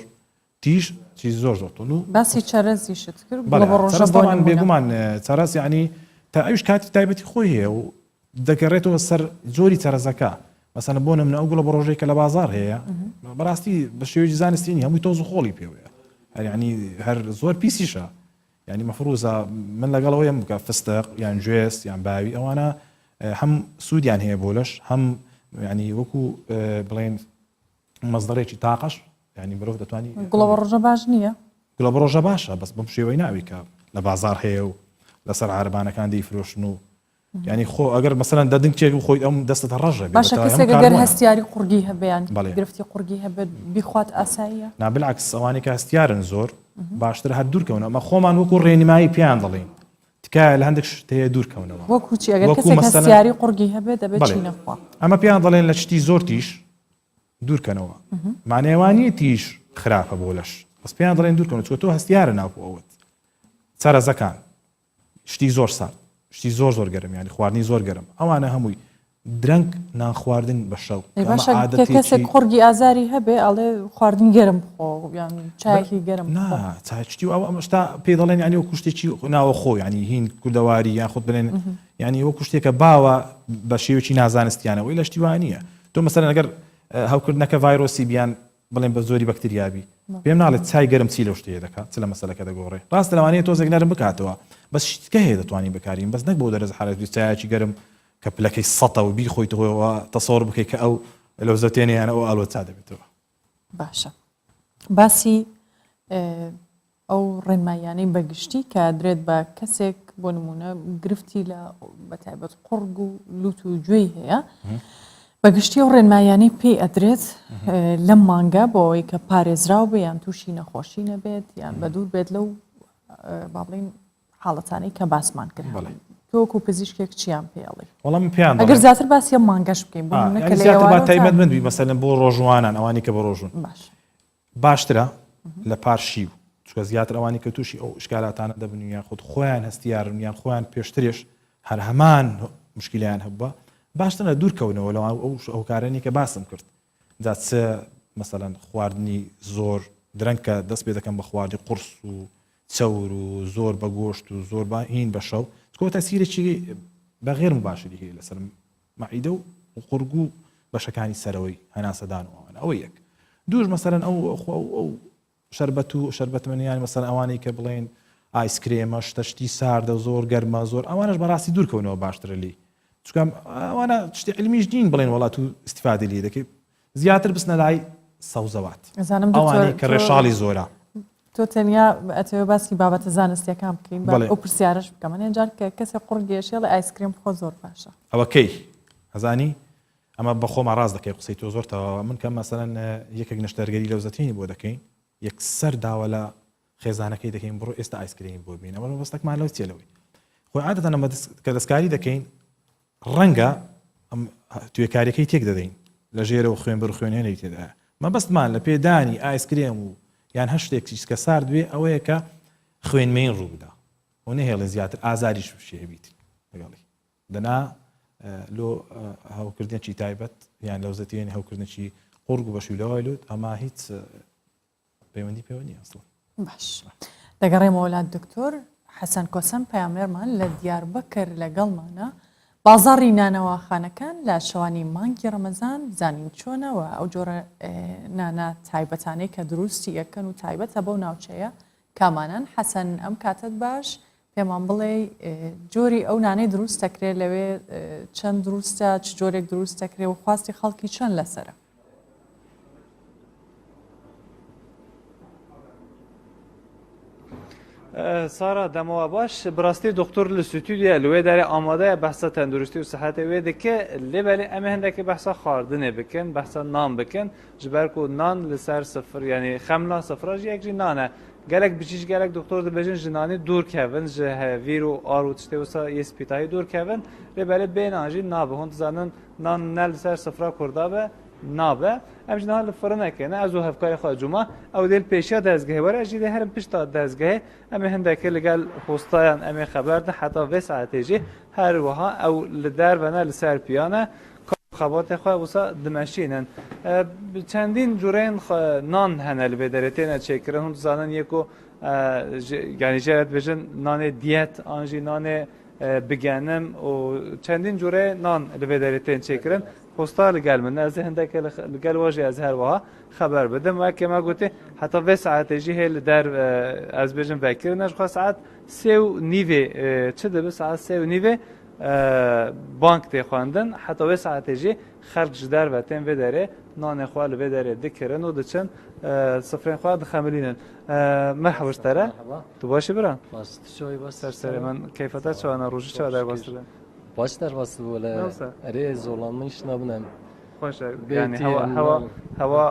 تیژ شتی زۆر زۆر تون و باسی چەرەزیشت کرد بەڵێ بڵێ بە ڕۆژە چەرەز بۆ تەبعەن نموونە. بێگومان چەرەز یەعنی تا ئەویش کاتی تایبەتی خۆی هەیە و دەگەڕێتەوە سەر جۆری چەرەزەکە مەسەلەن بۆ نمونە ئەو گوڵە بەڕۆژەی کە لە بازاڕ هەیە بەڕاستی بە شێوەیەکی زانستی نیە هەمووی تۆز و خۆڵی پێوەیە هەر یعنی هەر زۆر پیسیشە یعنی مەفروزە من لەگەڵ ئەوەیم کە فستق یان گوێز یان باوی ئەوانە هەم سوودیان هەیە بۆ لەش هەم یعنی وەکو بڵێن مەزدەرێکی تاقەش یعنی مرۆڤ دەتوانانی گوڵە بەڕۆژە باش نییە؟ گوڵە بەڕۆژە باشە بەس بەم شێوەی ناوی کە لە بازار هەیە و لەسەر عربانەکان دەیفرۆشن و یعنی خۆ ئەگەر مەسەلەن دە دنکێک بخۆیت ئەم دەستت ڕەژە بێ باشە بەتەواوی کەسێک هەموو ئەگەر کاربۆنە. هەستیاری قوڕگی هەبێ یان بەڵێ. گرفتی قوڕگی هەبێت بیخوات ئاساییە؟ نا بالعکس ئەوانەی کە هەستیارن زۆر باشترە هەر دوور کەونەوە ئەمە خۆمان وەکو ڕێنمایی پێیان دەڵێین تکایە لە هەندێک شت هەیە دوور کەونەوە وەکو چی ئەگەر وەکو کەسێک مەسەلەن هەستیاری قوڕگی هەبێت دەبێت بەڵێ چی نەخوا؟ ئەمە پێیان دەڵێن لە شتی زۆر تیژ دوور کەنەوە مانای وا نییە تیژ خراپە بۆ لەش بەس پێیان دەڵێن دوور کەونەوە چونکە تۆ هەستیارە ناوکو ئەوەت چەرەزەکان شتی زۆر سارد شتی زۆر زۆر گەرم یانی خواردنی زۆر گەرم ئەوانە هەمووی درەنگ نان خواردن بە شەو ئەی باشە کە کەسێک قوڕگی ئازاری هەبێ ئەڵێ خواردن گەرم بخۆ یان چایەکی گەرم نا چایشتی ئەو ئەمە شتا پێی دەڵێن ینی وەکو شتێکی ناوەخۆ ینی هین کوردەواری یان خۆت بڵێن ینی وەکو شتێکە باوە بە شێوەیەکی نازانستیانەوەی لە شتی وانە تۆ مەسەلەن ئەگەر هەوکردنەکە ڤایرۆسی بیان بڵێن بە زۆری بەکتریابی پێم ناڵێت چای گەرم چی لەو شتەیە دەکات چ لە مەسەلەکە دەگۆڕێ ڕاستە لەوانەیە تۆزێک نەرم بکاتەوە بەس شتکە هەیە دەتوانین بەکارین بەس نەک بۆ دەرەجە حرارەت بی چایەکی گەرم کە پلەکەی سەتە و بیخۆیتەوە تەسەوڕ بکەیت کە ئەو لەوزەتێنە یان ئەو ئالوە چا دەبێتەوە. باشە باسی ئەو ڕێنماییانەی بە گشتی کە درێت بە کەسێک بۆ نمونە گرفتی لە بەتایبەت قوڕگ و لوت و گوێی هەیە بە گشتی ئەو ڕێنماییانەی پێی ئەدرێت لەم مانگە بۆ ئەوەی کە پارێزراو بێ یان تووشی نەخۆشی نەبێت یان بە دوور بێت لەو با بڵین حاڵەتانەی کە باسمان کرد تۆ وەکو پزیشکێک چیان پێ ئەڵێی وەڵام من پێیان ئەگەر زیاتر باسی ئەم مانگەش بکەین بۆ نمونە کە لە زیاتر با ئێوارەوە تا تایبەت من بی مەسەلەن بۆ ڕۆژوانان ئەوانی کە بە ڕۆژوون باش باشترە لە پارشیو چونکە زیاتر ئەوانەی کە تووشی ئەو ئیشکالاتانە دەبن و یاخود خۆیان هەستیارن یان خۆیان پێشترێش هەر هەمان مشکیلەیان هەبووە باشترە دوور کەونەوە لەوان ئەو هۆکارانەی کە باسم کرد جا چ مەسەلەن خواردنی زۆر درەنگ کە دەست پێ دەکەن بە خواردنی قورس و چەور و زۆر بە گۆشت و زۆر بە هین بە شەو چکۆ تەسیرێکی بە غێر مباشری هەیە لەسەر مەعیدە و قوڕگ و بەشەکانی سەرەوەی هەناسەدان و ئەوانە ئەوە یەک دووش مەسەلەن ئەو ئەو ئەو شەربەت و شەربەتمەنیان مەسەلەن ئەوانەی کە بڵێن ئایسکرێمە شتە شتی ساردە زۆر گەرمە زۆر ئەوانەش بەڕاستی دوورکەونەوە باشترە لی چونکە ئەوانە شتی علمیش نین بڵێن وڵات و استفادە لێ دەکەی زیاتر بچنە لای سەوزەوات ئەزانم دکتۆر ئەوانەی کە تۆ ڕێشاڵی زۆرە تۆ تەنیا ئەتەوێ باسی بابەتە زانستیەکان بکەین با بەڵێ. ئەو پرسیارەش بکەم هەنێ جار کە کەسێک قوڕگی ئەشێڵێ ئایسکرێم بخۆ زۆر باشە. ئەوە کەی ئەزانی ئەمە بە خۆما ڕاست دەکەی قسەی تۆ زۆر تەواوە من کە مەسەلەن یەکێک نەشتەرگەری لەوزەتینی بۆ دەکەین یەکسەر داوا لە خێزانەکەی دەکەین بڕۆ ئێستا ئایسکرێمی بۆ بین ئەمە مەبەستەکمان لەو چیە لەوەی خۆی عادەتەن ئەمە کە دەستکاری دەکەین ڕەنگە ئەم توێکاریەکەی تێک دەدەین لە ژێرەوە خوێنبەر و خوێنهێنەری تێدایە مەبەستمان لە پێدانی ئایسکرێم و یان هەر شتێک کە سارد بێ ئەوەیە کە خوێنمەین ڕوو بدا و نەهێڵێ زیاتر ئازاریش بشێ هەبیت لەگەڵی دەنا لۆ هەوکردنێکی تایبەت یان لەوزەتیێنی هەوکردنێکی قوڕگ و بەشی لەوای لوت ئەما هیچ پەیوەندی پێوە نییە ئەسڵەن. باش دەگەڕێمەوە لات دکتۆر حەسەن کۆسەم پەیامنێرمان لە دیاربەکر لەگەڵمانە بازاڕی نانەواخانەکان لە شەوانی مانگی ڕەمەزان بزانین چۆنە و ئەو جۆرە نانە تایبەتانەی کە دروستی ئەکەن و تایبەتە بەو ناوچەیە کامانەن حەسەن ئەم کاتەت باش پێمان بڵێ جۆری ئەو نانەی دروست دەکرێت لەوێ چەند دروستە چ جۆرێک دروست دەکرێت و خواستی خەڵکی چەند لەسرە سارا دەمەوە باش بڕاستی دکتۆر لە ستودیە لە وێ دەرێ ئامادەیە بەحسا تەندروستی و سەحەتێ وێ دکە لێ بەلێ ئەمێ هەندێکی بەحسا خواردنێ بکەن بەحسا نان بکەن ji ber ku nan li ser sifir yanî xemla sifra jî yek jî nan e. Gelek bijîşk gelek doktor dibêjin ji nanê dûr kevin ji hevîr û ar û tiştê wisa yê spîtahî dûr kevin lê belê bê nan jî nabe. Hûn dizanin nan ne li ser sifra kurda be nabe. Em jî niha li firinekê ne ez û hevkarê xwe cûma ew dê li pêşiya dezgehê were ez jî dê herim pişta dezgehê em ê hindekê li gel hostayan em ê xeber din heta vê saetê jî her wiha ew li derve ne li ser piyan e kar û xebatê xwe wisa dimeşînin. Çendîn cureyên nan hene li vê derê têne çêkirin hûn dizanin yê ku yanî jê re dibêjin nanê diyet an jî nanê bigenim û çendîn cureyê nan li vê derê tên çêkirin. Hosta li gel min ez ê hindekê li gel we jî ez her wiha xeber bidim. Weke me gotî heta vê saetê jî hê li der ez bêjim vekirine ji xwe saet sê û nîvê çi dibe saet sê û nîvê bank tê xwendin heta wê saetê jî xelk ji derve tên vê derê nanê xwe li vê derê dikirin û diçin sifrên xwe dixemilînin. Merhaba ji te re. Tu baş î bira? Baş tu çawa baş? Ser serê min keyfa te çawa ne rojî çawa derbas dibe? Baş derbas dibe wele. Erê zorlanma hiç nabin em. Xweş e. Yani hewa hewa hewa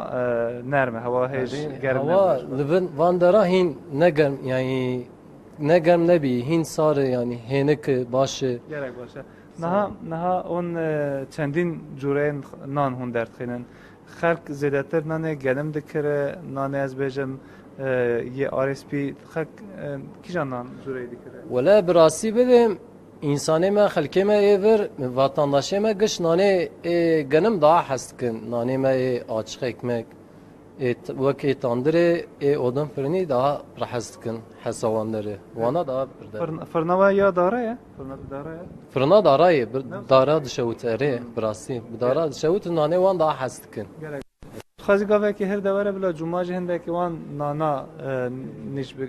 nerm e, hewa hêj germ Hewa li bin van dera hîn ne germ yani ne germ nebî hîn sar e yani hênik baş e. Gelek baş e. Niha niha on çendîn cureyên nan hûn derdixînin. Xelk zêdetir nanê genim dikire, nanê ez bêjim yê RSP xelk kîjan nan cureyê dikire? Wele bi rastî bibêm însanê me xelkê me ê vir vatandaşê me giş nanê ê genim daha hez dikin. Nanê me ê açıq ekmek ê wek ê tandirê ê odin firinî daha pir hez dikin hesa wan derê. Wana daha pir derê. Firna we ya dara ye? Firna bi dara ye? Firna dara ye, bi dara dişewite erê bi rastî. Bi dara dişewite nanê wan daha hez dikin. Gelek. Dixwazî gavekî her dewere bila cuma jî hindekî wan nana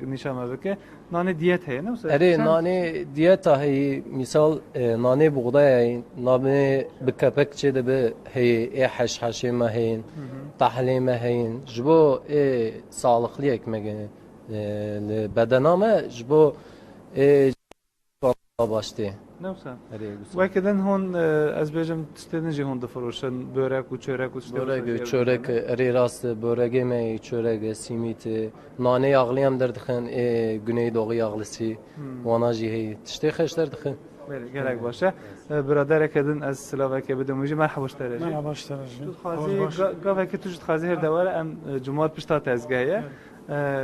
nîşa me bike. Nanê diyet heye ne wisa? Erê nanê diyeta heyî mîsal nanê buxdaya heyî, nanê bi kepek çêdibe heyî, ê heşheşê me heyîn, tehlê me heyîn. Ji bo ê sağlıqlî ekmek li bedena me ji bo ê baş tê. Ne wisa? Weke din hûn ez bêjim tiştê din jî hûn difiroşin börek û çörek û tiştê Börek çörek erê rast e böregê me yê çörek e sîmît e nanê yaxlî em derdixin ê Güneydoğu yaxlisî wana jî heyî tiştê xweş derdixin. Belê gelek baş e. Biradereke din ez silavekê bidim wî jî merheba ji te re jî. Merheba ji te re jî. Tu dixwazî gavekê tu jî dixwazî her dewere em cumat pişta tezgehê ye.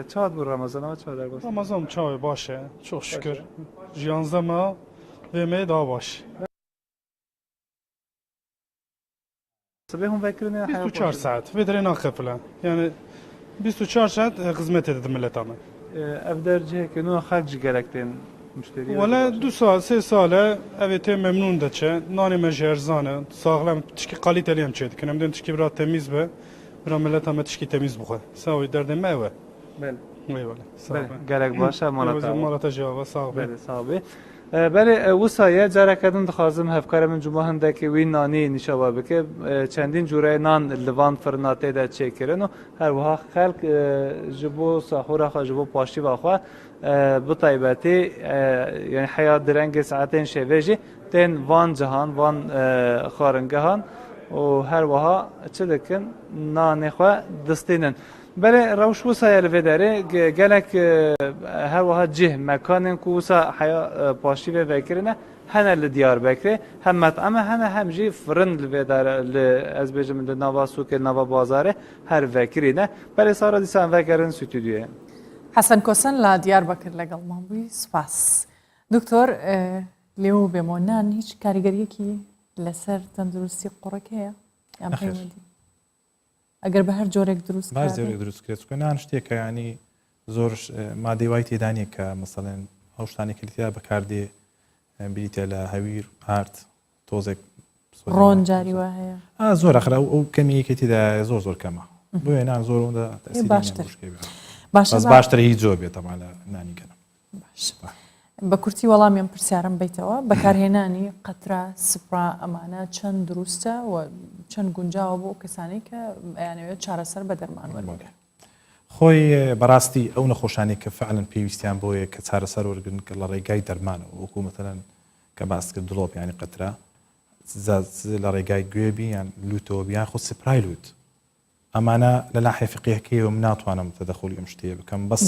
Çawa dibû Remezan ew çawa derbas? Remezan çawa baş e çok şükür. Ji yanzdeh meha vê mehê daha baş. Sibê hûn vekirine heya 24 saet vê derê naqefile. Yani 24 saet xizmetê didin mileta me. Ev der cihekê nû xelk jî gelek tên müşterî. Wele du sal sê sal e ev ê tê memnûn diçe. Nanê me ji erzan e. Saxlem tişkî kalîtelî em çêdikin. Em dên tişkî bira temîz be. Bira mileta me tişkî temîz bixwe. Sawî derdê me ew e. Belê. Eyvallah. Sağ be. Gelek baş e mala te. Mala te jî ava sax be. Belê sax be. Belê wisa ye careke din dixwazim hevkarê min cuma hindekê wî nanî nîşa we bike. Çendîn cureyê nan li van firina tê de çêkirin û her wiha xelk ji bo sahûra xwe ji bo paşîva xwe bi taybetî yanî heya direngê saetên şevê jî tên van cihan, van xwaringehan û her wiha çi dikin nanê xwe distînin. Belê rewş wisa ye li vê derê gelek her wiha cih mekanên ku wisa heya paşî vê vekirine hene li Diyarbekirê hem met'eme hene hem jî firin li vê derê li ez bêjim li nava sûkê li nava bazarê her vekirî ne. Belê Sara dîsa em vegerin stûdyoyê. Hesen Kosen li Diyarbekir legelman bûyî spas. Doktor لێوە بێمەوە نان هیچ کاریگەریەکی لەسەر تەندروستی قوڕک هەیە یان پەیوەندی ئەگەر بە هەر جۆرێک دروست بار جۆرێک دروست کرێت چونکە نان شتێکە ینی زۆر مادەی وای تێدا نییە کە مەسەڵێن ئەو شتانی کە تێدا بەکاردێ بریتە لە هەویر ئارد تۆزێک ڕۆن جاری وا هەیە زۆر ئەخرا ئەو کەمیەکی تێدا زۆر زۆر کەمە بۆیە نان زۆر ئەوەندە باشتر باشتر باشتر هیچ زۆر بێت تەبعەن لە نانی گەنم باش بە کورتی وەڵامی ئەم پرسیارەم بیتەوە بەکارهێنانی قەترە سپرا ئەمانە چەند دروستە و چەند گونجاوە بۆ کەسانی کە ئەیانەوێت چارەسەر بە دەرمان وەربگرن. خۆی بەڕاستی ئەو نەخۆشانەی کە فعلەن پێویستیان بۆیە کە چارەسەر وەرگرن کە لە ڕێگای دەرمانەوە وەکو مەسەلەن کە باست کرد دڵۆپ یانی قەترە لە ڕێگای گوێ بی یان لوتەوە بی یان خود سپرای لوت ئەمانە لە ناحیە فقیهەکەیەوە من ناتوانم تەدەخولی ئەم شتەیە بکەم بەس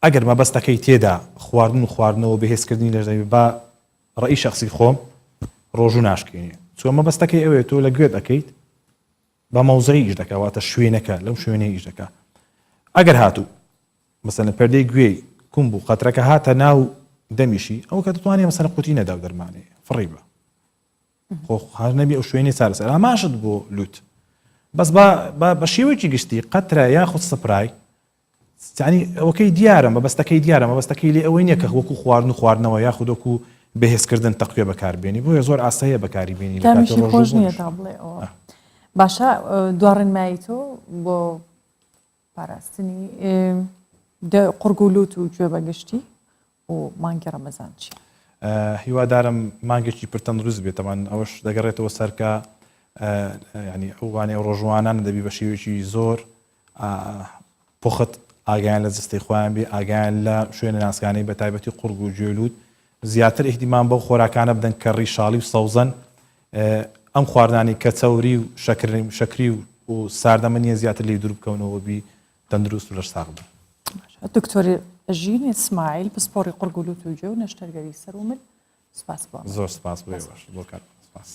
ئەگەر مەبەستەکەی تێدا خواردن و خواردنەوە بەهێزکردنی لەش دەبێت با ڕەئی شخصی خۆم ڕۆژوو ناشکێنێ چوە مەبەستەکەی ئەوەیە تۆ لە گوێت ئەکەیت بە مەوزعی ئیش دەکا واتە شوێنەکە لەو شوێنەی ئیش دەکا ئەگەر هاتوو مەسەلەن پەردەی گوێی کون بوو قەترەکە هاتە ناو دەمیشی ئەو کە دەتوانێت مەسەلەن قوتی نەدا و دەرمانێ فڕی بە خۆ هەر نەبی ئەو شوێنی چارەسەر ئاماشت بۆ لوت بەس با بە شێوەیەکی گشتی قەترە یاخود سپرای یانی ئەوەکەی دیارە مەبەستەکەی دیارە مەبەستەکەی لێ ئەوەی نییە کە وەکو خواردن و خواردنەوە یاخود وەکو بەهێزکردن تەقویە بەکاربێنی بۆیە زۆر ئاساییە بەکاری بێنی لە کاتی تامیشی خۆش نییە ڕۆژووبوونیش تا بڵێ ئەوە باشە دوا ڕێنمایی تۆ بۆ پاراستنی قوڕگ و لوت و گوێ بەگشتی و مانگی ڕەمەزان چییە؟ هیوادارم مانگێکی پرتەندروست بێت تەمان ئەوەش دەگەڕێتەوە سەر کە ینی ئەوانەی ڕۆژوانان دەبی بە شێوەیەکی زۆر پوخت ئاگایان لە جەستەی خۆیان بێ، ئاگایان لە شوێنە ناسکانەی بە تایبەتی قوڕگ و گوێ لووت، زیاتر ئیهتیمام بەو خۆراکانە بدەن کە ڕیشاڵی و سەوزەن، ئەم خواردنانەی کە چەوری و شەکری و ساردەمەنیە زیاتر لێی دوور بکەونەوە بی تەندروست و لەش ساغ بن. دکتۆر ژین ئیسماعیل پسپۆڕی قوڕگ و لوت و گوێ و نەشتەرگەری سەر و مل سپاس بۆ زۆر سپاس بۆ ئێوەش زۆر کات سپاس.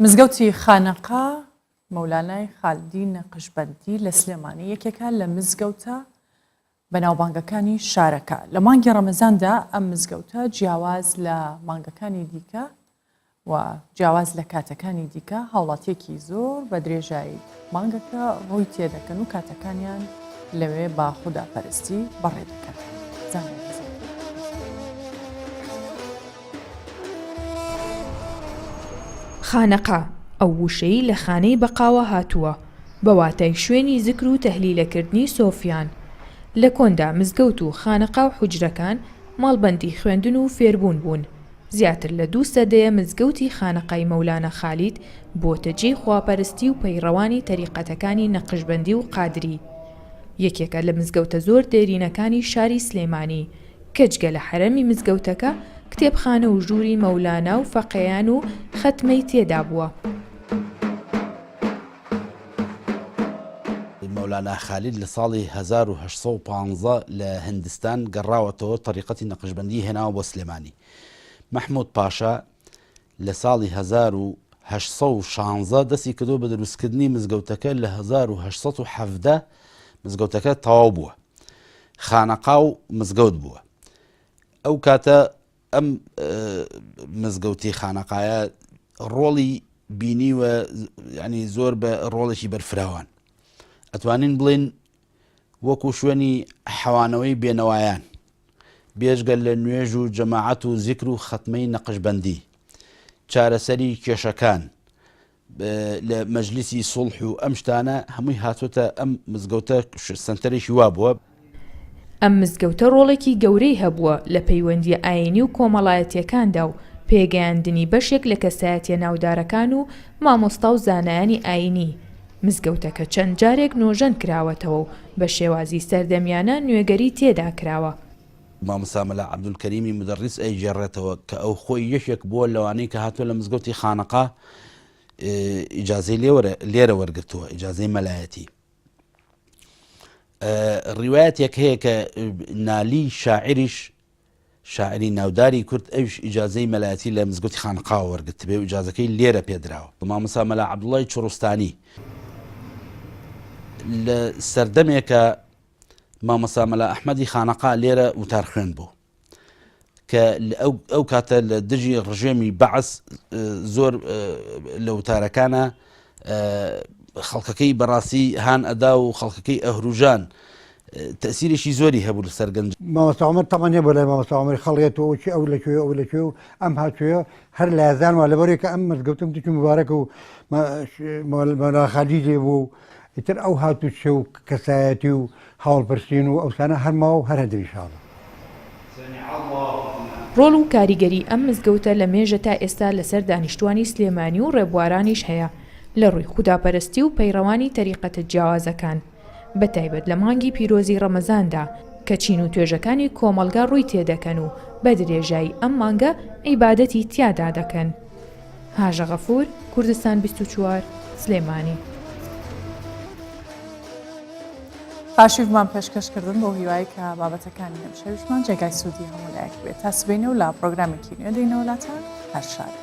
مزگەوتی خانەقا مەولانای خالدی نەقشبەندی لە سلێمانی یەکێکە لە مزگەوتە بەناوبانگەکانی شارەکە. لە مانگی ڕەمەزاندا ئەم مزگەوتە جیاواز لە مانگەکانی دیکە و جیاواز لە کاتەکانی دیکە هاوڵاتیەکی زۆر بە درێژایی مانگەکە ڕووی تێدەکەن و کاتەکانیان لەوێ بە خوداپەرستی بەڕێ دەکەن. زانیاری زیاتر. خانەقا، ئەو وشەی لە خانەی بەقاوە هاتووە، بە واتای شوێنی زکر و تەهلیلەکردنی سۆفیان. لە کۆندا مزگەوت و خانەقا و حوجرەکان مەڵبەندی خوێندن و فێربوون بوون. زیاتر لە دوو سەدەیە مزگەوتی خانەقای مەولانا خالید بۆتە جێی خواپەرستی و پەیڕەوانی تەریقەتەکانی نەقشبەندی و قادری. یەکێکە لە مزگەوتە زۆر دێرینەکانی شاری سلێمانی کە جگە لە حەرەمی مزگەوتەکە کتێبخانە و ژووری مەولانا و فەقێیان و خەتمەی تێدا بووە. مەولانا خالید لە ساڵی 1815 لە هندستان گەڕاوەتەوە تەریقەتی نەقشبەندی هێناوە بۆ سلێمانی. مەحمود پاشا لە ساڵی 1816 دەستی کردووە بە دروستکردنی مزگەوتەکە لە 1817 مزگەوتەکە تەواو بووە. خانەقا و مزگەوت بووە. ئەو کاتە ئەم مزگەوتی خانەقایە ڕۆڵی بینیوە ینی زۆر بە ڕۆڵێکی بەرفراوان ئەتوانین بڵین وەکو شوێنی حەوانەوەی بێنەوایان بێژگەل لە نوێژ و جەماعەت و زیکر و خەتمەی نەقشبەندی چارەسەری کێشەکان لە مەجلیسی سوڵح و ئەم شتانە هەمووی هاتۆتە ئەم مزگەوتە سەنتەرێکی وا بووە. ئەم مزگەوتە ڕۆڵێکی گەورەی هەبووە لە پەیوەندییە ئایینی و کۆمەڵایەتییەکاندا و پێگەیاندنی بەشێک لە کەسایەتییە ناودارەکان و مامۆستا و زانایانی ئایینی. مزگەوتەکە چەند جارێک نۆژەن کراوەتەوە و بە شێوازی سەردەمیانە نوێگەری تێدا کراوە. مامۆستا مەلا عەبدولکەریمی مودەڕیس ئەیگێڕێتەوە کە ئەو خۆی یەکێک بووە لەوانەی کە هاتووە لە مزگەوتی خانەقا ئیجازەی لێرە وەرگرتووە ئیجازەی مەلایەتی ڕیوایەتێک هەیە کە نالی شاعریش شاعری ناوداری کورد ئەوش ئیجازەی مەلایەتی لە مزگەوتی خانەقاوە وەرگرتبێ و ئیجازەکەی لێرە پێدراوە مامۆستا مەلا عەبدوڵای چڕستانی لە سەردەمێکە مامۆستا مەلا ئەحمەدی خانەقا لێرە وتارخوێن بوو کە ئەو کاتە لە دژی ڕژێمی بەعس زۆر لە وتارەکانە خەڵکەکەی بەڕاستی هان ئەدا و خەڵکەکەی ئەهروژان تەسیرێکی زۆری هەبوو لەسەر گەنج. مامۆستا عومەر تەمەن هەیە بۆ لای مامۆستا عومەری خەڵێت و ئەوچی ئەو لەکوێ ئەو لەکوێ و ئەم هاتوێ هەر لازان وا لەبەرێک کە ئەم مزگەوتم تکی مبارەکە و مەلا خاجی لێ بوو و ئیتر ئەو هاتوچێ و کەسایەتی و هەواڵپرسین و ئەوسانە هەر ماوە و هەر هەدر ئیشاڵا. ڕۆڵ و کاریگەری ئەم مزگەوتە لە مێژە تا ئێستا لەسەر دانیشتوانی سلێمانی و ڕێبوارانیش هەیە لە ڕووی خوداپەرستی و پەیڕەوانی تەریقەتە جیاوازەکان. بەتایبەت لە مانگی پیرۆزی ڕەمەزاندا کە چین و توێژەکانی کۆمەڵگا ڕووی تێدەکەن و بە درێژایی ئەم مانگە عیبادەتی تیادا دەکەن. هاژە غەفور، کوردستان 24، سلێمانی. پارشیومان پێشکەش کردن بەو هیوای کە بابەتەکانی ئەمشەویشمان جێگای سوودی هەموو لایەک بێت تا سبەینێ و لە پرۆگرامێکی نوێ دێینەوە لاتان هەر شاد.